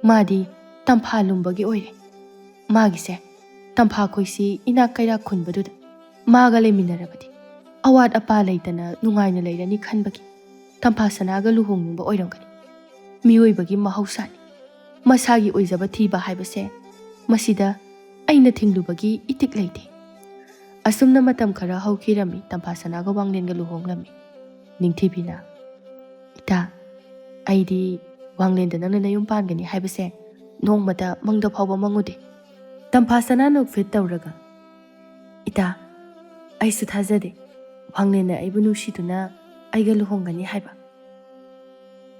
ꯃꯥꯗꯤ ꯇꯝꯐꯥ ꯂꯨꯝꯕꯒꯤ ꯑꯣꯏꯔꯦ꯫ ꯃꯥꯒꯤꯁꯦ ꯇꯝꯐꯥꯈꯣꯏꯁꯤ ꯏꯅꯥꯛ ꯀꯩꯔꯥꯛ ꯈꯨꯟꯕꯗꯨꯗ ꯃꯥꯒ ꯂꯩꯃꯤꯟꯅꯔꯕꯗꯤ ꯑꯋꯥꯠ ꯑꯄꯥ ꯂꯩꯇꯅ ꯅꯨꯡꯉꯥꯏꯅ ꯂꯩꯔꯅꯤ ꯈꯟꯕꯒꯤ ꯇꯝꯐꯥ ꯁꯅꯥꯒ ꯂꯨꯍꯣꯡꯅꯤꯡꯕ ꯑꯣꯏꯔꯝꯒꯅꯤ꯫ ꯃꯤꯑꯣꯏꯕꯒꯤ ꯃꯍꯧꯁꯥꯅꯤ꯫ ꯃꯁꯥꯒꯤ ꯑꯣꯏꯖꯕ ꯊꯤꯕ ꯍꯥꯏꯕꯁꯦ ꯃꯁꯤꯗ ꯑꯩꯅ ꯊꯤꯡꯂꯨꯕꯒꯤ ꯏꯇꯤꯛ ꯂꯩꯇꯦ꯫ ꯑꯁꯨꯝꯅ ꯃꯇꯝ ꯈꯔ ꯍꯧꯈꯤꯔꯝꯃꯤ, ꯇꯝꯐꯥ ꯁꯅꯥꯒ ꯋꯥꯡꯂꯦꯟꯒ ꯂꯨꯍꯣꯡꯂꯝꯃꯤ꯫ ꯅꯤꯡꯊꯤꯕꯤꯅ, "ꯏꯇꯥ, ꯑꯩꯗꯤ ꯋꯥꯡꯂꯦꯟꯗ ꯅꯪꯅ ꯅꯌꯨꯝ ꯄꯥꯟꯒꯅꯤ ꯍꯥꯏꯕꯁꯦ ꯅꯣꯡꯃꯇ ꯃꯪꯗ ꯐꯥꯎꯕ ꯃꯪꯉꯨꯗꯦ꯫" ꯇꯝꯐꯥ ꯁꯅꯥ ꯅꯣꯛꯐꯦꯠ ꯇꯧꯔꯒ, "ꯏꯇꯥ, ꯑꯩꯁꯨ ꯊꯥꯖꯗꯦ ꯋꯥꯡꯂꯦꯟꯅ ꯑꯩꯕꯨ ꯅꯨꯡꯁꯤꯗꯨꯅ ꯑꯩꯒ ꯂꯨꯍꯣꯡꯒꯅꯤ ꯍꯥꯏꯕ꯫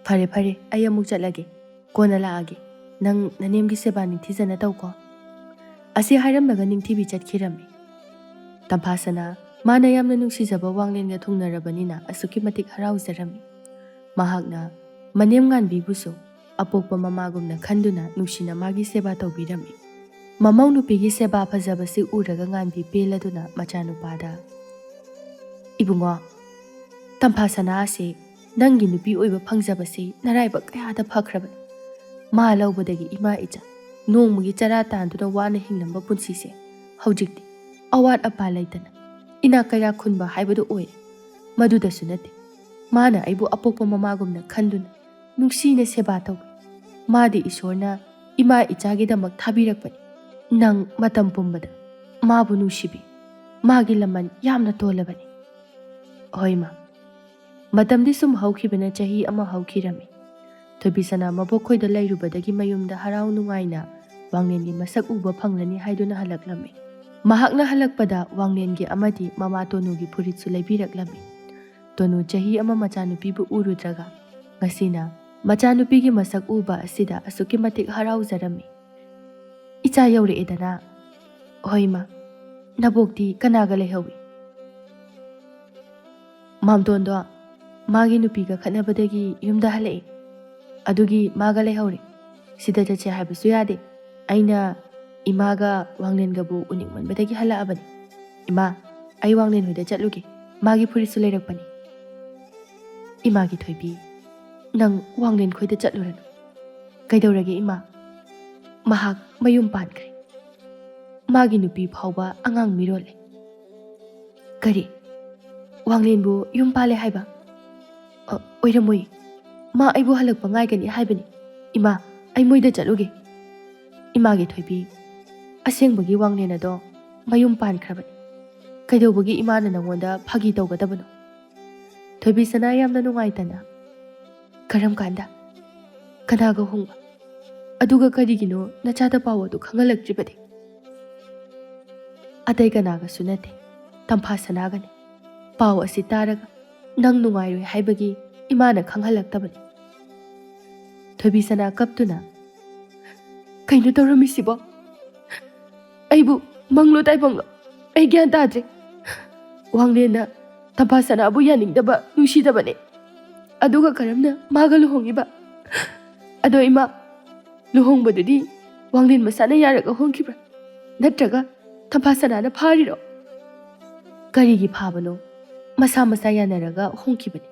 ꯐꯔꯦ, ꯐꯔꯦ, ꯑꯩ ꯑꯃꯨꯛ ꯆꯠꯂꯒꯦ꯫ ꯀꯣꯟꯅ ꯂꯥꯛꯑꯒꯦ꯫ ꯅꯪ ꯅꯅꯦꯝꯒꯤ ꯁꯦꯕꯥ ꯅꯤꯡꯊꯤꯖꯅ ꯇꯧꯀꯣ꯫" ꯑꯁꯤ ꯍꯥꯏꯔꯝꯂꯒ ꯅꯤꯡꯊꯤꯕꯤ ꯆꯠꯈꯤꯔꯝꯃꯤ꯫ ꯇꯝꯐꯥ ꯁꯅꯥ ꯃꯥꯅ ꯌꯥꯝꯅ ꯅꯨꯡꯁꯤꯖꯕ ꯋꯥꯡꯂꯦꯟꯒ ꯊꯨꯡꯅꯔꯕꯅꯤꯅ ꯑꯁꯨꯛꯀꯤ ꯃꯇꯤꯛ ꯍꯔꯥꯎꯖꯔꯝꯃꯤ꯫ ꯃꯍꯥꯛꯅ ꯃꯅꯦꯝ ꯉꯥꯟꯕꯤꯕꯨꯁꯨ ꯑꯄꯣꯛꯄ ꯃꯃꯥꯒꯨꯝꯅ ꯈꯟꯗꯨꯅ ꯅꯨꯡꯁꯤꯅ ꯃꯥꯒꯤ ꯁꯦꯕꯥ ꯇꯧꯕꯤꯔꯝꯃꯤ꯫ ꯃꯃꯧ ꯅꯨꯄꯤꯒꯤ ꯁꯦꯕꯥ ꯐꯖꯕꯁꯤ ꯎꯔꯒ ꯉꯥꯟꯕꯤ ꯄꯦꯜꯂꯗꯨꯅ ꯃꯆꯥꯅꯨꯄꯥꯗ, "ꯏꯕꯨꯡꯉꯣ, ꯇꯝꯐꯥ ꯁꯅꯥ ꯑꯁꯤ ꯅꯪꯒꯤ ꯅꯨꯄꯤ ꯑꯣꯏꯕ ꯐꯪꯖꯕꯁꯤ ꯅꯔꯥꯏꯕꯛ ꯀꯌꯥꯗ ꯐꯈ꯭ꯔꯕꯅꯤ꯫ ꯃꯥ ꯂꯧꯕꯗꯒꯤ ꯏꯃꯥ ꯏꯆꯥ ꯅꯣꯡꯃꯒꯤ ꯆꯔꯥ ꯇꯥꯟꯗꯨꯅ ꯋꯥꯅ ꯍꯤꯡꯂꯝꯕ ꯄꯨꯟꯁꯤꯁꯦ ꯍꯧꯖꯤꯛꯇꯤ ꯑꯋꯥꯠ ꯑꯄꯥ ꯂꯩꯇꯅ ꯏꯅꯥꯛ ꯀꯩꯔꯥꯛ ꯈꯨꯟꯕ ꯍꯥꯏꯕꯗꯨ ꯑꯣꯏꯔꯦ꯫ ꯃꯗꯨꯗꯁꯨ ꯅꯠꯇꯦ, ꯃꯥꯅ ꯑꯩꯕꯨ ꯑꯄꯣꯛꯄ ꯃꯃꯥꯒꯨꯝꯅ ꯈꯟꯗꯨꯅ ꯅꯨꯡꯁꯤꯅ ꯁꯦꯕꯥ ꯇꯧꯏ꯫ ꯃꯥꯗꯤ ꯏꯁꯣꯔꯅ ꯏꯃꯥ ꯏꯆꯥꯒꯤꯗꯃꯛ ꯊꯥꯕꯤꯔꯛꯄꯅꯤ꯫ ꯅꯪ ꯃꯇꯝ ꯄꯨꯝꯕꯗ ꯃꯥꯕꯨ ꯅꯨꯡꯁꯤꯕꯤ꯫ ꯃꯥꯒꯤ ꯂꯃꯟ ꯌꯥꯝꯅ ꯇꯣꯜꯂꯕꯅꯤ꯫ ꯍꯣꯏ ꯃꯥ, ꯃꯇꯝꯗꯤ ꯁꯨꯝ ꯍꯧꯈꯤꯕꯅ ꯆꯍꯤ ꯑꯃ ꯍꯧꯈꯤꯔꯝꯃꯤ꯫ ꯊꯣꯏꯕꯤꯁꯅꯥ ꯃꯕꯣꯛꯈꯣꯏꯗ ꯂꯩꯔꯨꯕꯗꯒꯤ ꯃꯌꯨꯝꯗ ꯍꯔꯥꯎ ꯅꯨꯡꯉꯥꯏꯅ ꯋꯥꯡꯂꯦꯟꯒꯤ ꯃꯁꯛ ꯎꯕ ꯐꯪꯂꯅꯤ ꯍꯥꯏꯗꯨꯅ ꯍꯜꯂꯛꯂꯝꯃꯤ꯫ ꯃꯍꯥꯛꯅ ꯍꯜꯂꯛꯄꯗ ꯋꯥꯡꯂꯦꯟꯒꯤ ꯑꯃꯗꯤ ꯃꯃꯥ ꯇꯣꯅꯨꯒꯤ ꯐꯨꯔꯤꯠꯁꯨ ꯂꯩꯕꯤꯔꯛꯂꯝꯃꯤ꯫ ꯇꯣꯅꯨ ꯆꯍꯤ ꯑꯃ ꯃꯆꯥꯅꯨꯄꯤꯕꯨ ꯎꯔꯨꯗ꯭ꯔꯒ ꯉꯁꯤꯅ ꯃꯆꯥꯅꯨꯄꯤꯒꯤ ꯃꯁꯛ ꯎꯕ ꯑꯁꯤꯗ ꯑꯁꯨꯛꯀꯤ ꯃꯇꯤꯛ ꯍꯔꯥꯎꯖꯔꯝꯃꯤ꯫ "ꯏꯆꯥ ꯌꯧꯔꯛꯑꯦꯗꯅ?" "ꯍꯣꯏ ꯃꯥ꯫ ꯅꯕꯣꯛꯇꯤ ꯀꯅꯥꯒ ꯂꯩꯍꯧꯏ?" "ꯃꯥꯝꯇꯣꯟꯗꯣ ꯃꯥꯒꯤ ꯅꯨꯄꯤꯒ ꯈꯠꯅꯕꯗꯒꯤ ꯌꯨꯝꯗ ꯍꯜꯂꯛꯑꯦ꯫ ꯑꯗꯨꯒꯤ ꯃꯥꯒ ꯂꯩꯍꯧꯔꯦ꯫ ꯁꯤꯗ ꯆꯠꯁꯦ ꯍꯥꯏꯕꯁꯨ ꯌꯥꯗꯦ꯫ ꯑꯩꯅ ꯏꯃꯥꯒ ꯋꯥꯡꯂꯦꯟꯒꯕꯨ ꯎꯅꯤꯡꯃꯟꯕꯗꯒꯤ ꯍꯜꯂꯛꯑꯕꯅꯤ꯫ ꯏꯃꯥ, ꯑꯩ ꯋꯥꯡꯂꯦꯟ ꯍꯣꯏꯗ ꯆꯠꯂꯨꯒꯦ꯫ ꯃꯥꯒꯤ ꯐꯨꯔꯤꯠꯁꯨ ꯂꯩꯔꯛꯄꯅꯤ꯫" "ꯏꯃꯥꯒꯤ ꯊꯣꯏꯕꯤ, ꯅꯪ ꯋꯥꯡꯂꯦꯟ ꯈꯣꯏꯗ ꯆꯠꯂꯨꯔꯅꯨ꯫" "ꯀꯩꯗꯧꯔꯒꯦ ꯏꯃꯥ?" "ꯃꯍꯥꯛ ꯃꯌꯨꯝ ꯄꯥꯟꯈ꯭ꯔꯦ꯫ ꯃꯥꯒꯤ ꯅꯨꯄꯤ ꯐꯥꯎꯕ ꯑꯉꯥꯡ ꯃꯤꯔꯣꯜꯂꯦ꯫" "ꯀꯔꯤ? ꯋꯥꯡꯂꯦꯟꯕꯨ ꯌꯨꯝ ꯄꯥꯜꯂꯦ ꯍꯥꯏꯕ?" "ꯑ, ꯑꯣꯏꯔꯝꯃꯣꯏ꯫ ꯃꯥ ꯑꯩꯕꯨ ꯍꯜꯂꯛꯄ ꯉꯥꯏꯒꯅꯤ ꯍꯥꯏꯕꯅꯤ꯫ ꯏꯃꯥ, ꯑꯩ ꯃꯣꯏꯗ ꯆꯠꯂꯨꯒꯦ꯫" "ꯏꯃꯥꯒꯤ ꯊꯣꯏꯕꯤ, ꯑꯁꯦꯡꯕꯒꯤ ꯋꯥꯡꯂꯦꯟ ꯑꯗꯣ ꯃꯌꯨꯝ ꯄꯥꯟꯈ꯭ꯔꯕꯅꯤ꯫ ꯀꯩꯗꯧꯕꯒꯤ ꯏꯃꯥꯅ ꯅꯉꯣꯟꯗ ꯐꯥꯒꯤ ꯇꯧꯒꯗꯕꯅꯣ?" ꯊꯣꯏꯕꯤꯁꯅꯥ ꯌꯥꯝꯅ ꯅꯨꯡꯉꯥꯏꯇꯅ, "ꯀꯔꯝ ꯀꯥꯟꯗ? ꯀꯅꯥꯒ ꯍꯣꯡꯕ? ꯑꯗꯨꯒ ꯀꯔꯤꯒꯤꯅꯣ ꯅꯆꯥꯗ ꯄꯥꯎ ꯑꯗꯨ ꯈꯪꯍꯜꯂꯛꯇ꯭ꯔꯤꯕꯗꯤ?" "ꯑꯇꯩ ꯀꯅꯥꯒꯁꯨ ꯅꯠꯇꯦ, ꯇꯝꯐꯥ ꯁꯅꯥꯒꯅꯤ꯫ ꯄꯥꯎ ꯑꯁꯤ ꯇꯥꯔꯒ ꯅꯪ ꯅꯨꯡꯉꯥꯏꯔꯣꯏ ꯍꯥꯏꯕꯒꯤ ꯏꯃꯥꯅ ꯈꯪꯍꯜꯂꯛꯇꯕꯅꯤ꯫" ꯊꯣꯏꯕꯤꯁꯅꯥ ꯀꯞꯇꯨꯅ, "ꯀꯩꯅꯣ ꯇꯧꯔꯝꯃꯤꯁꯤꯕꯣ? ꯑꯩꯕꯨ ꯃꯪꯂꯣ ꯇꯥꯏꯕꯪꯂꯣ? ꯑꯩ ꯒ꯭ꯌꯥꯟ ꯇꯥꯗ꯭ꯔꯦ꯫ ꯋꯥꯡꯂꯦꯟꯅ ꯇꯝꯐꯥ ꯁꯅꯥꯕꯨ ꯌꯥꯅꯤꯡꯗꯕ, ꯅꯨꯡꯁꯤꯗꯕꯅꯦ꯫ ꯑꯗꯨꯒ ꯀꯔꯝꯅ ꯃꯥꯒ ꯂꯨꯍꯣꯡꯉꯤꯕ? ꯑꯗꯣ ꯏꯃꯥ, ꯂꯨꯍꯣꯡꯕꯗꯨꯗꯤ ꯋꯥꯡꯂꯦꯟ ꯃꯁꯥꯅ ꯌꯥꯔꯒ ꯍꯣꯡꯈꯤꯕ꯭ꯔꯥ? ꯅꯠꯇ꯭ꯔꯒ ꯇꯝꯐꯥ ꯁꯅꯥꯅ ꯐꯥꯔꯤꯔꯣ?" "ꯀꯔꯤꯒꯤ ꯐꯥꯕꯅꯣ? ꯃꯁꯥ ꯃꯁꯥ ꯌꯥꯅꯔꯒ ꯍꯣꯡꯈꯤꯕꯅꯤ꯫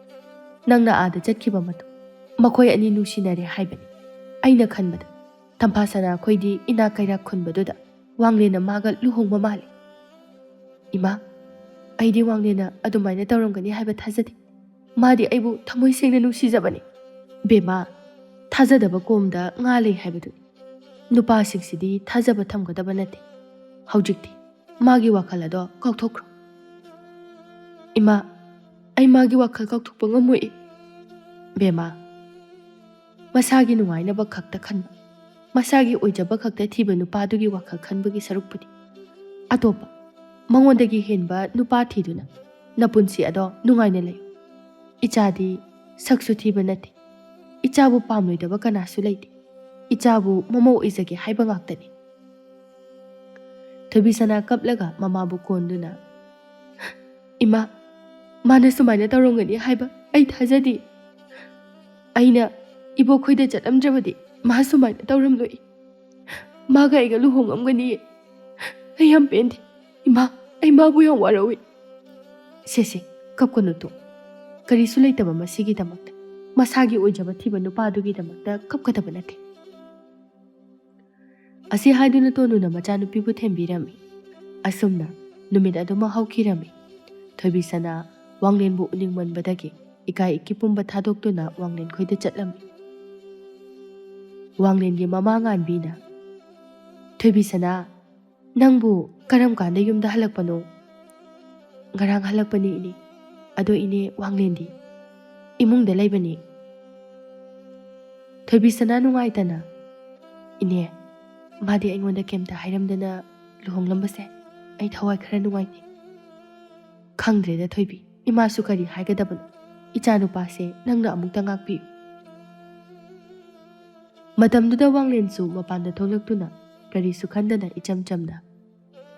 ꯅꯪꯅ ꯑꯥꯗ ꯆꯠꯈꯤꯕ ꯃꯇꯨꯡ ꯃꯈꯣꯏ ꯑꯅꯤ ꯅꯨꯡꯁꯤꯅꯔꯦ ꯍꯥꯏꯕꯅꯤ꯫ ꯑꯩꯅ ꯈꯟꯕꯗ ꯇꯝꯐꯥꯁꯅꯥ ꯑꯩꯈꯣꯏꯗꯤ ꯏꯅꯥꯛ ꯀꯩꯔꯥꯛ ꯈꯨꯟꯕꯗꯨꯗ ꯋꯥꯡꯂꯦꯟꯅ ꯃꯥꯒ ꯂꯨꯍꯣꯡꯕ ꯃꯥꯜꯂꯤ꯫ ꯏꯃꯥ, ꯑꯩꯗꯤ ꯋꯥꯡꯂꯦꯟꯅ ꯑꯗꯨꯃꯥꯏꯅ ꯇꯧꯔꯝꯒꯅꯤ ꯍꯥꯏꯕ ꯊꯥꯖꯗꯦ꯫ ꯃꯥꯗꯤ ꯑꯩꯕꯨ ꯊꯃꯣꯏ ꯁꯦꯡꯅ ꯅꯨꯡꯁꯤꯖꯕꯅꯤ꯫ ꯕꯦꯝꯃ, ꯊꯥꯖꯗꯕ ꯀꯣꯝꯗ ꯉꯥ ꯂꯩ ꯍꯥꯏꯕꯗꯨꯅꯤ꯫ ꯅꯨꯄꯥꯁꯤꯡꯁꯤꯗꯤ ꯊꯥꯖꯕ ꯊꯝꯒꯗꯕ ꯅꯠꯇꯦ꯫ ꯍꯧꯖꯤꯛꯇꯤ ꯃꯥꯒꯤ ꯋꯥꯈꯜ ꯑꯗꯣ ꯀꯥꯎꯊꯣꯛꯈ꯭ꯔꯣ꯫ ꯏꯃꯥ, ꯑꯩ ꯃꯥꯒꯤ ꯋꯥꯈꯜ ꯀꯥꯎꯊꯣꯛꯄ ꯉꯝꯃꯣꯏ꯫ ꯕꯦꯝꯃ, ꯃꯁꯥꯒꯤ ꯅꯨꯡꯉꯥꯏꯅꯕ ꯈꯛꯇ ꯈꯟꯕ, ꯃꯁꯥꯒꯤ ꯑꯣꯏꯖꯕ ꯈꯛꯇ ꯊꯤꯕ ꯅꯨꯄꯥꯗꯨꯒꯤ ꯋꯥꯈꯜ ꯈꯟꯕꯒꯤ ꯁꯔꯨꯛꯄꯨꯗꯤ ꯑꯇꯣꯞꯄ, ꯃꯉꯣꯟꯗꯒꯤ ꯍꯦꯟꯕ ꯅꯨꯄꯥ ꯊꯤꯗꯨꯅ ꯅꯄꯨꯟꯁꯤ ꯑꯗꯣ ꯅꯨꯡꯉꯥꯏꯅ ꯂꯩꯌꯨ꯫ ꯏꯆꯥꯗꯤ ꯁꯛꯁꯨ ꯊꯤꯕ ꯅꯠꯇꯦ꯫ ꯏꯆꯥꯕꯨ ꯄꯥꯝꯂꯣꯏꯗꯕ ꯀꯅꯥꯁꯨ ꯂꯩꯇꯦ꯫ ꯏꯆꯥꯕꯨ ꯃꯃꯧ ꯑꯣꯏꯖꯒꯦ ꯍꯥꯏꯕ ꯉꯥꯛꯇꯅꯤ꯫ ꯊꯣꯏꯕꯤꯁꯅꯥ ꯀꯞꯂꯒ ꯃꯃꯥꯕꯨ ꯀꯣꯟꯗꯨꯅ, "ꯏꯃꯥ, ꯃꯥꯅ ꯁꯨꯃꯥꯏꯅ ꯇꯧꯔꯝꯒꯅꯤ ꯍꯥꯏꯕ ꯑꯩ ꯊꯥꯖꯗꯦ꯫ ꯑꯩꯅ ꯏꯕꯣꯛꯈꯣꯏꯗ ꯆꯠꯂꯝꯗ꯭ꯔꯕꯗꯤ ꯃꯥ ꯁꯨꯃꯥꯏꯅ ꯇꯧꯔꯝꯂꯣꯏ꯫ ꯃꯥꯒ ꯑꯩꯒ ꯂꯨꯍꯣꯡꯉꯝꯒꯅꯤꯌꯦ꯫ ꯑꯩ ꯌꯥꯝ ꯄꯦꯟꯗꯦ꯫ ꯏꯃꯥ, ꯑꯩ ꯃꯥꯕꯨ ꯌꯥꯝ ꯋꯥꯔꯧꯏ꯫" "ꯁꯦ ꯁꯦ, ꯀꯞꯀꯅꯨ ꯇꯣ꯫ ꯀꯔꯤꯁꯨ ꯂꯩꯇꯕ ꯃꯁꯤꯒꯤꯗꯃꯛꯇ, ꯃꯁꯥꯒꯤ ꯑꯣꯏꯖꯕ ꯊꯤꯕ ꯅꯨꯄꯥꯗꯨꯒꯤꯗꯃꯛꯇ ꯀꯞꯀꯗꯕ ꯅꯠꯇꯦ꯫" ꯑꯁꯤ ꯍꯥꯏꯗꯨꯅ ꯇꯣꯅꯨꯅ ꯃꯆꯥꯅꯨꯄꯤꯕꯨ ꯊꯦꯝꯕꯤꯔꯝꯃꯤ꯫ ꯑꯁꯨꯝꯅ ꯅꯨꯃꯤꯠ ꯑꯗꯨꯃ ꯍꯧꯈꯤꯔꯝꯃꯤ꯫ ꯊꯣꯏꯕꯤꯁꯅꯥ ꯋꯥꯡꯂꯦꯟꯕꯨ ꯎꯅꯤꯡꯃꯟꯕꯗꯒꯤ ꯏꯀꯥꯏ ꯏꯀꯤ ꯄꯨꯝꯕ ꯊꯥꯗꯣꯛꯇꯨꯅ ꯋꯥꯡꯂꯦꯟ ꯈꯣꯏꯗ ꯆꯠꯂꯝꯃꯤ꯫ ꯋꯥꯡꯂꯦꯟꯒꯤ ꯃꯃꯥ ꯉꯥꯟꯕꯤꯅ, "ꯊꯣꯏꯕꯤꯁꯅꯥ, ꯅꯪꯕꯨ ꯀꯔꯝ ꯀꯥꯟꯗ ꯌꯨꯝꯗ ꯍꯜꯂꯛꯄꯅꯣ?" "ꯉꯔꯥꯡ ꯍꯜꯂꯛꯄꯅꯤ, ꯏꯅꯦ꯫ ꯑꯗꯣ ꯏꯅꯦ, ꯋꯥꯡꯂꯦꯟꯗꯤ?" "ꯏꯃꯨꯡꯗ ꯂꯩꯕꯅꯤ꯫" ꯊꯣꯏꯕꯤꯁꯅꯥ ꯅꯨꯡꯉꯥꯏꯇꯅ, "ꯏꯅꯦ, ꯃꯥꯗꯤ ꯑꯩꯉꯣꯟꯗ ꯀꯩꯝꯇ ꯍꯥꯏꯔꯝꯗꯅ ꯂꯨꯍꯣꯡꯂꯝꯕꯁꯦ ꯑꯩ ꯊꯋꯥꯏ ꯈꯔ ꯅꯨꯡꯉꯥꯏꯇꯦ꯫ ꯈꯪꯗ꯭ꯔꯦꯗ ꯊꯣꯏꯕꯤ, ꯏꯃꯥꯁꯨ ꯀꯔꯤ ꯍꯥꯏꯒꯗꯕꯅꯣ꯫ ꯏꯆꯥꯅꯨꯄꯥꯁꯦ ꯅꯪꯅ ꯑꯃꯨꯛꯇ ꯉꯥꯛꯄꯤꯌꯨ꯫" ꯃꯇꯝꯗꯨꯗ ꯋꯥꯡꯂꯦꯟꯁꯨ ꯃꯄꯥꯟꯗ ꯊꯣꯛꯂꯛꯇꯨꯅ ꯀꯔꯤꯁꯨ ꯈꯟꯗꯅ ꯏꯆꯝ ꯆꯝꯅ,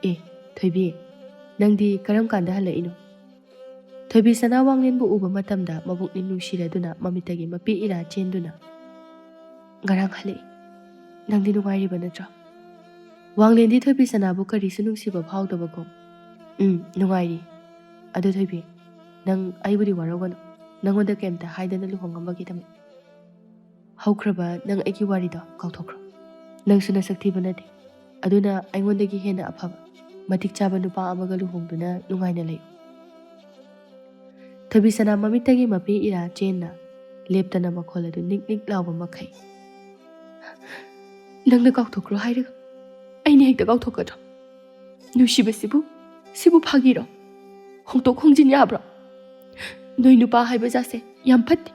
"ꯑꯦ, ꯊꯣꯏꯕꯤ, ꯅꯪꯗꯤ ꯀꯔꯝ ꯀꯥꯟꯗ ꯍꯜꯂꯛꯏꯅꯣ?" ꯊꯣꯏꯕꯤꯁꯅꯥ ꯋꯥꯡꯂꯦꯟꯕꯨ ꯎꯕ ꯃꯇꯝꯗ ꯃꯕꯨꯛꯅꯤꯡ ꯅꯨꯡꯁꯤꯔꯗꯨꯅ ꯃꯃꯤꯠꯇꯒꯤ ꯃꯄꯤ ꯏꯔꯥ ꯆꯦꯟꯗꯨꯅ, "ꯉꯔꯥꯡ ꯍꯜꯂꯛꯏ꯫ ꯅꯪꯗꯤ ꯅꯨꯡꯉꯥꯏꯔꯤꯕ ꯅꯠꯇ꯭ꯔꯣ?" ꯋꯥꯡꯂꯦꯟꯗꯤ ꯊꯣꯏꯕꯤꯁꯅꯥꯕꯨ ꯀꯔꯤꯁꯨ ꯅꯨꯡꯁꯤꯕ ꯐꯥꯎꯗꯕꯒꯨꯝ, "ꯎꯝ, ꯅꯨꯡꯉꯥꯏꯔꯤ꯫ ꯑꯗꯨ ꯊꯣꯏꯕꯤ, ꯅꯪ ꯑꯩꯕꯨꯗꯤ ꯋꯥꯔꯧꯒꯅꯨ꯫ ꯅꯪꯉꯣꯟꯗ ꯀꯩꯝꯇ ꯍꯥꯏꯗꯅ ꯂꯨꯍꯣꯡꯉꯝꯕꯒꯤꯗꯃꯛ꯫ ꯍꯧꯈ꯭ꯔꯕ ꯅꯪ ꯑꯩꯒꯤ ꯋꯥꯔꯤꯗꯣ ꯀꯥꯎꯊꯣꯛꯈ꯭ꯔꯣ꯫ ꯅꯪꯁꯨ ꯅꯁꯛ ꯊꯤꯕ ꯅꯠꯇꯦ, ꯑꯗꯨꯅ ꯑꯩꯉꯣꯟꯗꯒꯤ ꯍꯦꯟꯅ ꯑꯐꯕ, ꯃꯇꯤꯛ ꯆꯥꯕ ꯅꯨꯄꯥ ꯑꯃꯒ ꯂꯨꯍꯣꯡꯗꯨꯅ ꯅꯨꯡꯉꯥꯏꯅ ꯂꯩꯌꯨ꯫ ꯊꯣꯏꯕꯤꯁꯅꯥ ꯃꯃꯤꯠꯇꯒꯤ ꯃꯄꯤ ꯏꯔꯥ ꯆꯦꯟꯅ ꯂꯦꯞꯇꯅ ꯃꯈꯣꯜ ꯑꯗꯨ ꯅꯤꯛ ꯅꯤꯛ ꯂꯥꯎꯕ ꯃꯈꯩ꯫ "ꯅꯪꯅ ꯀꯥꯎꯊꯣꯛꯈ꯭ꯔꯣ ꯍꯥꯏꯔꯒ ꯑꯩꯅ ꯍꯦꯛꯇ ꯀꯥꯎꯊꯣꯛꯀꯗ꯭ꯔꯣ? ꯅꯨꯡꯁꯤꯕꯁꯤꯕꯨ, ꯁꯤꯕꯨ ꯐꯥꯒꯤꯔꯣ? ꯍꯣꯡꯗꯣꯛ ꯍꯣꯡꯖꯤꯟ ꯌꯥꯕ꯭ꯔꯣ? ꯅꯣꯏ ꯅꯨꯄꯥ ꯍꯥꯏꯕ ꯖꯥꯠꯁꯦ ꯌꯥꯝ ꯐꯠꯇꯦ꯫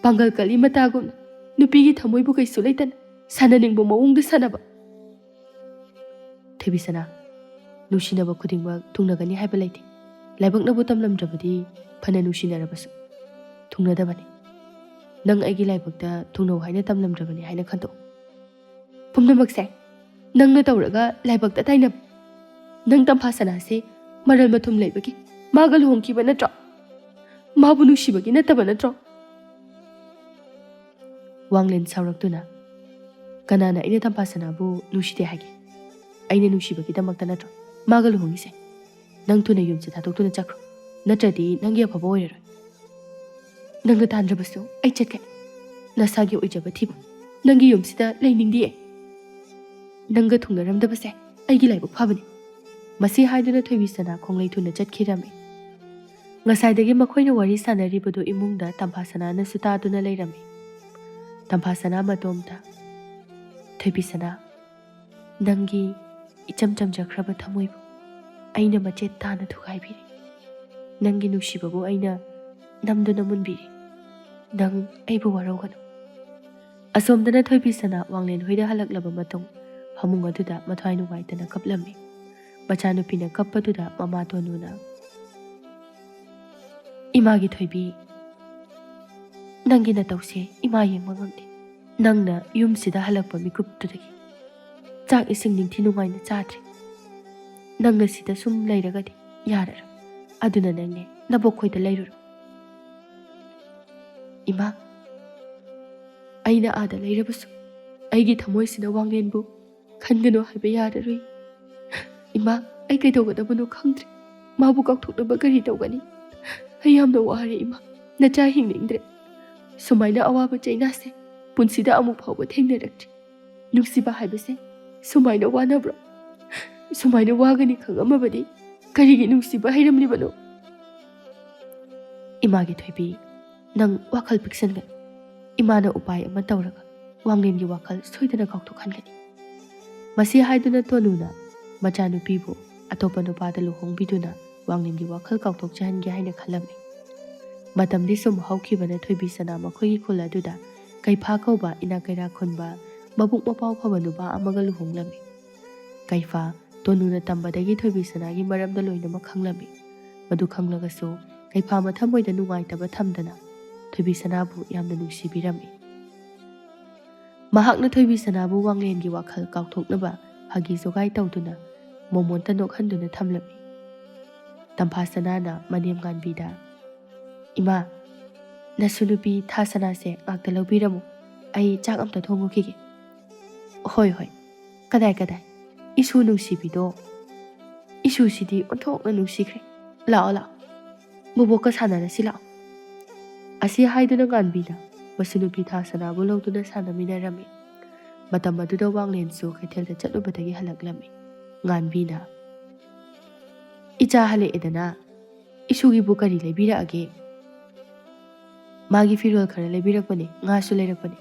ꯄꯥꯡꯒꯜ ꯀꯜꯂꯤ ꯃꯇꯥꯒꯨꯝꯅ ꯅꯨꯄꯤꯒꯤ ꯊꯃꯣꯏꯕꯨ ꯀꯩꯁꯨ ꯂꯩꯇꯅ ꯁꯥꯟꯅꯅꯤꯡꯕ ꯃꯑꯣꯡꯗ ꯁꯥꯟꯅꯕ꯫" ꯊꯣꯏꯕꯤꯁꯅꯥ, ꯅꯨꯡꯁꯤꯅꯕ ꯈꯨꯗꯤꯡꯃꯛ ꯊꯨꯡꯅꯒꯅꯤ ꯍꯥꯏꯕ ꯂꯩꯇꯦ꯫ ꯂꯥꯏꯕꯛꯅꯕꯨ ꯇꯝꯂꯝꯗ꯭ꯔꯕꯗꯤ ꯐꯅ ꯅꯨꯡꯁꯤꯅꯔꯕꯁꯨ ꯊꯨꯡꯅꯗꯕꯅꯤ꯫ ꯅꯪ ꯑꯩꯒꯤ ꯂꯥꯏꯕꯛꯇ ꯊꯨꯡꯅꯧ ꯍꯥꯏꯅ ꯇꯝꯂꯝꯗ꯭ꯔꯕꯅꯤ ꯍꯥꯏꯅ ꯈꯟꯗꯣꯛꯎ꯫ ꯄꯨꯝꯅꯃꯛꯁꯦ ꯅꯪꯅ ꯇꯧꯔꯒ ꯂꯥꯏꯕꯛꯇ ꯇꯥꯏꯅꯕ꯫ ꯅꯪ ꯇꯝꯐꯥ ꯁꯅꯥꯁꯦ ꯃꯔꯜ ꯃꯊꯨꯝ ꯂꯩꯕꯒꯤ ꯃꯥꯒ ꯂꯨꯍꯣꯡꯈꯤꯕ ꯅꯠꯇ꯭ꯔꯣ? ꯃꯥꯕꯨ ꯅꯨꯡꯁꯤꯕꯒꯤ ꯅꯠꯇꯕ ꯅꯠꯇ꯭ꯔꯣ? ꯋꯥꯡꯂꯦꯟ ꯁꯥꯎꯔꯛꯇꯨꯅ, "ꯀꯅꯥꯅ ꯑꯩꯅ ꯇꯝꯐꯥ ꯁꯅꯥꯕꯨ ꯅꯨꯡꯁꯤꯗꯦ ꯍꯥꯏꯒꯦ? ꯑꯩꯅ ꯅꯨꯡꯁꯤꯕꯒꯤꯗꯃꯛꯇ ꯅꯠꯇ꯭ꯔꯣ ꯃꯥꯒ ꯂꯨꯍꯣꯡꯉꯤꯁꯦ? ꯅꯪ ꯊꯨꯅ ꯌꯨꯝꯁꯦ ꯊꯥꯗꯣꯛꯇꯨꯅ ꯆꯠꯈ꯭ꯔꯣ, ꯅꯠꯇ꯭ꯔꯗꯤ ꯅꯪꯒꯤ ꯑꯐꯕ ꯑꯣꯏꯔꯔꯣꯏ꯫ ꯅꯪꯅ ꯇꯥꯟꯗ꯭ꯔꯕꯁꯨ ꯑꯩ ꯆꯠꯀꯅꯤ꯫ ꯅꯁꯥꯒꯤ ꯑꯣꯏꯖꯕ ꯊꯤꯕ, ꯅꯪꯒꯤ ꯌꯨꯝꯁꯤꯗ ꯂꯩꯅꯤꯡꯗꯤꯌꯦ꯫ ꯅꯪꯒ ꯊꯨꯡꯅꯔꯝꯗꯕꯁꯦ ꯑꯩꯒꯤ ꯂꯥꯏꯕꯛ ꯐꯕꯅꯤ꯫" ꯃꯁꯤ ꯍꯥꯏꯗꯨꯅ ꯊꯣꯏꯕꯤꯁꯅꯥ ꯈꯣꯡꯂꯩ ꯊꯨꯅ ꯆꯠꯈꯤꯔꯝꯃꯤ꯫ ꯉꯁꯥꯏꯗꯒꯤ ꯃꯈꯣꯏꯅ ꯋꯥꯔꯤ ꯁꯥꯟꯅꯔꯤꯕꯗꯨ ꯏꯃꯨꯡꯗ ꯇꯝꯐꯥꯁꯅꯥꯅꯁꯨ ꯇꯥꯗꯨꯅ ꯂꯩꯔꯝꯃꯤ꯫ ꯇꯝꯐꯥꯁꯅꯥ ꯃꯇꯣꯝꯇ, "ꯊꯣꯏꯕꯤꯁꯅꯥ, ꯅꯪꯒꯤ ꯏꯆꯝ ꯆꯝꯖꯈ꯭ꯔꯕ ꯊꯃꯣꯏꯕꯨ ꯑꯩꯅ ꯃꯆꯦꯠ ꯇꯥꯅ ꯊꯨꯒꯥꯏꯕꯤꯔꯦ꯫ ꯅꯪꯒꯤ ꯅꯨꯡꯁꯤꯕꯕꯨ ꯑꯩꯅ ꯅꯝꯗꯨꯅ ꯃꯨꯟꯕꯤꯔꯦ꯫ ꯅꯪ ꯑꯩꯕꯨ ꯋꯥꯔꯧꯒꯅꯨ꯫" ꯑꯁꯣꯝꯗꯅ ꯊꯣꯏꯕꯤꯁꯅꯥ ꯋꯥꯡꯂꯦꯟ ꯍꯣꯏꯗ ꯍꯜꯂꯛꯂꯕ ꯃꯇꯨꯡ ꯐꯃꯨꯡ ꯑꯗꯨꯗ ꯃꯊ꯭ꯋꯥꯏ ꯅꯨꯡꯉꯥꯏꯇꯅ ꯀꯞꯂꯝꯃꯤ꯫ ꯃꯆꯥꯅꯨꯄꯤꯅ ꯀꯞꯄꯗꯨꯗ ꯃꯃꯥ ꯇꯣꯅꯨꯅ, "ꯏꯃꯥꯒꯤ ꯊꯣꯏꯕꯤ, ꯅꯪꯒꯤ ꯅꯇꯧꯁꯦ ꯏꯃꯥ ꯌꯦꯡꯕ ꯉꯝꯗꯦ꯫ ꯅꯪꯅ ꯌꯨꯝꯁꯤꯗ ꯍꯜꯂꯛꯄ ꯃꯤꯀꯨꯞꯇꯨꯗꯒꯤ ꯆꯥꯛ ꯏꯁꯤꯡ ꯅꯤꯡꯊꯤ ꯅꯨꯡꯉꯥꯏꯅ ꯆꯥꯗ꯭ꯔꯤ꯫ ꯅꯪꯅ ꯁꯤꯗ ꯁꯨꯝ ꯂꯩꯔꯒꯗꯤ ꯌꯥꯔꯔꯣꯏ꯫ ꯑꯗꯨꯅ ꯅꯪꯅꯦ ꯅꯕꯣꯛꯈꯣꯏꯗ ꯂꯩꯔꯨꯔꯣ꯫" "ꯏꯃꯥ, ꯑꯩꯅ ꯑꯥꯗ ꯂꯩꯔꯕꯁꯨ ꯑꯩꯒꯤ ꯊꯃꯣꯏꯁꯤꯅ ꯋꯥꯡꯂꯦꯟꯕꯨ ꯈꯟꯒꯅꯨ ꯍꯥꯏꯕ ꯌꯥꯔꯔꯣꯏ꯫ ꯏꯃꯥ, ꯑꯩ ꯀꯩꯗꯧꯒꯗꯕꯅꯣ ꯈꯪꯗ꯭ꯔꯦ꯫ ꯃꯥꯕꯨ ꯀꯥꯎꯊꯣꯛꯅꯕ ꯀꯔꯤ ꯇꯧꯒꯅꯤ? ꯑꯩ ꯌꯥꯝꯅ ꯋꯥꯔꯦ ꯏꯃꯥ꯫" ꯅꯆꯥ ꯍꯤꯡꯅꯤꯡꯗ꯭ꯔꯦ꯫ ꯁꯨꯃꯥꯏꯅ ꯑꯋꯥꯕ ꯆꯩꯅꯥꯁꯦ ꯄꯨꯟꯁꯤꯗ ꯑꯃꯨꯛ ꯐꯥꯎꯕ ꯊꯦꯡꯅꯔꯛꯇ꯭ꯔꯤ꯫ ꯅꯨꯡꯁꯤꯕ ꯍꯥꯏꯕꯁꯦ ꯁꯨꯃꯥꯏꯅ ꯋꯥꯅꯕ꯭ꯔꯣ? ꯁꯨꯃꯥꯏꯅ ꯋꯥꯒꯅꯤ ꯈꯪꯉꯝꯃꯕꯗꯤ ꯀꯔꯤꯒꯤ ꯅꯨꯡꯁꯤꯕ ꯍꯩꯔꯝꯂꯤꯕꯅꯣ? ꯏꯃꯥꯒꯤ ꯊꯣꯏꯕꯤ, ꯅꯪ ꯋꯥꯈꯜ ꯄꯤꯛꯁꯟꯒꯅꯨ꯫ ꯏꯃꯥꯅ ꯎꯄꯥꯏ ꯑꯃ ꯇꯧꯔꯒ ꯋꯥꯡꯂꯦꯟꯒꯤ ꯋꯥꯈꯜ ꯁꯣꯏꯗꯅ ꯀꯥꯎꯊꯣꯛꯍꯟꯒꯅꯤ꯫ ꯃꯁꯤ ꯍꯥꯏꯗꯨꯅ ꯇꯣꯅꯨꯅ ꯃꯆꯥꯅꯨꯄꯤꯕꯨ ꯑꯇꯣꯞꯄ ꯅꯨꯄꯥꯗ ꯂꯨꯍꯣꯡꯕꯤꯗꯨꯅ ꯋꯥꯡꯂꯦꯟꯒꯤ ꯋꯥꯈꯜ ꯀꯥꯎꯊꯣꯛꯆꯍꯟꯒꯦ ꯍꯥꯏꯅ ꯈꯜꯂꯝꯃꯤ꯫ ꯃꯇꯝꯗꯤ ꯁꯨꯝ ꯍꯧꯈꯤꯕꯅ ꯊꯣꯏꯕꯤ ꯁꯅꯥ ꯃꯈꯣꯏꯒꯤ ꯈꯨꯜ ꯑꯗꯨꯗ ꯀꯩꯐꯥ ꯀꯧꯕ ꯏꯅꯥꯛ ꯀꯩꯔꯥꯛ ꯈꯨꯟꯕ ꯃꯕꯨꯛ ꯃꯄꯥꯎ ꯐꯕ ꯅꯨꯄꯥ ꯑꯃꯒ ꯂꯨꯍꯣꯡꯂꯝꯃꯤ꯫ ꯀꯩꯐꯥ ꯇꯣꯅꯨꯅ ꯇꯝꯕꯗꯒꯤ ꯊꯣꯏꯕꯤ ꯁꯅꯥꯒꯤ ꯃꯔꯝꯗ ꯂꯣꯏꯅꯃꯛ ꯈꯪꯂꯝꯃꯤ꯫ ꯃꯗꯨ ꯈꯪꯂꯒꯁꯨ ꯀꯩꯐꯥ ꯃꯊꯃꯣꯏꯗ ꯅꯨꯡꯉꯥꯏꯇꯕ ꯊꯝꯗꯅ ꯊꯣꯏꯕꯤ ꯁꯅꯥꯕꯨ ꯌꯥꯝꯅ ꯅꯨꯡꯁꯤꯕꯤꯔꯝꯃꯤ꯫ ꯃꯍꯥꯛꯅ ꯊꯣꯏꯕꯤ ꯁꯅꯥꯕꯨ ꯋꯥꯡꯂꯦꯟꯒꯤ ꯋꯥꯈꯜ ꯀꯥꯎꯊꯣꯛꯅꯕ ꯐꯥꯒꯤ ꯖꯣꯒꯥꯏ ꯇꯧꯗꯨꯅ ꯃꯣꯃꯣꯟꯇ ꯅꯣꯛꯍꯟꯗꯨꯅ ꯊꯝꯂꯝꯃꯤ꯫ ꯇꯝꯐꯥ ꯁꯅꯥꯅ ꯃꯅꯦꯝ ꯉꯥꯟꯕꯤꯗ, "ꯏꯃꯥ, ꯅꯁꯨ ꯅꯨꯄꯤ ꯊꯥ ꯁꯅꯥꯁꯦ ꯉꯥꯛꯇ ꯂꯧꯕꯤꯔꯝꯃꯨ, ꯑꯩ ꯆꯥꯛ ꯑꯝꯇ ꯊꯣꯡꯉꯨꯈꯤꯒꯦ꯫" "ꯍꯣꯏ, ꯍꯣꯏ, ꯀꯗꯥꯏ, ꯀꯗꯥꯏ? ꯏꯁꯨ ꯅꯨꯡꯁꯤꯕꯤꯗꯣ, ꯏꯁꯨꯁꯤꯗꯤ ꯑꯣꯟꯊꯣꯛꯅ ꯅꯨꯡꯁꯤꯈ꯭ꯔꯦ꯫ ꯂꯥꯛꯑꯣ, ꯂꯥꯛꯑꯣ, ꯕꯣꯕꯣꯛꯀ ꯁꯥꯟꯅꯔꯁꯤ ꯂꯥꯛꯑꯣ꯫" ꯑꯁꯤ ꯍꯥꯏꯗꯨꯅ ꯉꯥꯟꯕꯤꯅ ꯃꯁꯨ ꯅꯨꯄꯤ ꯊꯥ ꯁꯅꯥꯕꯨ ꯂꯧꯗꯨꯅ ꯁꯥꯟꯅꯃꯤꯟꯅꯔꯝꯃꯤ꯫ ꯃꯇꯝ ꯑꯗꯨꯗ ꯋꯥꯡꯂꯦꯟꯁꯨ ꯀꯩꯊꯦꯜꯗ ꯆꯠꯂꯨꯕꯗꯒꯤ ꯍꯜꯂꯛꯂꯝꯃꯤ꯫ ꯉꯥꯟꯕꯤꯅ, "ꯏꯆꯥ ꯍꯜꯂꯛꯑꯦꯗꯅ, ꯏꯁꯨꯒꯤꯕꯨ ꯀꯔꯤ ꯂꯩꯕꯤꯔꯛꯑꯒꯦ?" "ꯃꯥꯒꯤ ꯐꯤꯔꯣꯜ ꯈꯔ ꯂꯩꯕꯤꯔꯛꯄꯅꯦ, ꯉꯥꯁꯨ ꯂꯩꯔꯛꯄꯅꯦ꯫"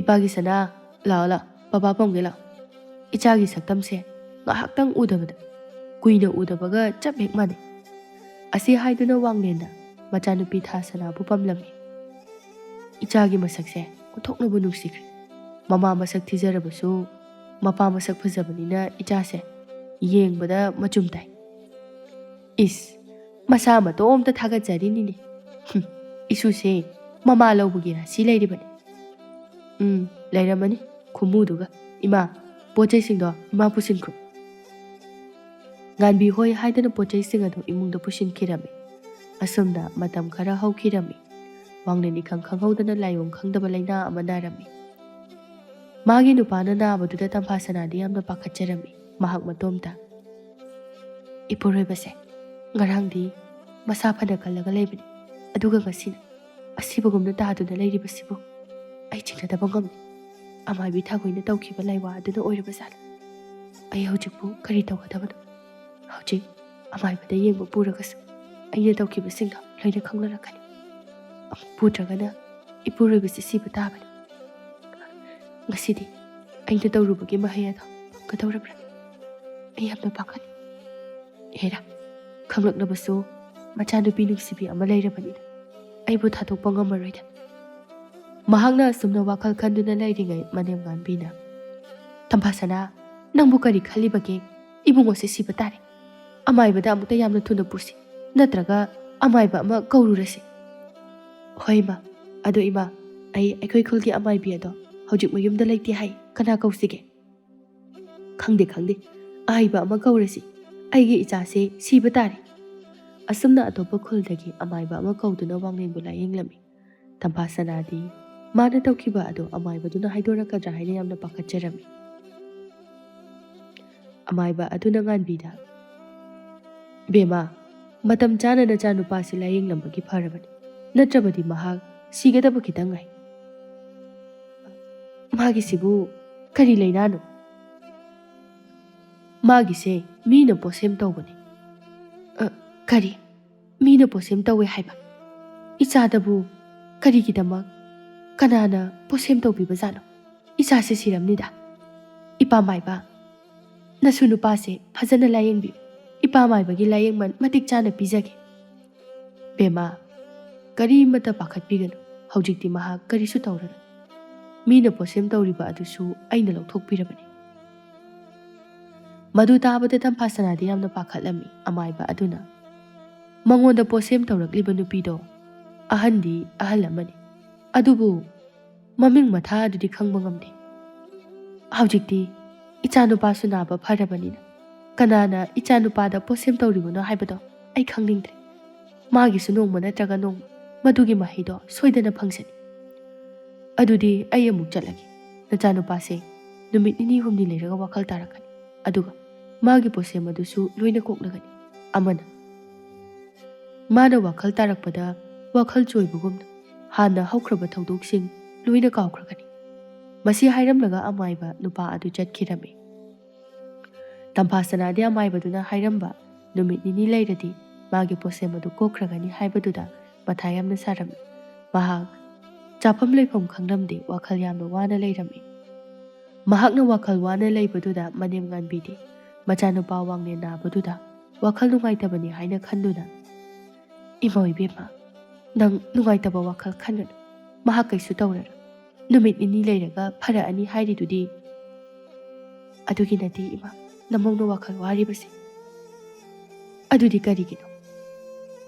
"ꯏꯄꯥꯒꯤ ꯁꯅꯥ, ꯂꯥꯛꯑꯣ, ꯂꯥꯛꯑꯣ, ꯄꯄꯥ ꯄꯝꯒꯦ ꯂꯥꯛꯑꯣ꯫ ꯏꯆꯥꯒꯤ ꯁꯛꯇꯝꯁꯦ ꯉꯥꯏꯍꯥꯛꯇꯪ ꯎꯗꯕꯗ ꯀꯨꯏꯅ ꯎꯗꯕꯒ ꯆꯞ ꯍꯦꯛ ꯃꯥꯟꯅꯩ꯫" ꯑꯁꯤ ꯍꯥꯏꯗꯨꯅ ꯋꯥꯡꯂꯦꯟꯅ ꯃꯆꯥꯅꯨꯄꯤ ꯊꯥ ꯁꯅꯥꯕꯨ ꯄꯝꯂꯝꯃꯤ꯫ "ꯏꯆꯥꯒꯤ ꯃꯁꯛꯁꯦ ꯑꯣꯟꯊꯣꯛꯅꯕꯨ ꯅꯨꯡꯁꯤꯈ꯭ꯔꯦ꯫ ꯃꯃꯥ ꯃꯁꯛ ꯊꯤꯖꯔꯕꯁꯨ ꯃꯄꯥ ꯃꯁꯛ ꯐꯖꯕꯅꯤꯅ ꯏꯆꯥꯁꯦ ꯌꯦꯡꯕꯗ ꯃꯆꯨꯝ ꯇꯥꯏ꯫" "ꯏꯁ, ꯃꯁꯥ ꯃꯇꯣꯝꯇ ꯊꯥꯒꯠꯆꯔꯤꯅꯤꯅꯦ꯫ ꯍꯨꯝ, ꯏꯁꯨꯁꯦ ꯃꯃꯥ ꯂꯧꯕꯒꯤ ꯔꯥꯁꯤ ꯂꯩꯔꯤꯕꯅꯤ꯫" "ꯎꯝ, ꯂꯩꯔꯝꯃꯅꯤ ꯈꯨꯃꯨꯗꯨꯒ꯫ ꯏꯃꯥ, ꯄꯣꯠ ꯆꯩꯁꯤꯡꯗꯣ ꯏꯃꯥ ꯄꯨꯁꯤꯟꯈ꯭ꯔꯣ꯫" ꯉꯥꯟꯕꯤ ꯍꯣꯏ ꯍꯥꯏꯗꯅ ꯄꯣꯠ ꯆꯩꯁꯤꯡ ꯑꯗꯨ ꯏꯃꯨꯡꯗ ꯄꯨꯁꯤꯟꯈꯤꯔꯝꯃꯤ꯫ ꯑꯁꯨꯝꯅ ꯃꯇꯝ ꯈꯔ ꯍꯧꯈꯤꯔꯝꯃꯤ꯫ ꯋꯥꯡꯂꯦꯟ ꯏꯈꯪ ꯈꯪꯍꯧꯗꯅ ꯂꯥꯏꯑꯣꯡ ꯈꯪꯗꯕ ꯂꯥꯏꯅꯥ ꯑꯃ ꯅꯥꯔꯝꯃꯤ꯫ ꯃꯥꯒꯤ ꯅꯨꯄꯥꯅ ꯅꯥꯕꯗꯨꯗ ꯇꯝꯐꯥ ꯁꯅꯥꯗꯤ ꯌꯥꯝꯅ ꯄꯥꯈꯠꯆꯔꯝꯃꯤ꯫ ꯃꯍꯥꯛ ꯃꯇꯣꯝꯇ, "ꯏꯄꯨꯔꯣꯏꯕꯁꯦ ꯉꯔꯥꯡꯗꯤ ꯃꯁꯥ ꯐꯅ ꯀꯜꯂꯒ ꯂꯩꯕꯅꯤ, ꯑꯗꯨꯒ ꯉꯁꯤꯅ ꯑꯁꯤꯕꯒꯨꯝꯅ ꯇꯥꯗꯨꯅ ꯂꯩꯔꯤꯕꯁꯤꯕꯨ ꯑꯩ ꯆꯤꯡꯅꯗꯕ ꯉꯝꯗꯦ꯫ ꯑꯃꯥꯏꯕꯤ ꯊꯥꯡꯒꯣꯏꯅ ꯇꯧꯈꯤꯕ ꯂꯥꯏꯋꯥ ꯑꯗꯨꯅ ꯑꯣꯏꯔꯕ ꯖꯥꯠꯂ? ꯑꯩ ꯍꯧꯖꯤꯛꯄꯨ ꯀꯔꯤ ꯇꯧꯒꯗꯕꯅꯣ? ꯍꯧꯖꯤꯛ ꯑꯃꯥꯏꯕꯗ ꯌꯦꯡꯕ ꯄꯨꯔꯒꯁꯨ ꯑꯩꯅ ꯇꯧꯈꯤꯕꯁꯤꯡꯗꯣ ꯂꯣꯏꯅ ꯈꯪꯅꯔꯛꯀꯅꯤ꯫ ꯑꯃꯨꯛ ꯄꯨꯗ꯭ꯔꯒꯅ ꯏꯄꯨꯔꯣꯏꯕꯁꯤ ꯁꯤꯕ ꯇꯥꯕꯅꯤ꯫ ꯉꯁꯤꯗꯤ ꯑꯩꯅ ꯇꯧꯔꯨꯕꯒꯤ ꯃꯍꯩ ꯑꯗꯣ ꯐꯪꯒꯗꯧꯔꯕ꯭ꯔꯥ? ꯑꯩ ꯌꯥꯝꯅ ꯄꯥꯈꯠꯂꯤ꯫ ꯍꯦꯔꯥ, ꯈꯪꯂꯛꯂꯕꯁꯨ ꯃꯆꯥꯅꯨꯄꯤ ꯅꯨꯡꯁꯤꯕꯤ ꯑꯃ ꯂꯩꯔꯕꯅꯤꯅ ꯑꯩꯕꯨ ꯊꯥꯗꯣꯛꯄ ꯉꯝꯃꯔꯣꯏꯗ꯫ ꯃꯍꯥꯛꯅ ꯑꯁꯨꯝꯅ ꯋꯥꯈꯜ ꯈꯟꯗꯨꯅ ꯂꯩꯔꯤꯉꯩ ꯃꯅꯦꯝꯉꯥꯟꯕꯤꯅ, "ꯇꯝꯐꯥꯁꯅꯥ, ꯅꯪꯕꯨ ꯀꯔꯤ ꯈꯜꯂꯤꯕꯒꯦ? ꯏꯕꯨꯡꯉꯣꯁꯦ ꯁꯤꯕ ꯇꯥꯔꯦ꯫ ꯑꯃꯥꯏꯕꯗ ꯑꯃꯨꯛꯇ ꯌꯥꯝꯅ ꯊꯨꯅ ꯄꯨꯁꯤ, ꯅꯠꯇ꯭ꯔꯒ ꯑꯃꯥꯏꯕ ꯑꯃ ꯀꯧꯔꯨꯔꯁꯤ꯫" "ꯍꯣꯏ ꯏꯃꯥ, ꯑꯗꯣ ꯏꯃꯥ, ꯑꯩ ꯑꯩꯈꯣꯏ ꯈꯨꯜꯒꯤ ꯑꯃꯥꯏꯕꯤ ꯑꯗꯣ ꯍꯧꯖꯤꯛ ꯃꯌꯨꯝꯗ ꯂꯩꯇꯦ ꯍꯥꯏ, ꯀꯅꯥ ꯀꯧꯁꯤꯒꯦ?" "ꯈꯪꯗꯦ, ꯈꯪꯗꯦ, ꯑꯍꯩꯕ ꯑꯃ ꯀꯧꯔꯁꯤ, ꯑꯩꯒꯤ ꯏꯆꯥꯁꯦ ꯁꯤꯕ ꯇꯥꯔꯦ꯫" ꯑꯁꯨꯝꯅ ꯑꯇꯣꯞꯄ ꯈꯨꯜꯗꯒꯤ ꯑꯃꯥꯏꯕ ꯑꯃ ꯀꯧꯗꯨꯅ ꯋꯥꯡꯂꯦꯟꯕꯨ ꯂꯥꯌꯦꯡꯂꯝꯃꯤ꯫ ꯇꯝꯐꯥ ꯁꯅꯥꯗꯤ ꯃꯥꯅ ꯇꯧꯈꯤꯕ ꯑꯗꯨ ꯑꯃꯥꯏꯕꯗꯨꯅ ꯍꯥꯏꯗꯣꯔꯛꯀꯗ꯭ꯔꯥ ꯍꯥꯏꯅ ꯌꯥꯝꯅ ꯄꯥꯈꯠꯆꯔꯝꯃꯤ꯫ ꯑꯃꯥꯏꯕ ꯑꯗꯨꯅ ꯉꯥꯟꯕꯤꯗ, "ꯕꯦꯝꯃ, ꯃꯇꯝ ꯆꯥꯅ ꯅꯆꯥꯅꯨꯄꯥꯁꯤ ꯂꯥꯌꯦꯡꯂꯝꯕꯒꯤ ꯐꯔꯕꯅꯤ, ꯅꯠꯇ꯭ꯔꯕꯗꯤ ꯃꯍꯥꯛ ꯁꯤꯒꯗꯕ ꯈꯤꯇꯪ ꯉꯥꯏ꯫" "ꯃꯥꯒꯤꯁꯤꯕꯨ ꯀꯔꯤ ꯂꯩꯅꯥꯅꯣ?" "ꯃꯥꯒꯤꯁꯦ ꯃꯤꯅ ꯄꯣꯠꯁꯦꯝ ꯇꯧꯕꯅꯤ꯫" "ꯑ, ꯀꯔꯤ? ꯃꯤꯅ ꯄꯣꯠꯁꯦꯝ ꯇꯧꯋꯦ ꯍꯥꯏꯕ? ꯏꯆꯥꯗꯕꯨ ꯀꯔꯤꯒꯤꯗꯃꯛ, ꯀꯅꯥꯅ ꯄꯣꯠꯁꯦꯝ ꯇꯧꯕꯤꯕꯖꯥꯠꯅꯣ? ꯏꯆꯥꯁꯦ ꯁꯤꯔꯝꯅꯤꯗ꯫ ꯏꯄꯥ ꯃꯥꯏꯕ, ꯅꯁꯨ ꯅꯨꯄꯥꯁꯦ ꯐꯖꯅ ꯂꯥꯌꯦꯡꯕꯤꯌꯨ꯫ ꯏꯄꯥ ꯃꯥꯏꯕꯒꯤ ꯂꯥꯌꯦꯡꯃꯟ ꯃꯇꯤꯛ ꯆꯥꯅ ꯄꯤꯖꯒꯦ꯫" "ꯕꯦꯝꯃ, ꯀꯔꯤꯃꯠꯇ ꯄꯥꯈꯠꯄꯤꯒꯅꯨ꯫ ꯍꯧꯖꯤꯛꯇꯤ ꯃꯍꯥꯛ ꯀꯔꯤꯁꯨ ꯇꯧꯔꯔꯣꯏ꯫ ꯃꯤꯅ ꯄꯣꯠꯁꯦꯝ ꯇꯧꯔꯤꯕ ꯑꯗꯨꯁꯨ ꯑꯩꯅ ꯂꯧꯊꯣꯛꯄꯤꯔꯕꯅꯤ꯫" ꯃꯗꯨ ꯇꯥꯕꯗ ꯇꯝꯐꯥ ꯁꯅꯥꯗꯤ ꯌꯥꯝꯅ ꯄꯥꯈꯠꯂꯝꯃꯤ꯫ ꯑꯃꯥꯏꯕ ꯑꯗꯨꯅ, "ꯃꯉꯣꯟꯗ ꯄꯣꯠꯁꯦꯝ ꯇꯧꯔꯛꯂꯤꯕ ꯅꯨꯄꯤꯗꯣ ꯑꯍꯟꯗꯤ ꯑꯍꯜ ꯑꯃꯅꯤ, ꯑꯗꯨꯕꯨ ꯃꯃꯤꯡ ꯃꯊꯥ ꯑꯗꯨꯗꯤ ꯈꯪꯕ ꯉꯝꯗꯦ꯫ ꯍꯧꯖꯤꯛꯇꯤ ꯏꯆꯥꯅꯨꯄꯥꯁꯨ ꯅꯥꯕ ꯐꯔꯕꯅꯤꯅ ꯀꯅꯥꯅ ꯏꯆꯥꯅꯨꯄꯥꯗ ꯄꯣꯠꯁꯦꯝ ꯇꯧꯔꯤꯕꯅꯣ ꯍꯥꯏꯕꯗꯣ ꯑꯩ ꯈꯪꯅꯤꯡꯗ꯭ꯔꯦ꯫ ꯃꯥꯒꯤꯁꯨ ꯅꯣꯡꯃ ꯅꯠꯇ꯭ꯔꯒ ꯅꯣꯡꯃ ꯃꯗꯨꯒꯤ ꯃꯍꯩꯗꯣ ꯁꯣꯏꯗꯅ ꯐꯪꯁꯅꯤ꯫ ꯑꯗꯨꯗꯤ ꯑꯩ ꯑꯃꯨꯛ ꯆꯠꯂꯒꯦ꯫ ꯅꯆꯥꯅꯨꯄꯥꯁꯦ ꯅꯨꯃꯤꯠ ꯅꯤꯅꯤ ꯍꯨꯝꯅꯤ ꯂꯩꯔꯒ ꯋꯥꯈꯜ ꯇꯥꯔꯛꯀꯅꯤ꯫ ꯑꯗꯨꯒ ꯃꯥꯒꯤ ꯄꯣꯠꯁꯦꯝ ꯑꯗꯨꯁꯨ ꯂꯣꯏꯅ ꯀꯣꯛꯂꯒꯅꯤ꯫" ꯑꯃꯅ, "ꯃꯥꯅ ꯋꯥꯈꯜ ꯇꯥꯔꯛꯄꯗ ꯋꯥꯈꯜ ꯆꯣꯏꯕꯒꯨꯝꯅ ꯍꯥꯟꯅ ꯍꯧꯈ꯭ꯔꯕ ꯊꯧꯗꯣꯛꯁꯤꯡ ꯂꯣꯏꯅ ꯀꯥꯎꯈ꯭ꯔꯒꯅꯤ꯫ ꯃꯁꯤ ꯍꯥꯏꯔꯝꯂꯒ ꯑꯃꯥꯏꯕ ꯅꯨꯄꯥ ꯑꯗꯨ ꯆꯠꯈꯤꯔꯝꯃꯤ꯫ ꯇꯝꯐꯥꯁꯅꯥꯗꯤ ꯑꯃꯥꯏꯕꯗꯨꯅ ꯍꯥꯏꯔꯝꯕ ꯅꯨꯃꯤꯠ ꯅꯤꯅꯤ ꯂꯩꯔꯗꯤ ꯃꯥꯒꯤ ꯄꯣꯠꯁꯦꯝ ꯑꯗꯨ ꯀꯣꯛꯈ꯭ꯔꯒꯅꯤ ꯍꯥꯏꯕꯗꯨꯗ ꯃꯊꯥ ꯌꯥꯝꯅ ꯁꯥꯔꯝꯃꯤ꯫ ꯃꯍꯥꯛ ꯆꯥꯐꯝ ꯂꯩꯐꯝ ꯈꯪꯂꯝꯗꯦ, ꯋꯥꯈꯜ ꯌꯥꯝꯅ ꯋꯥꯅ ꯂꯩꯔꯝꯃꯤ꯫ ꯃꯍꯥꯛꯅ ꯋꯥꯈꯜ ꯋꯥꯅ ꯂꯩꯕꯗꯨꯗ ꯃꯅꯦꯝ ꯉꯥꯟꯕꯤꯗꯤ ꯃꯆꯥꯅꯨꯄꯥ ꯋꯥꯡꯂꯦꯟ ꯅꯥꯕꯗꯨꯗ ꯋꯥꯈꯜ ꯅꯨꯡꯉꯥꯏꯇꯕꯅꯤ ꯍꯥꯏꯅ ꯈꯟꯗꯨꯅ, "ꯏꯃꯧ ꯏꯕꯦꯝꯃ, ꯅꯪ ꯅꯨꯡꯉꯥꯏꯇꯕ ꯋꯥꯈꯜ ꯈꯟꯒꯅꯨ, ꯃꯍꯥꯛ ꯀꯩꯁꯨ ꯇꯧꯔꯔꯣꯏ꯫ ꯅꯨꯃꯤꯠ ꯅꯤꯅꯤ ꯂꯩꯔꯒ ꯐꯔꯛꯑꯅꯤ ꯍꯥꯏꯔꯤꯗꯨꯗꯤ?" "ꯑꯗꯨꯒꯤ ꯅꯠꯇꯦ ꯏꯃꯥ, ꯅꯃꯧꯅ ꯋꯥꯈꯜ ꯋꯥꯔꯤꯕꯁꯦ꯫" "ꯑꯗꯨꯗꯤ ꯀꯔꯤꯒꯤꯅꯣ?"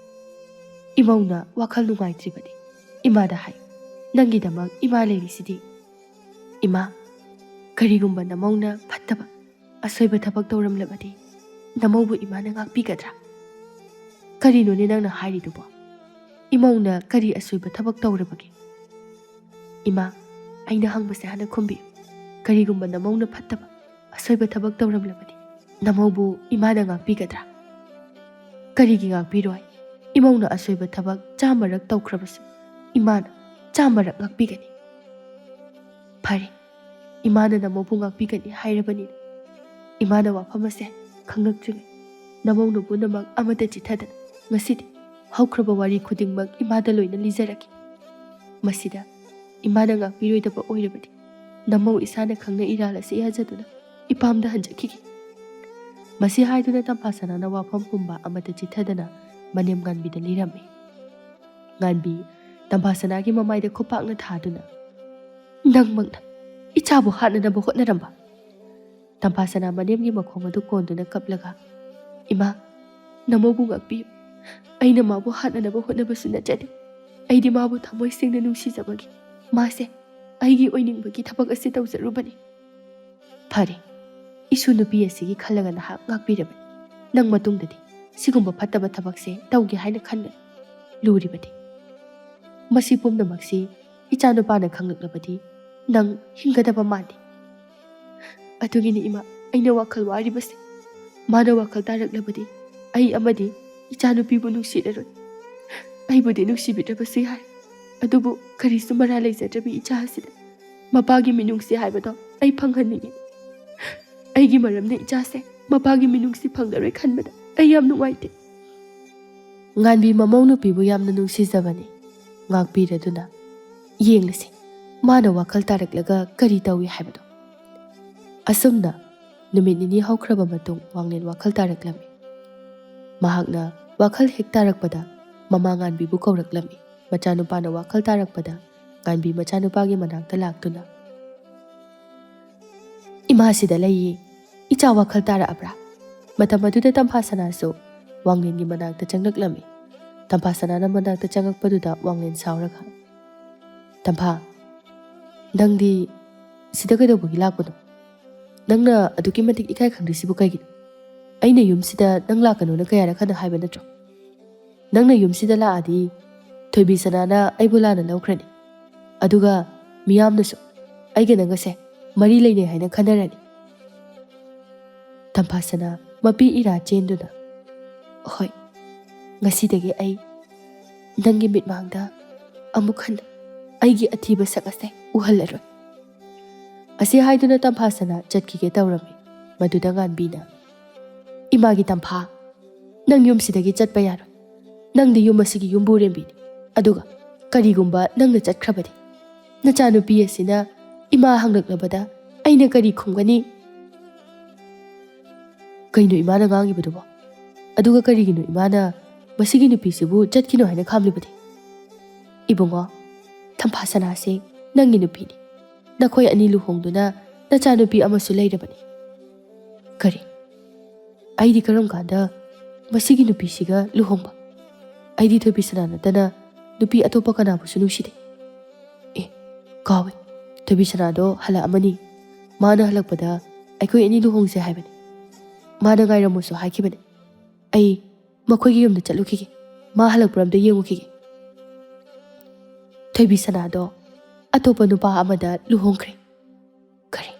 "ꯏꯃꯧꯅ ꯋꯥꯈꯜ ꯅꯨꯡꯉꯥꯏꯇ꯭ꯔꯤꯕꯗꯤ ꯏꯃꯥꯗ ꯍꯥꯏ, ꯅꯪꯒꯤꯗꯃꯛ ꯏꯃꯥ ꯂꯩꯔꯤꯁꯤꯗꯤ꯫" "ꯏꯃꯥ, ꯀꯔꯤꯒꯨꯝꯕ ꯅꯃꯧꯅ ꯐꯠꯇꯕ ꯑꯁꯣꯏꯕ ꯊꯕꯛ ꯇꯧꯔꯝꯂꯕꯗꯤ ꯅꯃꯧꯕꯨ ꯏꯃꯥꯅ ꯉꯥꯛꯄꯤꯒꯗ꯭ꯔꯥ?" "ꯀꯔꯤꯅꯣꯅꯦ ꯅꯪꯅ ꯍꯥꯏꯔꯤꯗꯨꯕꯣ? ꯏꯃꯧꯅ ꯀꯔꯤ ꯑꯁꯣꯏꯕ ꯊꯕꯛ ꯇꯧꯔꯕꯒꯦ?" "ꯏꯃꯥ, ꯑꯩꯅ ꯍꯪꯕꯁꯦ ꯍꯥꯟꯅ ꯈꯨꯝꯕꯤꯌꯨ꯫ ꯀꯔꯤꯒꯨꯝꯕ ꯅꯃꯧꯅ ꯐꯠꯇꯕ ꯑꯁꯣꯏꯕ ꯊꯕꯛ ꯇꯧꯔꯝꯂꯕꯗꯤ ꯅꯃꯧꯕꯨ ꯏꯃꯥꯅ ꯉꯥꯛꯄꯤꯒꯗ꯭ꯔꯥ?" "ꯀꯔꯤꯒꯤ ꯉꯥꯛꯄꯤꯔꯣꯏ? ꯏꯃꯧꯅ ꯑꯁꯣꯏꯕ ꯊꯕꯛ ꯆꯥꯝꯃꯔꯛ ꯇꯧꯈ꯭ꯔꯕꯁꯨ ꯏꯃꯥꯅ ꯆꯥꯝꯃꯔꯛ ꯉꯥꯛꯄꯤꯒꯅꯤ꯫" "ꯐꯔꯦ, ꯏꯃꯥꯅ ꯅꯃꯧꯕꯨ ꯉꯥꯛꯄꯤꯒꯅꯤ ꯍꯥꯏꯔꯕꯅꯤꯅ, ꯏꯃꯥꯅ ꯋꯥꯐꯝ ꯑꯁꯦ ꯈꯪꯂꯛꯇ꯭ꯔꯤꯉꯩ ꯅꯃꯧꯅ ꯄꯨꯝꯅꯃꯛ ꯑꯃꯠꯇ ꯆꯤꯠꯊꯗꯅ ꯉꯁꯤꯗꯤ ꯍꯧꯈ꯭ꯔꯕ ꯋꯥꯔꯤ ꯈꯨꯗꯤꯡꯃꯛ ꯏꯃꯥꯗ ꯂꯣꯏꯅ ꯂꯤꯖꯔꯒꯦ꯫ ꯃꯁꯤꯗ ꯏꯃꯥꯅ ꯉꯥꯛꯄꯤꯔꯣꯏꯗꯕ ꯑꯣꯏꯔꯕꯗꯤ ꯅꯃꯧ ꯏꯁꯥꯅ ꯈꯪꯅ ꯏꯔꯥꯜ ꯑꯁꯤ ꯌꯥꯖꯗꯨꯅ ꯏꯄꯥꯝꯗ ꯍꯟꯖꯈꯤꯒꯦ꯫" ꯃꯁꯤ ꯍꯥꯏꯗꯨꯅ ꯇꯝꯐꯥꯁꯅꯥꯅ ꯋꯥꯐꯝ ꯄꯨꯝꯕ ꯑꯃꯠꯇ ꯆꯤꯠꯊꯗꯅ ꯃꯅꯦꯝ ꯉꯥꯟꯕꯤꯗ ꯂꯤꯔꯝꯃꯤ꯫ ꯉꯥꯟꯕꯤ ꯇꯝꯐꯥꯁꯅꯥꯒꯤ ꯃꯃꯥꯏꯗ ꯈꯨꯄꯥꯛꯅ ꯊꯥꯗꯨꯅ, "ꯅꯪꯃꯛꯅ ꯏꯆꯥꯕꯨ ꯍꯥꯠꯅꯅꯕ ꯍꯣꯠꯅꯔꯝꯕ?" ꯇꯝꯐꯥꯁꯅꯥ ꯃꯅꯦꯝꯒꯤ ꯃꯈꯣꯡ ꯑꯗꯨ ꯀꯣꯟꯗꯨꯅ ꯀꯞꯂꯒ, "ꯏꯃꯥ, ꯅꯃꯧꯕꯨ ꯉꯥꯛꯄꯤꯌꯨ꯫ ꯑꯩꯅ ꯃꯥꯕꯨ ꯍꯥꯠꯅꯅꯕ ꯍꯣꯠꯅꯕꯁꯨ ꯅꯠꯆꯗꯦ꯫ ꯑꯩꯗꯤ ꯃꯥꯕꯨ ꯊꯃꯣꯏ ꯁꯦꯡꯅ ꯅꯨꯡꯁꯤꯖꯕꯒꯤ ꯃꯥꯁꯦ ꯑꯩꯒꯤ ꯑꯣꯏꯅꯤꯡꯕꯒꯤ ꯊꯕꯛ ꯑꯁꯤ ꯇꯧꯖꯔꯨꯕꯅꯤ꯫" "ꯐꯔꯦ, ꯏꯁꯨ ꯅꯨꯄꯤ ꯑꯁꯤꯒꯤ ꯈꯜꯂꯒ ꯅꯍꯥꯛ ꯉꯥꯛꯄꯤꯔꯕꯅꯤ꯫ ꯅꯪ ꯃꯇꯨꯡꯗꯗꯤ ꯁꯤꯒꯨꯝꯕ ꯐꯠꯇꯕ ꯊꯕꯛꯁꯦ ꯇꯧꯒꯦ ꯍꯥꯏꯅ ꯈꯟꯒꯅꯨ꯫ ꯂꯨꯔꯤꯕꯗꯤ ꯃꯁꯤ ꯄꯨꯝꯅꯃꯛꯁꯤ ꯏꯆꯥꯅꯨꯄꯥꯅ ꯈꯪꯂꯛꯂꯕꯗꯤ ꯅꯪ ꯍꯤꯡꯒꯗꯕ ꯃꯥꯟꯗꯦ꯫" "ꯑꯗꯨꯒꯤꯅꯤ ꯏꯃꯥ, ꯑꯩꯅ ꯋꯥꯈꯜ ꯋꯥꯔꯤꯕꯁꯦ꯫ ꯃꯥꯅ ꯋꯥꯈꯜ ꯇꯥꯔꯛꯂꯕꯗꯤ ꯑꯩ ꯑꯃꯗꯤ ꯏꯆꯥꯅꯨꯄꯤꯕꯨ ꯅꯨꯡꯁꯤꯔꯔꯣꯏ꯫ ꯑꯩꯕꯨꯗꯤ ꯅꯨꯡꯁꯤꯕꯤꯗ꯭ꯔꯕꯁꯨ ꯌꯥꯏ, ꯑꯗꯨꯕꯨ ꯀꯔꯤꯁꯨ ꯃꯔꯥ ꯂꯩꯖꯗ꯭ꯔꯕꯤ ꯏꯆꯥ ꯑꯁꯤꯗ ꯃꯄꯥꯒꯤ ꯃꯤꯅꯨꯡꯁꯤ ꯍꯥꯏꯕꯗꯣ ꯑꯩ ꯐꯪꯍꯟꯅꯤꯡꯏ꯫ ꯑꯩꯒꯤ ꯃꯔꯝꯅ ꯏꯆꯥꯁꯦ ꯃꯄꯥꯒꯤ ꯃꯤꯅꯨꯡꯁꯤ ꯐꯪꯂꯔꯣꯏ ꯈꯟꯕꯗ ꯑꯩ ꯌꯥꯝ ꯅꯨꯡꯉꯥꯏꯇꯦ꯫ ꯉꯥꯟꯕꯤ ꯃꯃꯧ ꯅꯨꯄꯤꯕꯨ ꯌꯥꯝꯅ ꯅꯨꯡꯁꯤꯖꯕꯅꯤ꯫ ꯉꯥꯛꯄꯤꯔꯗꯨꯅ ꯌꯦꯡꯂꯁꯤ, ꯃꯥꯅ ꯋꯥꯈꯜ ꯇꯥꯔꯛꯂꯒ ꯀꯔꯤ ꯇꯧꯏ ꯍꯥꯏꯕꯗꯣ꯫ ꯑꯁꯨꯝꯅ ꯅꯨꯃꯤꯠ ꯅꯤꯅꯤ ꯍꯧꯈ꯭ꯔꯕ ꯃꯇꯨꯡ ꯋꯥꯡꯂꯦꯟ ꯋꯥꯈꯜ ꯇꯥꯔꯛꯂꯝꯃꯤ꯫ ꯃꯍꯥꯛꯅ ꯋꯥꯈꯜ ꯍꯦꯛ ꯇꯥꯔꯛꯄꯗ ꯃꯃꯥ ꯉꯥꯟꯕꯤꯕꯨ ꯀꯧꯔꯛꯂꯝꯃꯤ꯫ ꯃꯆꯥꯅꯨꯄꯥꯅ ꯋꯥꯈꯜ ꯇꯥꯔꯛꯄꯗ ꯉꯥꯟꯕꯤ ꯃꯆꯥꯅꯨꯄꯥꯒꯤ ꯃꯅꯥꯛꯇ ꯂꯥꯛꯇꯨꯅ, "ꯏꯃꯥꯁꯤꯗ ꯂꯩꯌꯦ, ꯏꯆꯥ ꯋꯥꯈꯜ ꯇꯥꯔꯛꯑꯕ꯭ꯔꯥ?" ꯃꯇꯝ ꯑꯗꯨꯗ ꯇꯝꯐꯥ ꯁꯅꯥꯁꯨ ꯋꯥꯡꯂꯦꯟꯒꯤ ꯃꯅꯥꯛꯇ ꯆꯪꯂꯛꯂꯝꯃꯤ꯫ ꯇꯝꯐꯥ ꯁꯅꯥꯅ ꯃꯅꯥꯛꯇ ꯆꯪꯂꯛꯄꯗꯨꯗ ꯋꯥꯡꯂꯦꯟ ꯁꯥꯎꯔꯒ, "ꯇꯝꯐꯥ, ꯅꯪꯗꯤ ꯁꯤꯗ ꯀꯩꯗꯧꯕꯒꯤ ꯂꯥꯛꯄꯅꯣ? ꯅꯪꯅ ꯑꯗꯨꯛꯀꯤ ꯃꯇꯤꯛ ꯏꯀꯥꯏ ꯈꯪꯗ꯭ꯔꯤꯁꯤꯕꯨ ꯀꯩꯒꯤꯅꯣ? ꯑꯩꯅ ꯌꯨꯝꯁꯤꯗ ꯅꯪ ꯂꯥꯛꯀꯅꯣꯅ ꯀꯌꯥꯔꯛ ꯍꯟꯅ ꯍꯥꯏꯕ ꯅꯠꯇ꯭ꯔꯣ? ꯅꯪꯅ ꯌꯨꯝꯁꯤꯗ ꯂꯥꯛꯑꯗꯤ ꯊꯣꯏꯕꯤ ꯁꯅꯥꯅ ꯑꯩꯕꯨ ꯂꯥꯟꯅ ꯂꯧꯈ꯭ꯔꯅꯤ꯫ ꯑꯗꯨꯒ ꯃꯤꯌꯥꯝꯅꯁꯨ ꯑꯩꯒ ꯅꯪꯒꯁꯦ ꯃꯔꯤ ꯂꯩꯅꯩ ꯍꯥꯏꯅ ꯈꯟꯅꯔꯅꯤ꯫" ꯇꯝꯐꯥ ꯁꯅꯥ ꯃꯄꯤ ꯏꯔꯥ ꯆꯦꯟꯗꯨꯅ, "ꯍꯣꯏ, ꯉꯁꯤꯗꯒꯤ ꯑꯩ ꯅꯪꯒꯤ ꯃꯤꯠꯃꯥꯡꯗ ꯑꯃꯨꯛ ꯍꯟꯅ ꯑꯩꯒꯤ ꯑꯊꯤꯕ ꯁꯛ ꯑꯁꯦ ꯎꯍꯜꯂꯔꯣꯏ꯫" ꯑꯁꯤ ꯍꯥꯏꯗꯨꯅ ꯇꯝꯐꯥ ꯁꯅꯥ ꯆꯠꯈꯤꯒꯦ ꯇꯧꯔꯝꯃꯤ꯫ ꯃꯗꯨꯗ ꯉꯥꯟꯕꯤꯅ, "ꯏꯃꯥꯒꯤ ꯇꯝꯐꯥ, ꯅꯪ ꯌꯨꯝꯁꯤꯗꯒꯤ ꯆꯠꯄ ꯌꯥꯔꯣꯏ꯫ ꯅꯪꯗꯤ ꯌꯨꯝ ꯑꯁꯤꯒꯤ ꯌꯨꯝꯕꯨꯔꯦꯝꯕꯤꯅꯤ꯫ ꯑꯗꯨꯒ ꯀꯔꯤꯒꯨꯝꯕ ꯅꯪꯅ ꯆꯠꯈ꯭ꯔꯕꯗꯤ ꯅꯆꯥꯅꯨꯄꯤ ꯑꯁꯤꯅ ꯏꯃꯥ ꯍꯪꯂꯛꯂꯕꯗ ꯑꯩꯅ ꯀꯔꯤ ꯈꯨꯝꯒꯅꯤ?" "ꯀꯩꯅꯣ ꯏꯃꯥꯅ ꯉꯥꯡꯉꯤꯕꯗꯨꯕꯣ? ꯑꯗꯨꯒ ꯀꯔꯤꯒꯤꯅꯣ ꯏꯃꯥꯅ ꯃꯁꯤꯒꯤ ꯅꯨꯄꯤꯁꯤꯕꯨ ꯆꯠꯈꯤꯅꯣ ꯍꯥꯏꯅ ꯈꯥꯝꯂꯤꯕꯗꯤ?" "ꯏꯕꯨꯡꯉꯣ, ꯇꯝꯐꯥ ꯁꯅꯥꯁꯦ ꯅꯪꯒꯤ ꯅꯨꯄꯤꯅꯤ꯫ ꯅꯈꯣꯏ ꯑꯅꯤ ꯂꯨꯍꯣꯡꯗꯨꯅ ꯅꯆꯥꯅꯨꯄꯤ ꯑꯃꯁꯨ ꯂꯩꯔꯕꯅꯤ꯫" "ꯀꯔꯤ? ꯑꯩꯗꯤ ꯀꯔꯝ ꯀꯥꯟꯗ ꯃꯁꯤꯒꯤ ꯅꯨꯄꯤꯁꯤꯒ ꯂꯨꯍꯣꯡꯕ? ꯑꯩꯗꯤ ꯊꯣꯏꯕꯤ ꯁꯅꯥ ꯅꯠꯇꯅ ꯅꯨꯄꯤ ꯑꯇꯣꯞꯄ ꯀꯅꯥꯕꯨꯁꯨ ꯅꯨꯡꯁꯤꯗꯦ꯫ ꯑꯦ, ꯀꯥꯎꯋꯦ, ꯊꯣꯏꯕꯤ ꯁꯅꯥꯗꯣ ꯍꯜꯂꯛꯑꯃꯅꯤ꯫ ꯃꯥꯅ ꯍꯜꯂꯛꯄꯗ ꯑꯩꯈꯣꯏ ꯑꯅꯤ ꯂꯨꯍꯣꯡꯁꯦ ꯍꯥꯏꯕꯅꯤ꯫ ꯃꯥꯅ ꯉꯥꯏꯔꯝꯃꯨꯁꯨ ꯍꯥꯏꯈꯤꯕꯅꯤ꯫ ꯑꯩ ꯃꯈꯣꯏꯒꯤ ꯌꯨꯝꯗ ꯆꯠꯂꯨꯈꯤꯒꯦ꯫ ꯃꯥ ꯍꯜꯂꯛꯄ꯭ꯔ ꯑꯝꯇ ꯌꯦꯡꯉꯨꯈꯤꯒꯦ꯫" ꯊꯣꯏꯕꯤ ꯁꯅꯥꯗꯣ ꯑꯇꯣꯞꯄ ꯅꯨꯄꯥ ꯑꯃꯗ ꯂꯨꯍꯣꯡꯈ꯭ꯔꯦ꯫ "ꯀꯔꯤ?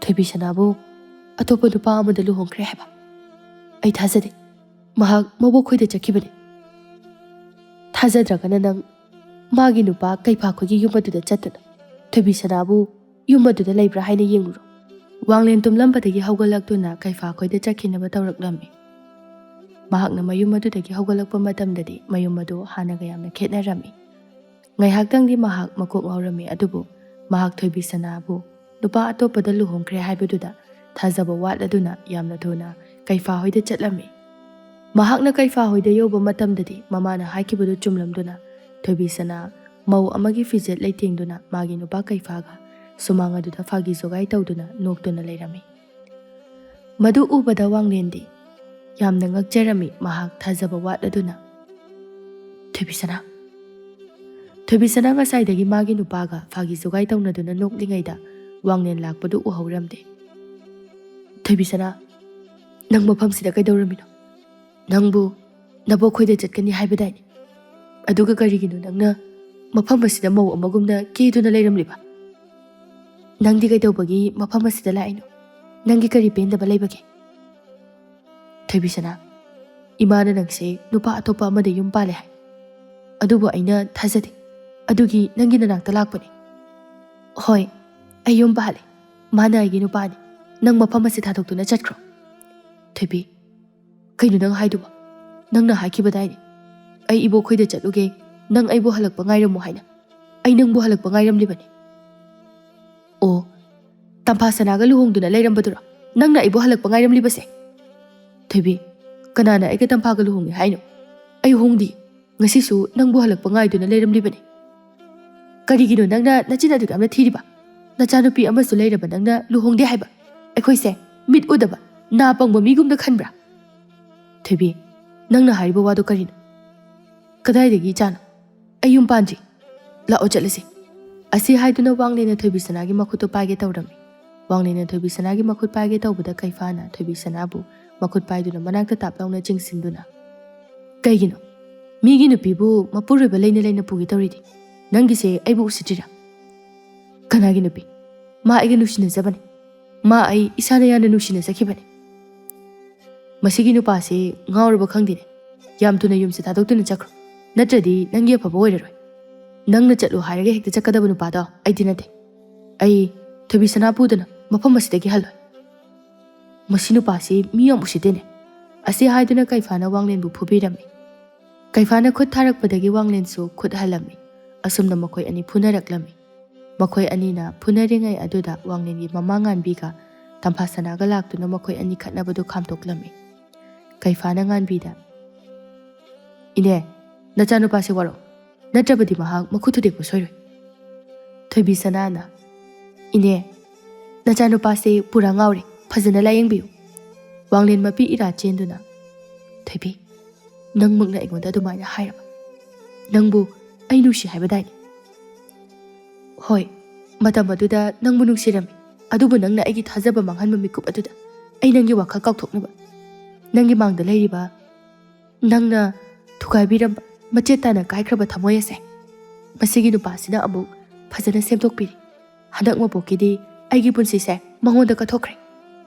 ꯊꯣꯏꯕꯤ ꯁꯅꯥꯕꯨ ꯑꯇꯣꯞꯄ ꯅꯨꯄꯥ ꯑꯃꯗ ꯂꯨꯍꯣꯡꯈ꯭ꯔꯦ ꯍꯥꯏꯕ? ꯑꯩ ꯊꯥꯖꯗꯦ꯫ ꯃꯍꯥꯛ ꯃꯕꯣꯛꯈꯣꯏꯗ ꯆꯠꯈꯤꯕꯅꯤ꯫" ꯊꯥꯖꯗ꯭ꯔꯒꯅ ꯅꯪ ꯃꯥꯒꯤ ꯅꯨꯄꯥ ꯀꯩꯐꯥꯈꯣꯏꯒꯤ ꯌꯨꯝ ꯑꯗꯨꯗ ꯆꯠꯇꯨꯅ ꯊꯣꯏꯕꯤꯁꯅꯥꯕꯨ ꯌꯨꯝ ꯑꯗꯨꯗ ꯂꯩꯕ꯭ꯔꯥ ꯍꯥꯏꯅ ꯌꯦꯡꯂꯨꯔꯣ꯫ ꯋꯥꯡꯂꯦꯟ ꯇꯨꯝꯂꯝꯕꯗꯒꯤ ꯍꯧꯒꯠꯂꯛꯇꯨꯅ ꯀꯩꯐꯥꯈꯣꯏꯗ ꯆꯠꯈꯤꯅꯕ ꯇꯧꯔꯛꯂꯝꯃꯤ꯫ ꯃꯍꯥꯛꯅ ꯃꯌꯨꯝ ꯑꯗꯨꯗꯒꯤ ꯍꯧꯒꯠꯂꯛꯄ ꯃꯇꯝꯗꯗꯤ ꯃꯌꯨꯝ ꯑꯗꯨ ꯍꯥꯟꯅꯒ ꯌꯥꯝꯅ ꯈꯦꯠꯅꯔꯝꯃꯤ꯫ ꯉꯥꯏꯍꯥꯛꯇꯪꯗꯤ ꯃꯍꯥꯛ ꯃꯀꯣꯛ ꯉꯥꯎꯔꯝꯃꯤ, ꯑꯗꯨꯕꯨ ꯃꯍꯥꯛ ꯊꯣꯏꯕꯤꯁꯅꯥꯕꯨ ꯅꯨꯄꯥ ꯑꯇꯣꯞꯄꯗ ꯂꯨꯍꯣꯡꯈ꯭ꯔꯦ ꯍꯥꯏꯕꯗꯨꯗ ꯊꯥꯖꯕ ꯋꯥꯠꯂꯗꯨꯅ ꯌꯥꯝꯅ ꯊꯨꯅ ꯀꯩꯐꯥ ꯍꯣꯏꯗ ꯆꯠꯂꯝꯃꯤ꯫ ꯃꯍꯥꯛꯅ ꯀꯩꯐꯥ ꯍꯣꯏꯗ ꯌꯧꯕ ꯃꯇꯝꯗꯗꯤ ꯃꯃꯥꯅ ꯍꯥꯏꯈꯤꯕꯗꯨ ꯆꯨꯝꯂꯝꯗꯨꯅ ꯊꯣꯏꯕꯤꯁꯅꯥ ꯃꯧ ꯑꯃꯒꯤ ꯐꯤꯖꯦꯠ ꯂꯩꯇꯦꯡꯗꯨꯅ ꯃꯥꯒꯤ ꯅꯨꯄꯥ ꯀꯩꯐꯥꯒ ꯁꯨꯃꯥꯡ ꯑꯗꯨꯗ ꯐꯥꯒꯤ ꯖꯣꯒꯥꯏ ꯇꯧꯗꯨꯅ ꯅꯣꯛꯇꯨꯅ ꯂꯩꯔꯝꯃꯤ꯫ ꯃꯗꯨ ꯎꯕꯗ ꯋꯥꯡꯂꯦꯟꯗꯤ ꯌꯥꯝꯅ ꯉꯛꯆꯔꯝꯃꯤ꯫ ꯃꯍꯥꯛ ꯊꯥꯖꯕ ꯋꯥꯠꯂꯗꯨꯅ, "ꯊꯣꯏꯕꯤꯁꯅꯥ?" ꯊꯣꯏꯕꯤꯁꯅꯥ ꯉꯁꯥꯏꯗꯒꯤ ꯃꯥꯒꯤ ꯅꯨꯄꯥꯒ ꯐꯥꯒꯤ ꯖꯣꯒꯥꯏ ꯇꯧꯅꯗꯨꯅ ꯅꯣꯛꯂꯤꯉꯩꯗ ꯋꯥꯡꯂꯦꯟ ꯂꯥꯛꯄꯗꯨ ꯎꯍꯧꯔꯝꯗꯦ꯫ "ꯊꯣꯏꯕꯤꯁꯅꯥ, ꯅꯪ ꯃꯐꯝꯁꯤꯗ ꯀꯩꯗꯧꯔꯝꯃꯤꯅꯣ? ꯅꯪꯕꯨ ꯅꯕꯣꯛꯈꯣꯏꯗ ꯆꯠꯀꯅꯤ ꯍꯥꯏꯕꯗꯥꯏꯅꯦ? ꯑꯗꯨꯒ ꯀꯔꯤꯒꯤꯅꯣ ꯅꯪꯅ ꯃꯐꯝ ꯑꯁꯤꯗ ꯃꯧ ꯑꯃꯒꯨꯝꯅ ꯀꯦꯗꯨꯅ ꯂꯩꯔꯝꯂꯤꯕ? ꯅꯪꯗꯤ ꯀꯩꯗꯧꯕꯒꯤ ꯃꯐꯝ ꯑꯁꯤꯗ ꯂꯥꯛꯏꯅꯣ? ꯅꯪꯒꯤ ꯀꯔꯤ ꯄꯦꯟꯗꯕ ꯂꯩꯕꯒꯦ?" "ꯊꯣꯏꯕꯤꯁꯅꯥ, ꯏꯃꯥꯅ ꯅꯪꯁꯦ ꯅꯨꯄꯥ ꯑꯇꯣꯞꯄ ꯑꯃꯗ ꯌꯨꯝ ꯄꯥꯜꯂꯦ ꯍꯥꯏ꯫ ꯑꯗꯨꯕꯨ ꯑꯩꯅ ꯊꯥꯖꯗꯦ꯫ ꯑꯗꯨꯒꯤ ꯅꯪꯒꯤ ꯅꯅꯥꯛꯇ ꯂꯥꯛꯄꯅꯦ꯫ ꯍꯣꯏ, ꯑꯩ ꯌꯨꯝ ꯄꯥꯜꯂꯦ꯫ ꯃꯥꯅ ꯑꯩꯒꯤ ꯅꯨꯄꯥꯅꯤ꯫ ꯅꯪ ꯃꯐꯝ ꯑꯁꯤ ꯊꯥꯗꯣꯛꯇꯨꯅ ꯆꯠꯈ꯭ꯔꯣ꯫" "ꯊꯣꯏꯕꯤ, ꯀꯩꯅꯣ ꯅꯪ ꯍꯥꯏꯗꯨꯕꯣ? ꯅꯪꯅ ꯍꯥꯏꯈꯤꯕꯗꯥꯏꯅꯦ ꯑꯩ ꯏꯕꯣꯛꯈꯣꯏꯗ ꯆꯠꯂꯨꯒꯦ, ꯅꯪ ꯑꯩꯕꯨ ꯍꯜꯂꯛꯄ ꯉꯥꯏꯔꯝꯃꯨ ꯍꯥꯏꯅ? ꯑꯩ ꯅꯪꯕꯨ ꯍꯜꯂꯛꯄ ꯉꯥꯏꯔꯝꯂꯤꯕꯅꯤ꯫" "ꯑꯣ, ꯇꯝꯐꯥ ꯁꯅꯥꯒ ꯂꯨꯍꯣꯡꯗꯨꯅ ꯂꯩꯔꯝꯕꯗꯨꯔꯣ ꯅꯪꯅ ꯑꯩꯕꯨ ꯍꯜꯂꯛꯄ ꯉꯥꯏꯔꯝꯂꯤꯕꯁꯦ?" "ꯊꯣꯏꯕꯤ, ꯀꯅꯥꯅ ꯑꯩꯒ ꯇꯝꯐꯥꯒ ꯂꯨꯍꯣꯡꯉꯦ ꯍꯥꯏꯅꯣ? ꯑꯩ ꯍꯣꯡꯗꯦ꯫ ꯉꯁꯤꯁꯨ ꯅꯪꯕꯨ ꯍꯜꯂꯛꯄ ꯉꯥꯏꯗꯨꯅ ꯂꯩꯔꯝꯂꯤꯕꯅꯤ꯫ ꯀꯔꯤꯒꯤꯅꯣ ꯅꯪꯅ ꯅꯆꯤꯟ ꯑꯗꯨꯛ ꯌꯥꯝꯅ ꯊꯤꯔꯤꯕ? ꯅꯆꯥꯅꯨꯄꯤ ꯑꯃꯁꯨ ꯂꯩꯔꯕ ꯅꯪꯅ ꯂꯨꯍꯣꯡꯗꯦ ꯍꯥꯏꯕ ꯑꯩꯈꯣꯏꯁꯦ ꯃꯤꯠ ꯎꯗꯕ, ꯅꯥ ꯄꯪꯕ ꯃꯤꯒꯨꯝꯅ ꯈꯟꯕ꯭ꯔꯥ? ꯊꯣꯏꯕꯤ, ꯅꯪꯅ ꯍꯥꯏꯔꯤꯕ ꯋꯥꯗꯣ ꯀꯔꯤꯅꯣ? ꯀꯗꯥꯏꯗꯒꯤ ꯏꯆꯥꯅꯣ? ꯑꯩ ꯌꯨꯝ ꯄꯥꯟꯗ꯭ꯔꯤ꯫ ꯂꯥꯛꯑꯣ ꯆꯠꯂꯁꯤ꯫" ꯑꯁꯤ ꯍꯥꯏꯗꯨꯅ ꯋꯥꯡꯂꯦꯟꯅ ꯊꯣꯏꯕꯤꯁꯅꯥꯒꯤ ꯃꯈꯨꯠꯇꯨ ꯄꯥꯏꯒꯦ ꯇꯧꯔꯝꯃꯤ꯫ ꯋꯥꯡꯂꯦꯟꯅ ꯊꯣꯏꯕꯤꯁꯅꯥꯒꯤ ꯃꯈꯨꯠ ꯄꯥꯏꯒꯦ ꯇꯧꯕꯗ ꯀꯩꯐꯥꯅ ꯊꯣꯏꯕꯤꯁꯅꯥꯕꯨ ꯃꯈꯨꯠ ꯄꯥꯏꯗꯨꯅ ꯃꯅꯥꯛꯇ ꯇꯥꯞ ꯂꯥꯎꯅ ꯆꯤꯡꯁꯤꯟꯗꯨꯅ, "ꯀꯩꯒꯤꯅꯣ? ꯃꯤꯒꯤ ꯅꯨꯄꯤꯕꯨ ꯃꯄꯨꯔꯣꯏꯕ ꯂꯩꯅ ꯂꯩꯅ ꯄꯨꯒꯦ ꯇꯧꯔꯤꯗꯤ ꯅꯪꯒꯤꯁꯦ ꯑꯩꯕꯨ ꯎꯁꯤꯠꯇ꯭ꯔꯤꯔꯥ?" "ꯀꯅꯥꯒꯤ ꯅꯨꯄꯤ? ꯃꯥ ꯑꯩꯒ ꯅꯨꯡꯁꯤꯅꯖꯕꯅꯤ꯫ ꯃꯥ ꯑꯩ ꯏꯁꯥꯅ ꯌꯥꯅ ꯅꯨꯡꯁꯤꯅꯖꯈꯤꯕꯅꯤ꯫ ꯃꯁꯤꯒꯤ ꯅꯨꯄꯥꯁꯤ ꯉꯥꯎꯔꯕ ꯈꯪꯗꯦꯅꯦ꯫ ꯌꯥꯝ ꯊꯨꯅ ꯌꯨꯝꯁꯦ ꯊꯥꯗꯣꯛꯇꯨꯅ ꯆꯠꯈ꯭ꯔꯣ꯫ ꯅꯠꯇ꯭ꯔꯗꯤ ꯅꯪꯒꯤ ꯑꯐꯕ ꯑꯣꯏꯔꯔꯣꯏ꯫ ꯅꯪꯅ ꯆꯠꯂꯨ ꯍꯥꯏꯔꯒ ꯍꯦꯛꯇ ꯆꯠꯀꯗꯕ ꯅꯨꯄꯥꯗꯣ ꯑꯩꯗꯤ ꯅꯠꯇꯦ꯫ ꯑꯩ ꯊꯣꯏꯕꯤ ꯁꯅꯥ ꯄꯨꯗꯅ ꯃꯐꯝ ꯑꯁꯤꯗꯒꯤ ꯍꯜꯂꯣꯏ꯫ ꯃꯁꯤ ꯅꯨꯄꯥꯁꯤ ꯃꯤ ꯌꯥꯝ ꯎꯁꯤꯠꯇꯦꯅꯦ꯫ ꯑꯁꯤ ꯍꯥꯏꯗꯨꯅ ꯀꯩꯐꯥꯅ ꯋꯥꯡꯂꯦꯟꯕꯨ ꯐꯨꯕꯤꯔꯝꯃꯤ꯫ ꯀꯩꯐꯥꯅ ꯈꯨꯠ ꯊꯥꯔꯛꯄꯗꯒꯤ ꯋꯥꯡꯂꯦꯟꯁꯨ ꯈꯨꯠ ꯍꯜꯂꯝꯃꯤ꯫ ꯑꯁꯨꯝꯅ ꯃꯈꯣꯏ ꯑꯅꯤ ꯐꯨꯅꯔꯛꯂꯝꯃꯤ꯫ ꯃꯈꯣꯏ ꯑꯅꯤꯅ ꯐꯨꯅꯔꯤꯉꯩ ꯑꯗꯨꯗ ꯋꯥꯡꯂꯦꯟꯒꯤ ꯃꯃꯥ ꯉꯥꯟꯕꯤꯒ ꯇꯝꯐꯥ ꯁꯅꯥꯒ ꯂꯥꯛꯇꯨꯅ ꯃꯈꯣꯏ ꯑꯅꯤ ꯈꯠꯅꯕꯗꯨ ꯈꯥꯝꯗꯣꯛꯂꯝꯃꯤ꯫ ꯀꯩꯐꯥꯅ ꯉꯥꯟꯕꯤꯗ, "ꯏꯅꯦ, ꯅꯆꯥꯅꯨꯄꯥꯁꯦ ꯋꯥꯔꯣ, ꯅꯠꯇ꯭ꯔꯕꯗꯤ ꯃꯍꯥꯛ ꯃꯈꯨꯠ ꯊꯨꯗꯦꯛꯄ ꯁꯣꯏꯔꯣꯏ꯫" ꯊꯣꯏꯕꯤ ꯁꯅꯥꯅ, "ꯏꯅꯦ, ꯅꯆꯥꯅꯨꯄꯥꯁꯦ ꯄꯨꯔꯥ ꯉꯥꯎꯔꯦ, ꯐꯖꯅ ꯂꯥꯌꯦꯡꯕꯤꯌꯨ꯫" ꯋꯥꯡꯂꯦꯟ ꯃꯄꯤ ꯏꯔꯥ ꯆꯦꯟꯗꯨꯅ, "ꯊꯣꯏꯕꯤ, ꯅꯪꯃꯛꯅ ꯑꯩꯉꯣꯟꯗ ꯑꯗꯨꯃꯥꯏꯅ ꯍꯥꯏꯔꯕ? ꯅꯪꯕꯨ ꯑꯩ ꯅꯨꯡꯁꯤ ꯍꯥꯏꯕꯗꯥꯏꯅꯦ?" "ꯍꯣꯏ, ꯃꯇꯝ ꯑꯗꯨꯗ ꯅꯪꯕꯨ ꯅꯨꯡꯁꯤꯔꯝꯃꯤ, ꯑꯗꯨꯕꯨ ꯅꯪꯅ ꯑꯩꯒꯤ ꯊꯥꯖꯕ ꯃꯥꯡꯍꯟꯕ ꯃꯤꯀꯨꯞ ꯑꯗꯨꯗ ꯑꯩ ꯅꯪꯒꯤ ꯋꯥꯈꯜ ꯀꯥꯎꯊꯣꯛꯅꯕ ꯅꯪꯒꯤ ꯃꯥꯡꯗ ꯂꯩꯔꯤꯕ ꯅꯪꯅ ꯊꯨꯒꯥꯏꯕꯤꯔꯝꯕ ꯃꯆꯦꯠ ꯇꯥꯅ ꯀꯥꯏꯈ꯭ꯔꯕ ꯊꯃꯣꯏ ꯑꯁꯦ ꯃꯁꯤꯒꯤ ꯅꯨꯄꯥꯁꯤꯅ ꯑꯃꯨꯛ ꯐꯖꯅ ꯁꯦꯝꯗꯣꯛꯄꯤꯔꯤ꯫ ꯍꯟꯗꯛ ꯃꯄꯣꯛꯀꯤꯗꯤ ꯑꯩꯒꯤ ꯄꯨꯟꯁꯤꯁꯦ ꯃꯉꯣꯟꯗ ꯀꯠꯊꯣꯛꯈ꯭ꯔꯦ꯫"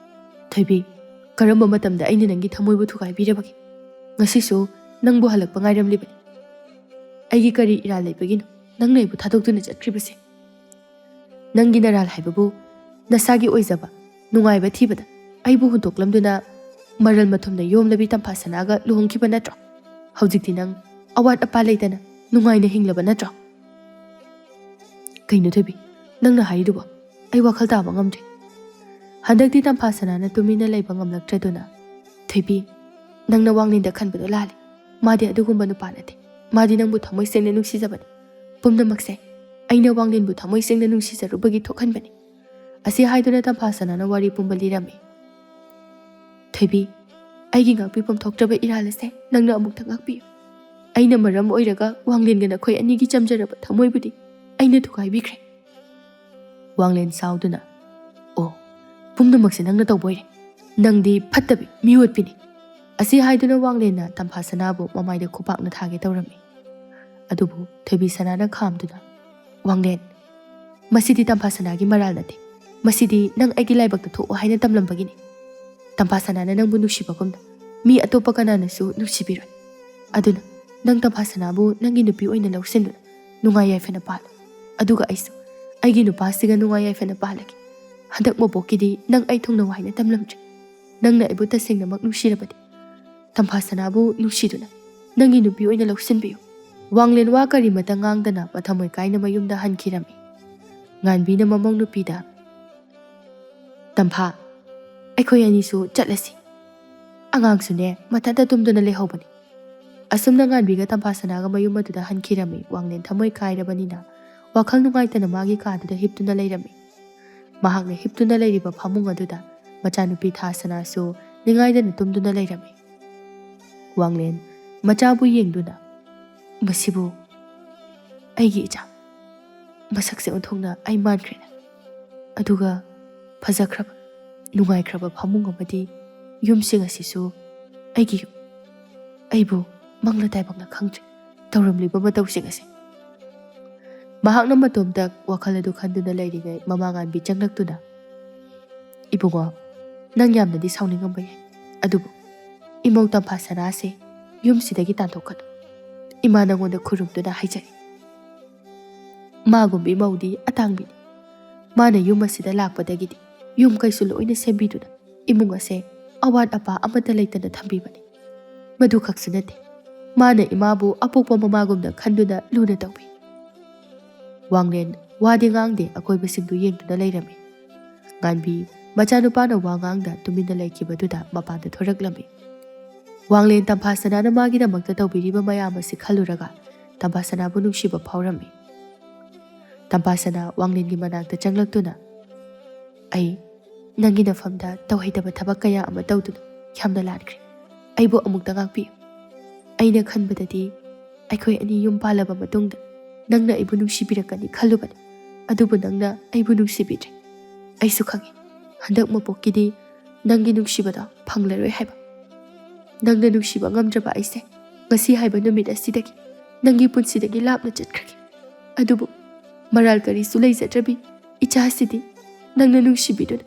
"ꯊꯣꯏꯕꯤ, ꯀꯔꯝꯕ ꯃꯇꯝꯗ ꯑꯩꯅ ꯅꯪꯒꯤ ꯊꯃꯣꯏꯕꯨ ꯊꯨꯒꯥꯏꯕꯤꯔꯕꯒꯦ? ꯉꯁꯤꯁꯨ ꯅꯪꯕꯨ ꯍꯜꯂꯛꯄ ꯉꯥꯏꯔꯝꯂꯤꯕꯅꯤ꯫ ꯑꯩꯒꯤ ꯀꯔꯤ ꯏꯔꯥꯜ ꯂꯩꯕꯒꯤꯅꯣ ꯅꯪꯅ ꯑꯩꯕꯨ ꯊꯥꯗꯣꯛꯇꯨꯅ ꯆꯠꯈ꯭ꯔꯤꯕꯁꯦ? ꯅꯪꯒꯤ ꯅꯔꯥꯜ ꯍꯥꯏꯕꯕꯨ ꯅꯁꯥꯒꯤ ꯑꯣꯏꯖꯕ ꯅꯨꯡꯉꯥꯏꯕ ꯊꯤꯕꯗ ꯑꯩꯕꯨ ꯍꯨꯟꯗꯣꯛꯂꯝꯗꯨꯅ ꯃꯔꯜ ꯃꯊꯨꯝꯅ ꯌꯣꯝꯂꯕꯤ ꯇꯝꯐꯥ ꯁꯅꯥꯒ ꯂꯨꯍꯣꯡꯈꯤꯕ ꯅꯠꯇ꯭ꯔꯣ? ꯍꯧꯖꯤꯛꯇꯤ ꯅꯪ ꯑꯋꯥꯠ ꯑꯄꯥ ꯂꯩꯇꯅ ꯅꯨꯡꯉꯥꯏꯅ ꯍꯤꯡꯂꯕ ꯅꯠꯇ꯭ꯔꯣ?" "ꯀꯩꯅꯣ ꯊꯣꯏꯕꯤ, ꯅꯪꯅ ꯍꯥꯏꯔꯤꯗꯨꯕꯣ? ꯑꯩ ꯋꯥꯈꯜ ꯇꯥꯕ ꯉꯝꯗ꯭ꯔꯦ꯫" ꯍꯟꯗꯛꯇꯤ ꯇꯝꯐꯥ ꯁꯅꯥꯅ ꯇꯨꯃꯤꯟꯅ ꯂꯩꯕ ꯉꯝꯂꯛꯇ꯭ꯔꯗꯨꯅ, "ꯊꯣꯏꯕꯤ, ꯅꯪꯅ ꯋꯥꯡꯂꯦꯟꯗ ꯈꯟꯕꯗꯣ ꯂꯥꯜꯂꯤ꯫ ꯃꯥꯗꯤ ꯑꯗꯨꯒꯨꯝꯕ ꯅꯨꯄꯥ ꯅꯠꯇꯦ꯫ ꯃꯥꯗꯤ ꯅꯪꯕꯨ ꯊꯃꯣꯏ ꯁꯦꯡꯅ ꯅꯨꯡꯁꯤꯖꯕꯅꯤ꯫ ꯄꯨꯝꯅꯃꯛꯁꯦ ꯑꯩꯅ ꯋꯥꯡꯂꯦꯟꯕꯨ ꯊꯃꯣꯏ ꯁꯦꯡꯅ ꯅꯨꯡꯁꯤꯖꯔꯨꯕꯒꯤ ꯊꯣꯛꯍꯟꯕꯅꯤ꯫" ꯑꯁꯤ ꯍꯥꯏꯗꯨꯅ ꯇꯝꯐꯥ ꯁꯅꯥꯅ ꯋꯥꯔꯤ ꯄꯨꯝꯕ ꯂꯤꯔꯝꯃꯤ꯫ "ꯊꯣꯏꯕꯤ, ꯑꯩꯒꯤ ꯉꯥꯛꯄꯤꯐꯝ ꯊꯣꯛꯇ꯭ꯔꯕ ꯏꯔꯥꯜ ꯑꯁꯦ ꯅꯪꯅ ꯑꯃꯨꯛꯇ ꯉꯥꯛꯄꯤꯌꯨ꯫ ꯑꯩꯅ ꯃꯔꯝ ꯑꯣꯏꯔꯒ ꯋꯥꯡꯂꯦꯟꯒ ꯅꯈꯣꯏ ꯑꯅꯤꯒꯤ ꯆꯝꯖꯔꯕ ꯊꯃꯣꯏꯕꯨꯗꯤ ꯑꯩꯅ ꯊꯨꯒꯥꯏꯕꯤꯈ꯭ꯔꯦ꯫" ꯋꯥꯡꯂꯦꯟ ꯁꯥꯎꯗꯨꯅ, "ꯑꯣ, ꯄꯨꯝꯅꯃꯛꯁꯦ ꯅꯪꯅ ꯇꯧꯕ ꯑꯣꯏꯔꯦ꯫ ꯅꯪꯗꯤ ꯐꯠꯇꯕꯤ, ꯃꯤꯑꯣꯠꯄꯤꯅꯤ꯫" ꯑꯁꯤ ꯍꯥꯏꯗꯨꯅ ꯋꯥꯡꯂꯦꯟꯅ ꯇꯝꯐꯥ ꯁꯅꯥꯕꯨ ꯃꯃꯥꯏꯗ ꯈꯨꯄꯥꯛꯅ ꯊꯥꯒꯦ ꯇꯧꯔꯝꯃꯤ꯫ ꯑꯗꯨꯕꯨ ꯊꯣꯏꯕꯤ ꯁꯅꯥꯅ ꯈꯥꯝꯗꯨꯅ, "ꯋꯥꯡꯂꯦꯟ, ꯃꯁꯤꯗꯤ ꯇꯝꯐꯥ ꯁꯅꯥꯒꯤ ꯃꯔꯥꯜ ꯅꯠꯇꯦ꯫ ꯃꯁꯤꯗꯤ ꯅꯪ ꯑꯩꯒꯤ ꯂꯥꯏꯕꯛꯇ ꯊꯣꯛꯑꯣ ꯍꯥꯏꯅ ꯇꯝꯂꯝꯕꯒꯤꯅꯤ꯫ ꯇꯝꯐꯥ ꯁꯅꯥꯅ ꯅꯪꯕꯨ ꯅꯨꯡꯁꯤꯕꯒꯨꯝꯅ ꯃꯤ ꯑꯇꯣꯞꯄ ꯀꯅꯥꯅꯁꯨ ꯅꯨꯡꯁꯤꯕꯤꯔꯣꯏ꯫ ꯑꯗꯨꯅ ꯅꯪ ꯇꯝꯐꯥ ꯁꯅꯥꯕꯨ ꯅꯪꯒꯤ ꯅꯨꯄꯤ ꯑꯣꯏꯅ ꯂꯧꯁꯤꯟꯗꯨꯅ ꯅꯨꯡꯉꯥꯏ ꯌꯥꯏꯐꯅ ꯄꯥꯜꯂꯨ꯫ ꯑꯗꯨꯒ ꯑꯩꯁꯨ ꯑꯩꯒꯤ ꯅꯨꯄꯥꯁꯤꯒ ꯅꯨꯡꯉꯥꯏ ꯌꯥꯏꯐꯅ ꯄꯥꯜꯂꯒꯦ꯫ ꯍꯟꯗꯛ ꯃꯄꯣꯛꯀꯤꯗꯤ ꯅꯪ ꯑꯩ ꯊꯨꯡꯅꯧ ꯍꯥꯏꯅ ꯇꯝꯂꯝꯗ꯭ꯔꯦ꯫ ꯅꯪꯅ ꯑꯩꯕꯨ ꯇꯁꯦꯡꯅꯃꯛ ꯅꯨꯡꯁꯤꯔꯕꯗꯤ ꯇꯝꯐꯥ ꯁꯅꯥꯕꯨ ꯅꯨꯡꯁꯤꯗꯨꯅ ꯅꯪꯒꯤ ꯅꯨꯄꯤ ꯑꯣꯏꯅ ꯂꯧꯁꯤꯟꯕꯤꯌꯨ꯫ ꯋꯥꯡꯂꯦꯟ ꯋꯥ ꯀꯔꯤꯃꯇ ꯉꯥꯡꯗꯅ ꯃꯊꯃꯣꯏ ꯀꯥꯏꯅ ꯃꯌꯨꯝꯗ ꯍꯟꯈꯤꯔꯝꯃꯤ꯫ ꯉꯥꯟꯕꯤꯅ ꯃꯃꯧ ꯅꯨꯄꯤꯗ, "ꯇꯝꯐꯥ, ꯑꯩꯈꯣꯏ ꯑꯅꯤꯁꯨ ꯆꯠꯂꯁꯤ꯫ ꯑꯉꯥꯡꯁꯨꯅꯦ ꯃꯊꯟꯇ ꯇꯨꯝꯗꯨꯅ ꯂꯩꯍꯧꯕꯅꯤ꯫" ꯑꯁꯨꯝꯅ ꯉꯥꯟꯕꯤꯒ ꯇꯝꯐꯥ ꯁꯅꯥꯒ ꯃꯌꯨꯝ ꯑꯗꯨꯗ ꯍꯟꯈꯤꯔꯝꯃꯤ꯫ ꯋꯥꯡꯂꯦꯟ ꯊꯃꯣꯏ ꯀꯥꯏꯔꯕꯅꯤꯅ ꯋꯥꯈꯜ ꯅꯨꯡꯉꯥꯏꯇꯅ ꯃꯥꯒꯤ ꯀꯥꯗꯨꯗ ꯍꯤꯞꯇꯨꯅ ꯂꯩꯔꯝꯃꯤ꯫ ꯃꯍꯥꯛꯅ ꯍꯤꯞꯇꯨꯅ ꯂꯩꯔꯤꯕ ꯐꯃꯨꯡ ꯑꯗꯨꯗ ꯃꯆꯥꯅꯨꯄꯤ ꯊꯥ ꯁꯅꯥꯁꯨ ꯅꯤꯡꯉꯥꯏꯗꯅ ꯇꯨꯝꯗꯨꯅ ꯂꯩꯔꯝꯃꯤ꯫ ꯋꯥꯡꯂꯦꯟ ꯃꯆꯥꯕꯨ ꯌꯦꯡꯗꯨꯅ, "ꯃꯁꯤꯕꯨ ꯑꯩꯒꯤ ꯏꯆꯥ, ꯃꯁꯛꯁꯦ ꯑꯣꯟꯊꯣꯛꯅ ꯑꯩ ꯃꯥꯟꯈ꯭ꯔꯦꯅꯦ꯫ ꯑꯗꯨꯒ ꯐꯖꯈ꯭ꯔꯕ, ꯅꯨꯡꯉꯥꯏꯈ꯭ꯔꯕ ꯐꯃꯨꯡ ꯑꯃꯗꯤ ꯌꯨꯝꯁꯤꯡ ꯑꯁꯤꯁꯨ ꯑꯩꯒꯤ ꯌꯨꯝ꯫ ꯑꯩꯕꯨ ꯃꯪꯂ ꯇꯥꯏꯕꯪꯂ ꯈꯪꯗ꯭ꯔꯦ ꯇꯧꯔꯝꯂꯤꯕ ꯃꯇꯧꯁꯤꯡ ꯑꯁꯦ꯫" ꯃꯍꯥꯛꯅ ꯃꯇꯣꯝꯇ ꯋꯥꯈꯜ ꯑꯗꯨ ꯈꯟꯗꯨꯅ ꯂꯩꯔꯤꯉꯩ ꯃꯃꯥ ꯉꯥꯟꯕꯤ ꯆꯪꯂꯛꯇꯨꯅ, "ꯏꯕꯨꯡꯉꯣ, ꯅꯪ ꯌꯥꯝꯅꯗꯤ ꯁꯥꯎꯅꯤꯡꯉꯝꯕ ꯌꯥꯏ, ꯑꯗꯨꯕꯨ ꯏꯃꯧ ꯇꯝꯐꯥ ꯁꯅꯥꯁꯦ ꯌꯨꯝꯁꯤꯗꯒꯤ ꯇꯥꯟꯊꯣꯛꯀꯅꯨ꯫ ꯏꯃꯥ ꯅꯉꯣꯟꯗ ꯈꯨꯔꯨꯝꯗꯨꯅ ꯍꯥꯏꯖꯔꯤ꯫ ꯃꯥꯒꯨꯝꯕꯤ ꯃꯧꯗꯤ ꯑꯇꯥꯡꯕꯤꯅꯤ꯫ ꯃꯥꯅ ꯌꯨꯝ ꯑꯁꯤꯗ ꯂꯥꯛꯄꯗꯒꯤꯗꯤ ꯌꯨꯝ ꯀꯩꯁꯨ ꯂꯣꯏꯅ ꯁꯦꯝꯕꯤꯗꯨꯅ ꯏꯃꯨꯡ ꯑꯁꯦ ꯑꯋꯥꯠ ꯑꯄꯥ ꯑꯃꯠꯇ ꯂꯩꯇꯅ ꯊꯝꯕꯤꯕꯅꯤ꯫ ꯃꯗꯨ ꯈꯛꯁꯨ ꯅꯠꯇꯦ, ꯃꯥꯅ ꯏꯃꯥꯕꯨ ꯑꯄꯣꯛꯄ ꯃꯃꯥꯒꯨꯝꯅ ꯈꯟꯗꯨꯅ ꯂꯨꯅ ꯇꯧꯕꯤ꯫" ꯋꯥꯡꯂꯦꯟ ꯋꯥꯗꯤ ꯉꯥꯡꯗꯦ, ꯑꯀꯣꯏꯕꯁꯤꯡꯗꯨ ꯌꯦꯡꯗꯨꯅ ꯂꯩꯔꯝꯃꯤ꯫ ꯉꯥꯟꯕꯤ ꯃꯆꯥꯅꯨꯄꯥꯅ ꯋꯥ ꯉꯥꯡꯗ ꯇꯨꯃꯤꯟꯅ ꯂꯩꯈꯤꯕꯗꯨꯗ ꯃꯄꯥꯟꯗ ꯊꯣꯔꯛꯂꯝꯃꯤ꯫ ꯋꯥꯡꯂꯦꯟ ꯇꯝꯐꯥ ꯁꯅꯥꯅ ꯃꯥꯒꯤꯗꯃꯛꯇ ꯇꯧꯕꯤꯔꯤꯕ ꯃꯌꯥꯝ ꯑꯁꯤ ꯈꯜꯂꯨꯔꯒ ꯇꯝꯐꯥ ꯁꯅꯥꯕꯨ ꯅꯨꯡꯁꯤꯕ ꯐꯥꯎꯔꯝꯃꯤ꯫ ꯇꯝꯐꯥ ꯁꯅꯥ ꯋꯥꯡꯂꯦꯟꯒꯤ ꯃꯅꯥꯛꯇ ꯆꯪꯂꯛꯇꯨꯅ, "ꯑꯩ ꯅꯪꯒꯤ ꯅꯐꯝꯗ ꯇꯧꯍꯩꯗꯕ ꯊꯕꯛ ꯀꯌꯥ ꯑꯃ ꯇꯧꯗꯨꯅ ꯌꯥꯝꯅ ꯂꯥꯟꯈ꯭ꯔꯦ꯫ ꯑꯩꯕꯨ ꯑꯃꯨꯛꯇ ꯉꯥꯛꯄꯤꯌꯨ꯫ ꯑꯩꯅ ꯈꯟꯕꯗꯗꯤ ꯑꯩꯈꯣꯏ ꯑꯅꯤ ꯌꯨꯝ ꯄꯥꯜꯂꯕ ꯃꯇꯨꯡꯗ ꯅꯪꯅ ꯑꯩꯕꯨ ꯅꯨꯡꯁꯤꯕꯤꯔꯛꯀꯅꯤ ꯈꯜꯂꯨꯕꯅꯤ, ꯑꯗꯨꯕꯨ ꯅꯪꯅ ꯑꯩꯕꯨ ꯅꯨꯡꯁꯤꯕꯤꯗ꯭ꯔꯦ꯫ ꯑꯩꯁꯨ ꯈꯪꯏ, ꯍꯟꯗꯛ ꯃꯄꯣꯛꯀꯤꯗꯤ ꯅꯪꯒꯤ ꯅꯨꯡꯁꯤꯕꯗꯣ ꯐꯪꯂꯔꯣꯏ ꯍꯥꯏꯕ꯫ ꯅꯪꯅ ꯅꯨꯡꯁꯤꯕ ꯉꯝꯗ꯭ꯔꯕ ꯑꯩꯁꯦ ꯉꯁꯤ ꯍꯥꯏꯕ ꯅꯨꯃꯤꯠ ꯑꯁꯤꯗꯒꯤ ꯅꯪꯒꯤ ꯄꯨꯟꯁꯤꯗꯒꯤ ꯂꯥꯞꯅ ꯆꯠꯈ꯭ꯔꯒꯦ꯫ ꯑꯗꯨꯕꯨ ꯃꯔꯥꯜ ꯀꯔꯤꯁꯨ ꯂꯩꯖꯗ꯭ꯔꯕꯤ ꯏꯆꯥꯁꯤꯗꯤ ꯅꯪꯅ ꯅꯨꯡꯁꯤꯕꯤꯗꯨꯅ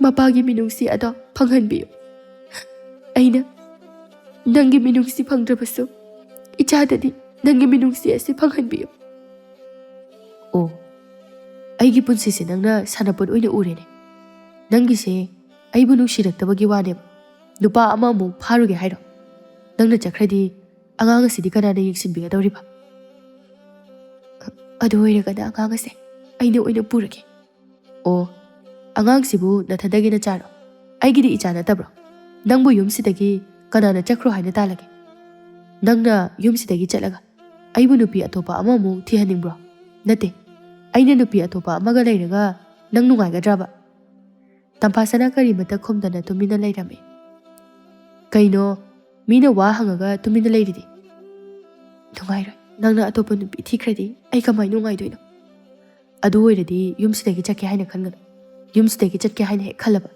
ꯃꯄꯥꯒꯤ ꯃꯤꯅꯨꯡꯁꯤ ꯑꯗꯣ ꯐꯪꯍꯟꯕꯤꯌꯨ꯫ ꯑꯩꯅ ꯅꯪꯒꯤ ꯃꯤꯅꯨꯡꯁꯤ ꯐꯪꯗ꯭ꯔꯕꯁꯨ ꯏꯆꯥꯗꯗꯤ ꯅꯪꯒꯤ ꯃꯤꯅꯨꯡꯁꯤ ꯑꯁꯤ ꯐꯪꯍꯟꯕꯤꯌꯨ꯫ ꯑꯣ, ꯑꯩꯒꯤ ꯄꯨꯟꯁꯤꯁꯦ ꯅꯪꯅ ꯁꯥꯟꯅꯄꯣꯠ ꯑꯣꯏꯅ ꯎꯔꯦꯅꯦ꯫ ꯅꯪꯒꯤꯁꯦ ꯑꯩꯕꯨ ꯅꯨꯡꯁꯤꯔꯛꯇꯕꯒꯤ ꯋꯥꯅꯦꯕ꯫ ꯅꯨꯄꯥ ꯑꯃꯃꯨꯛ ꯐꯥꯔꯨꯒꯦ ꯍꯥꯏꯔꯣ? ꯅꯪꯅ ꯆꯠꯈ꯭ꯔꯗꯤ ꯑꯉꯥꯡ ꯑꯁꯤꯗꯤ ꯀꯅꯥꯅ ꯌꯦꯡꯁꯤꯟꯕꯤꯒꯗꯧꯔꯤꯕ? ꯑꯗꯨ ꯑꯣꯏꯔꯒꯅ ꯑꯉꯥꯡ ꯑꯁꯦ ꯑꯩꯅ ꯑꯣꯏꯅ ꯄꯨꯔꯒꯦ꯫ ꯑꯣ, ꯑꯉꯥꯡꯁꯤꯕꯨ ꯅꯊꯟꯗꯒꯤ ꯅꯆꯥꯔꯣ? ꯑꯩꯒꯤꯗꯤ ꯏꯆꯥ ꯅꯠꯇꯕ꯭ꯔꯣ? ꯅꯪꯕꯨ ꯌꯨꯝꯁꯤꯗꯒꯤ ꯀꯅꯥꯅ ꯆꯠꯈ꯭ꯔꯣ ꯍꯥꯏꯅ ꯇꯥꯜꯂꯒꯦ? ꯅꯪꯅ ꯌꯨꯝꯁꯤꯗꯒꯤ ꯆꯠꯂꯒ ꯑꯩꯕꯨ ꯅꯨꯄꯤ ꯑꯇꯣꯞꯄ ꯑꯃꯃꯨꯛ ꯊꯤꯍꯟꯅꯤꯡꯕ꯭ꯔꯣ? ꯅꯠꯇꯦ, ꯑꯩꯅ ꯅꯨꯄꯤ ꯑꯇꯣꯞꯄ ꯑꯃꯒ ꯂꯩꯔꯒ ꯅꯪ ꯅꯨꯡꯉꯥꯏꯒꯗ꯭ꯔꯕ? ꯇꯝꯐꯥꯁꯅꯥ ꯀꯔꯤꯃꯠꯇ ꯈꯨꯝꯗꯅ ꯇꯨꯃꯤꯟꯅ ꯂꯩꯔꯝꯃꯤ꯫ ꯀꯩꯅꯣ, ꯃꯤꯅ ꯋꯥ ꯍꯪꯉꯒ ꯇꯨꯃꯤꯟꯅ ꯂꯩꯔꯤꯗꯤ? ꯅꯨꯡꯉꯥꯏꯔꯣꯏ, ꯅꯪꯅ ꯑꯇꯣꯞꯄ ꯅꯨꯄꯤ ꯊꯤꯈ꯭ꯔꯗꯤ ꯑꯩ ꯀꯃꯥꯏꯅ ꯅꯨꯡꯉꯥꯏꯗꯣꯏꯅꯣ? ꯑꯗꯨ ꯑꯣꯏꯔꯗꯤ ꯌꯨꯝꯁꯤꯗꯒꯤ ꯆꯠꯀꯦ ꯍꯥꯏꯅ ꯈꯟꯒꯅꯨ꯫ ꯌꯨꯝꯁꯤꯗꯒꯤ ꯆꯠꯀꯦ ꯍꯥꯏꯅ ꯍꯦꯛ ꯈꯜꯂꯕ,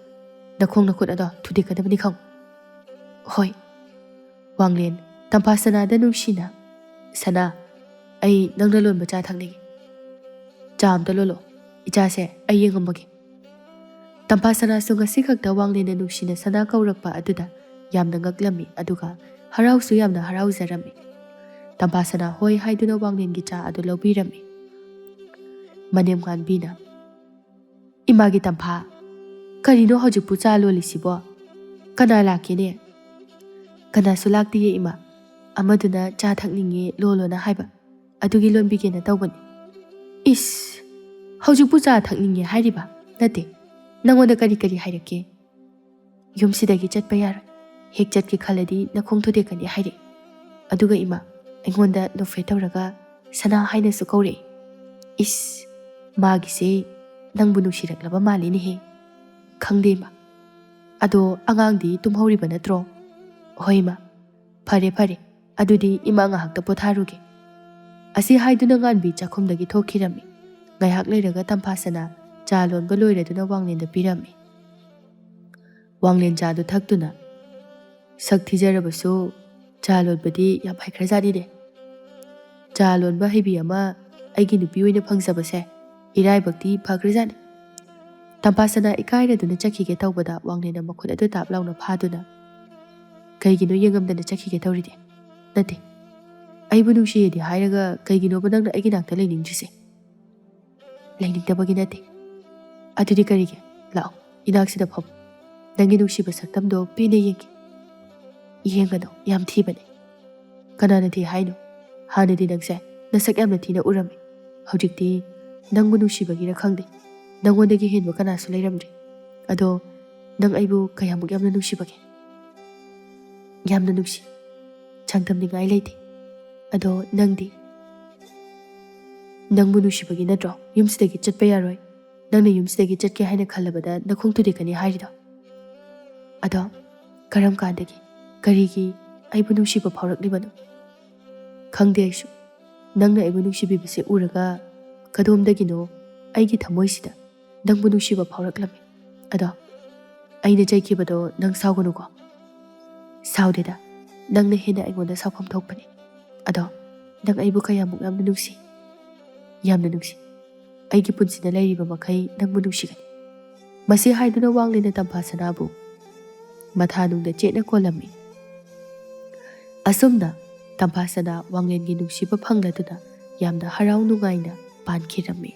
ꯅꯈꯣꯡ ꯅꯈꯨꯠ ꯑꯗꯣ ꯊꯨꯗꯦꯛꯀꯗꯕꯅꯤ, ꯈꯪꯉꯨ꯫ ꯍꯣꯏ꯫ ꯋꯥꯡꯂꯦꯟ, ꯇꯝꯐꯥꯁꯅꯥꯗ ꯅꯨꯡꯁꯤꯅ, "ꯁꯅꯥ, ꯑꯩ ꯅꯪꯅ ꯂꯣꯟꯕ ꯆꯥ ꯊꯛꯅꯤꯡꯉꯤ꯫ ꯆꯥ ꯑꯝꯇ ꯂꯣꯜꯂꯣ꯫ ꯏꯆꯥꯁꯦ ꯑꯩ ꯌꯦꯡꯉꯝꯃꯒꯦ꯫" ꯇꯝꯐꯥꯁꯅꯥꯁꯨ ꯉꯁꯤ ꯈꯛꯇ ꯋꯥꯡꯂꯦꯟꯅ ꯅꯨꯡꯁꯤꯅ ꯁꯅꯥ ꯀꯧꯔꯛꯄ ꯑꯗꯨꯗ ꯌꯥꯝꯅ ꯉꯛꯂꯝꯃꯤ, ꯑꯗꯨꯒ ꯍꯔꯥꯎꯁꯨ ꯌꯥꯝꯅ ꯍꯔꯥꯎꯖꯔꯝꯃꯤ꯫ ꯇꯝꯐꯥꯁꯅꯥ ꯍꯣꯏ ꯍꯥꯏꯗꯨꯅ ꯋꯥꯡꯂꯦꯟꯒꯤ ꯆꯥ ꯑꯗꯨ ꯂꯧꯕꯤꯔꯝꯃꯤ꯫ ꯃꯅꯦꯝꯉꯥꯟꯕꯤꯅ, "ꯏꯃꯥꯒꯤ ꯇꯝꯐꯥ, ꯀꯔꯤꯅꯣ ꯍꯧꯖꯤꯛꯄꯨ ꯆꯥ ꯂꯣꯜꯂꯤꯁꯤꯕꯣ? ꯀꯅꯥ ꯂꯥꯛꯀꯦꯅꯦ?" "ꯀꯅꯥꯁꯨ ꯂꯥꯛꯇꯤꯌꯦ ꯏꯃꯥ, ꯑꯃꯗꯨꯅ ꯆꯥ ꯊꯛꯅꯤꯡꯉꯦ ꯂꯣꯜꯂꯣꯅ ꯍꯥꯏꯕ, ꯑꯗꯨꯒꯤ ꯂꯣꯟꯕꯤꯒꯦꯅ ꯇꯧꯕꯅꯤ꯫" "ꯏꯁ, ꯍꯧꯖꯤꯛꯄꯨ ꯆꯥ ꯊꯛꯅꯤꯡꯉꯦ ꯍꯥꯏꯔꯤꯕ? ꯅꯠꯇꯦ, ꯅꯪꯉꯣꯟꯗ ꯀꯔꯤ ꯀꯔꯤ ꯍꯥꯏꯔꯛꯀꯦ?" "ꯌꯨꯝꯁꯤꯗꯒꯤ ꯆꯠꯄ ꯌꯥꯔꯣꯏ, ꯍꯦꯛ ꯆꯠꯀꯦ ꯈꯜꯂꯗꯤ ꯅꯈꯣꯡ ꯊꯨꯗꯦꯛꯀꯅꯤ ꯍꯥꯏꯔꯛꯏ꯫ ꯑꯗꯨꯒ ꯏꯃꯥ, ꯑꯩꯉꯣꯟꯗ ꯅꯣꯛꯐꯦꯠ ꯇꯧꯔꯒ ꯁꯅꯥ ꯍꯥꯏꯅꯁꯨ ꯀꯧꯔꯛꯏ꯫ ꯏꯁ, ꯃꯥꯒꯤꯁꯦ ꯅꯪꯕꯨ ꯅꯨꯡꯁꯤꯔꯛꯂꯕ ꯃꯥꯜꯂꯤꯅꯦꯍꯦ꯫" "ꯈꯪꯗꯦ ꯏꯃꯥ꯫ ꯑꯗꯣ ꯑꯉꯥꯡꯗꯤ ꯇꯨꯝꯍꯧꯔꯤꯕ ꯅꯠꯇ꯭ꯔꯣ?" "ꯍꯣꯏ ꯏꯃꯥ꯫" "ꯐꯔꯦ ꯐꯔꯦ, ꯑꯗꯨꯗꯤ ꯏꯃꯥ ꯉꯥꯏꯍꯥꯛꯇ ꯄꯣꯊꯥꯔꯨꯒꯦ꯫" ꯑꯁꯤ ꯍꯥꯏꯗꯨꯅ ꯉꯥꯟꯕꯤ ꯆꯥꯛꯈꯨꯝꯗꯒꯤ ꯊꯣꯛꯈꯤꯔꯝꯃꯤ꯫ ꯉꯥꯏꯍꯥꯛ ꯂꯩꯔꯒ ꯇꯝꯐꯥꯁꯅꯥ ꯆꯥ ꯂꯣꯟꯕ ꯂꯣꯏꯔꯗꯨꯅ ꯋꯥꯡꯂꯦꯟꯗ ꯄꯤꯔꯝꯃꯤ꯫ ꯋꯥꯡꯂꯦꯟ ꯆꯥꯗꯨ ꯊꯛꯇꯨꯅ, "ꯁꯛ ꯊꯤꯖꯔꯕꯁꯨ ꯆꯥ ꯂꯣꯟꯕꯗꯤ ꯌꯥꯝ ꯍꯩꯈ꯭ꯔꯖꯥꯠꯅꯤꯅꯦ꯫ ꯆꯥ ꯂꯣꯟꯕ ꯍꯩꯕꯤ ꯑꯃ ꯑꯩꯒꯤ ꯅꯨꯄꯤ ꯑꯣꯏꯅ ꯐꯪꯖꯕꯁꯦ ꯏꯔꯥꯏꯕꯛꯇꯤ ꯐꯈ꯭ꯔꯖꯥꯠꯅꯤ꯫" ꯇꯝꯐꯥꯁꯅꯥ ꯏꯀꯥꯏꯔꯗꯨꯅ ꯆꯠꯈꯤꯒꯦ ꯇꯧꯕꯗ ꯋꯥꯡꯂꯦꯟꯅ ꯃꯈꯨꯠ ꯑꯗꯨ ꯇꯥꯞ ꯂꯥꯎꯅ ꯐꯥꯗꯨꯅ, "ꯀꯩꯒꯤꯅꯣ ꯌꯦꯡꯉꯝꯗꯅ ꯆꯠꯈꯤꯒꯦ ꯇꯧꯔꯤꯗꯤ?" "ꯅꯠꯇꯦ, ꯑꯩꯕꯨ ꯅꯨꯡꯁꯤꯌꯦꯗꯤ ꯍꯥꯏꯔꯒ ꯀꯩꯒꯤꯅꯣꯕ ꯅꯪꯅ ꯑꯩꯒꯤ ꯅꯥꯛꯇ ꯂꯩꯅꯤꯡꯗ꯭ꯔꯤꯁꯦ? ꯂꯩꯅꯤꯡꯗꯕꯒꯤ ꯅꯠꯇꯦ꯫ ꯑꯗꯨꯗꯤ ꯀꯔꯤꯒꯤ? ꯂꯥꯛꯑꯣ, ꯏꯅꯥꯛꯁꯤꯗ ꯐꯝ꯫ ꯅꯪꯒꯤ ꯅꯨꯡꯁꯤꯕ ꯁꯛꯇꯝꯗꯣ ꯄꯦꯟꯅ ꯌꯦꯡꯒꯦ꯫ ꯌꯦꯡꯒꯅꯨ, ꯌꯥꯝ ꯊꯤꯕꯅꯦ꯫ ꯀꯅꯥꯅ ꯊꯤ ꯍꯥꯏꯅꯣ? ꯍꯥꯟꯅꯗꯤ ꯅꯪꯁꯦ ꯅꯁꯛ ꯌꯥꯝꯅ ꯊꯤꯅ ꯎꯔꯝꯃꯤ꯫ ꯍꯧꯖꯤꯛꯇꯤ ꯅꯪꯕꯨ ꯅꯨꯡꯁꯤꯕꯒꯤꯔ ꯈꯪꯗꯦ, ꯅꯪꯉꯣꯟꯗꯒꯤ ꯍꯦꯟꯕ ꯀꯅꯥꯁꯨ ꯂꯩꯔꯝꯗ꯭ꯔꯦ꯫ ꯑꯗꯣ ꯅꯪ ꯑꯩꯕꯨ ꯀꯌꯥꯃꯨꯛ ꯌꯥꯝꯅ ꯅꯨꯡꯁꯤꯕꯒꯦ? ꯌꯥꯝꯅ ꯅꯨꯡꯁꯤ꯫ ꯆꯥꯡꯗꯝꯅꯤꯡꯉꯥꯏ ꯂꯩꯇꯦ꯫ ꯑꯗꯣ ꯅꯪꯗꯤ? ꯅꯪꯕꯨ ꯅꯨꯡꯁꯤꯕꯒꯤ ꯅꯠꯇ꯭ꯔꯣ ꯌꯨꯝꯁꯤꯗꯒꯤ ꯆꯠꯄ ꯌꯥꯔꯣꯏ? ꯅꯪꯅ ꯌꯨꯝꯁꯤꯗꯒꯤ ꯆꯠꯀꯦ ꯍꯥꯏꯅ ꯈꯜꯂꯕꯗ ꯅꯈꯣꯡ ꯊꯨꯗꯦꯛꯀꯅꯤ ꯍꯥꯏꯔꯤꯗꯣ? ꯑꯗꯣ ꯀꯔꯝ ꯀꯥꯟꯗꯒꯤ, ꯀꯔꯤꯒꯤ ꯑꯩꯕꯨ ꯅꯨꯡꯁꯤꯕ ꯐꯥꯎꯔꯛꯂꯤꯕꯅꯣ? ꯈꯪꯗꯦ ꯑꯩꯁꯨ꯫ ꯅꯪꯅ ꯑꯩꯕꯨ ꯅꯨꯡꯁꯤꯕꯤꯕꯁꯦ ꯎꯔꯒ ꯀꯗꯣꯝꯗꯒꯤꯅꯣ ꯑꯩꯒꯤ ꯊꯃꯣꯏꯁꯤꯗ ꯅꯪꯕꯨ ꯅꯨꯡꯁꯤꯕ ꯐꯥꯎꯔꯛꯂꯝꯃꯤ꯫ ꯑꯗꯣ ꯑꯩꯅ ꯆꯩꯈꯤꯕꯗꯣ ꯅꯪ ꯁꯥꯎꯒꯅꯨꯀꯣ꯫ ꯁꯥꯎꯗꯦꯗ, ꯅꯪꯅ ꯍꯦꯟꯅ ꯑꯩꯉꯣꯟꯗ ꯁꯥꯎꯐꯝ ꯊꯣꯛꯄꯅꯦ꯫ ꯑꯗꯣ ꯅꯪ ꯑꯩꯕꯨ ꯀꯌꯥꯃꯨꯛ ꯌꯥꯝꯅ ꯅꯨꯡꯁꯤ? ꯌꯥꯝꯅ ꯅꯨꯡꯁꯤ꯫ ꯑꯩꯒꯤ ꯄꯨꯟꯁꯤꯗ ꯂꯩꯔꯤꯕ ꯃꯈꯩ ꯅꯪꯕꯨ ꯅꯨꯡꯁꯤꯒꯅꯤ꯫ ꯃꯁꯤ ꯍꯥꯏꯗꯨꯅ ꯋꯥꯡꯂꯦꯟꯅ ꯇꯝꯐꯥꯁꯅꯥꯕꯨ ꯃꯊꯥꯅꯨꯡꯗ ꯆꯦꯠꯅ ꯀꯣꯜꯂꯝꯃꯤ꯫ ꯑꯁꯨꯝꯅ ꯇꯝꯐꯥꯁꯅꯥ ꯋꯥꯡꯂꯦꯟꯒꯤ ꯅꯨꯡꯁꯤꯕ ꯐꯪꯂꯗꯨꯅ ꯌꯥꯝꯅ ꯍꯔꯥꯎ ꯅꯨꯡꯉꯥꯏꯅ ꯄꯥꯟꯈꯤꯔꯝꯃꯤ꯫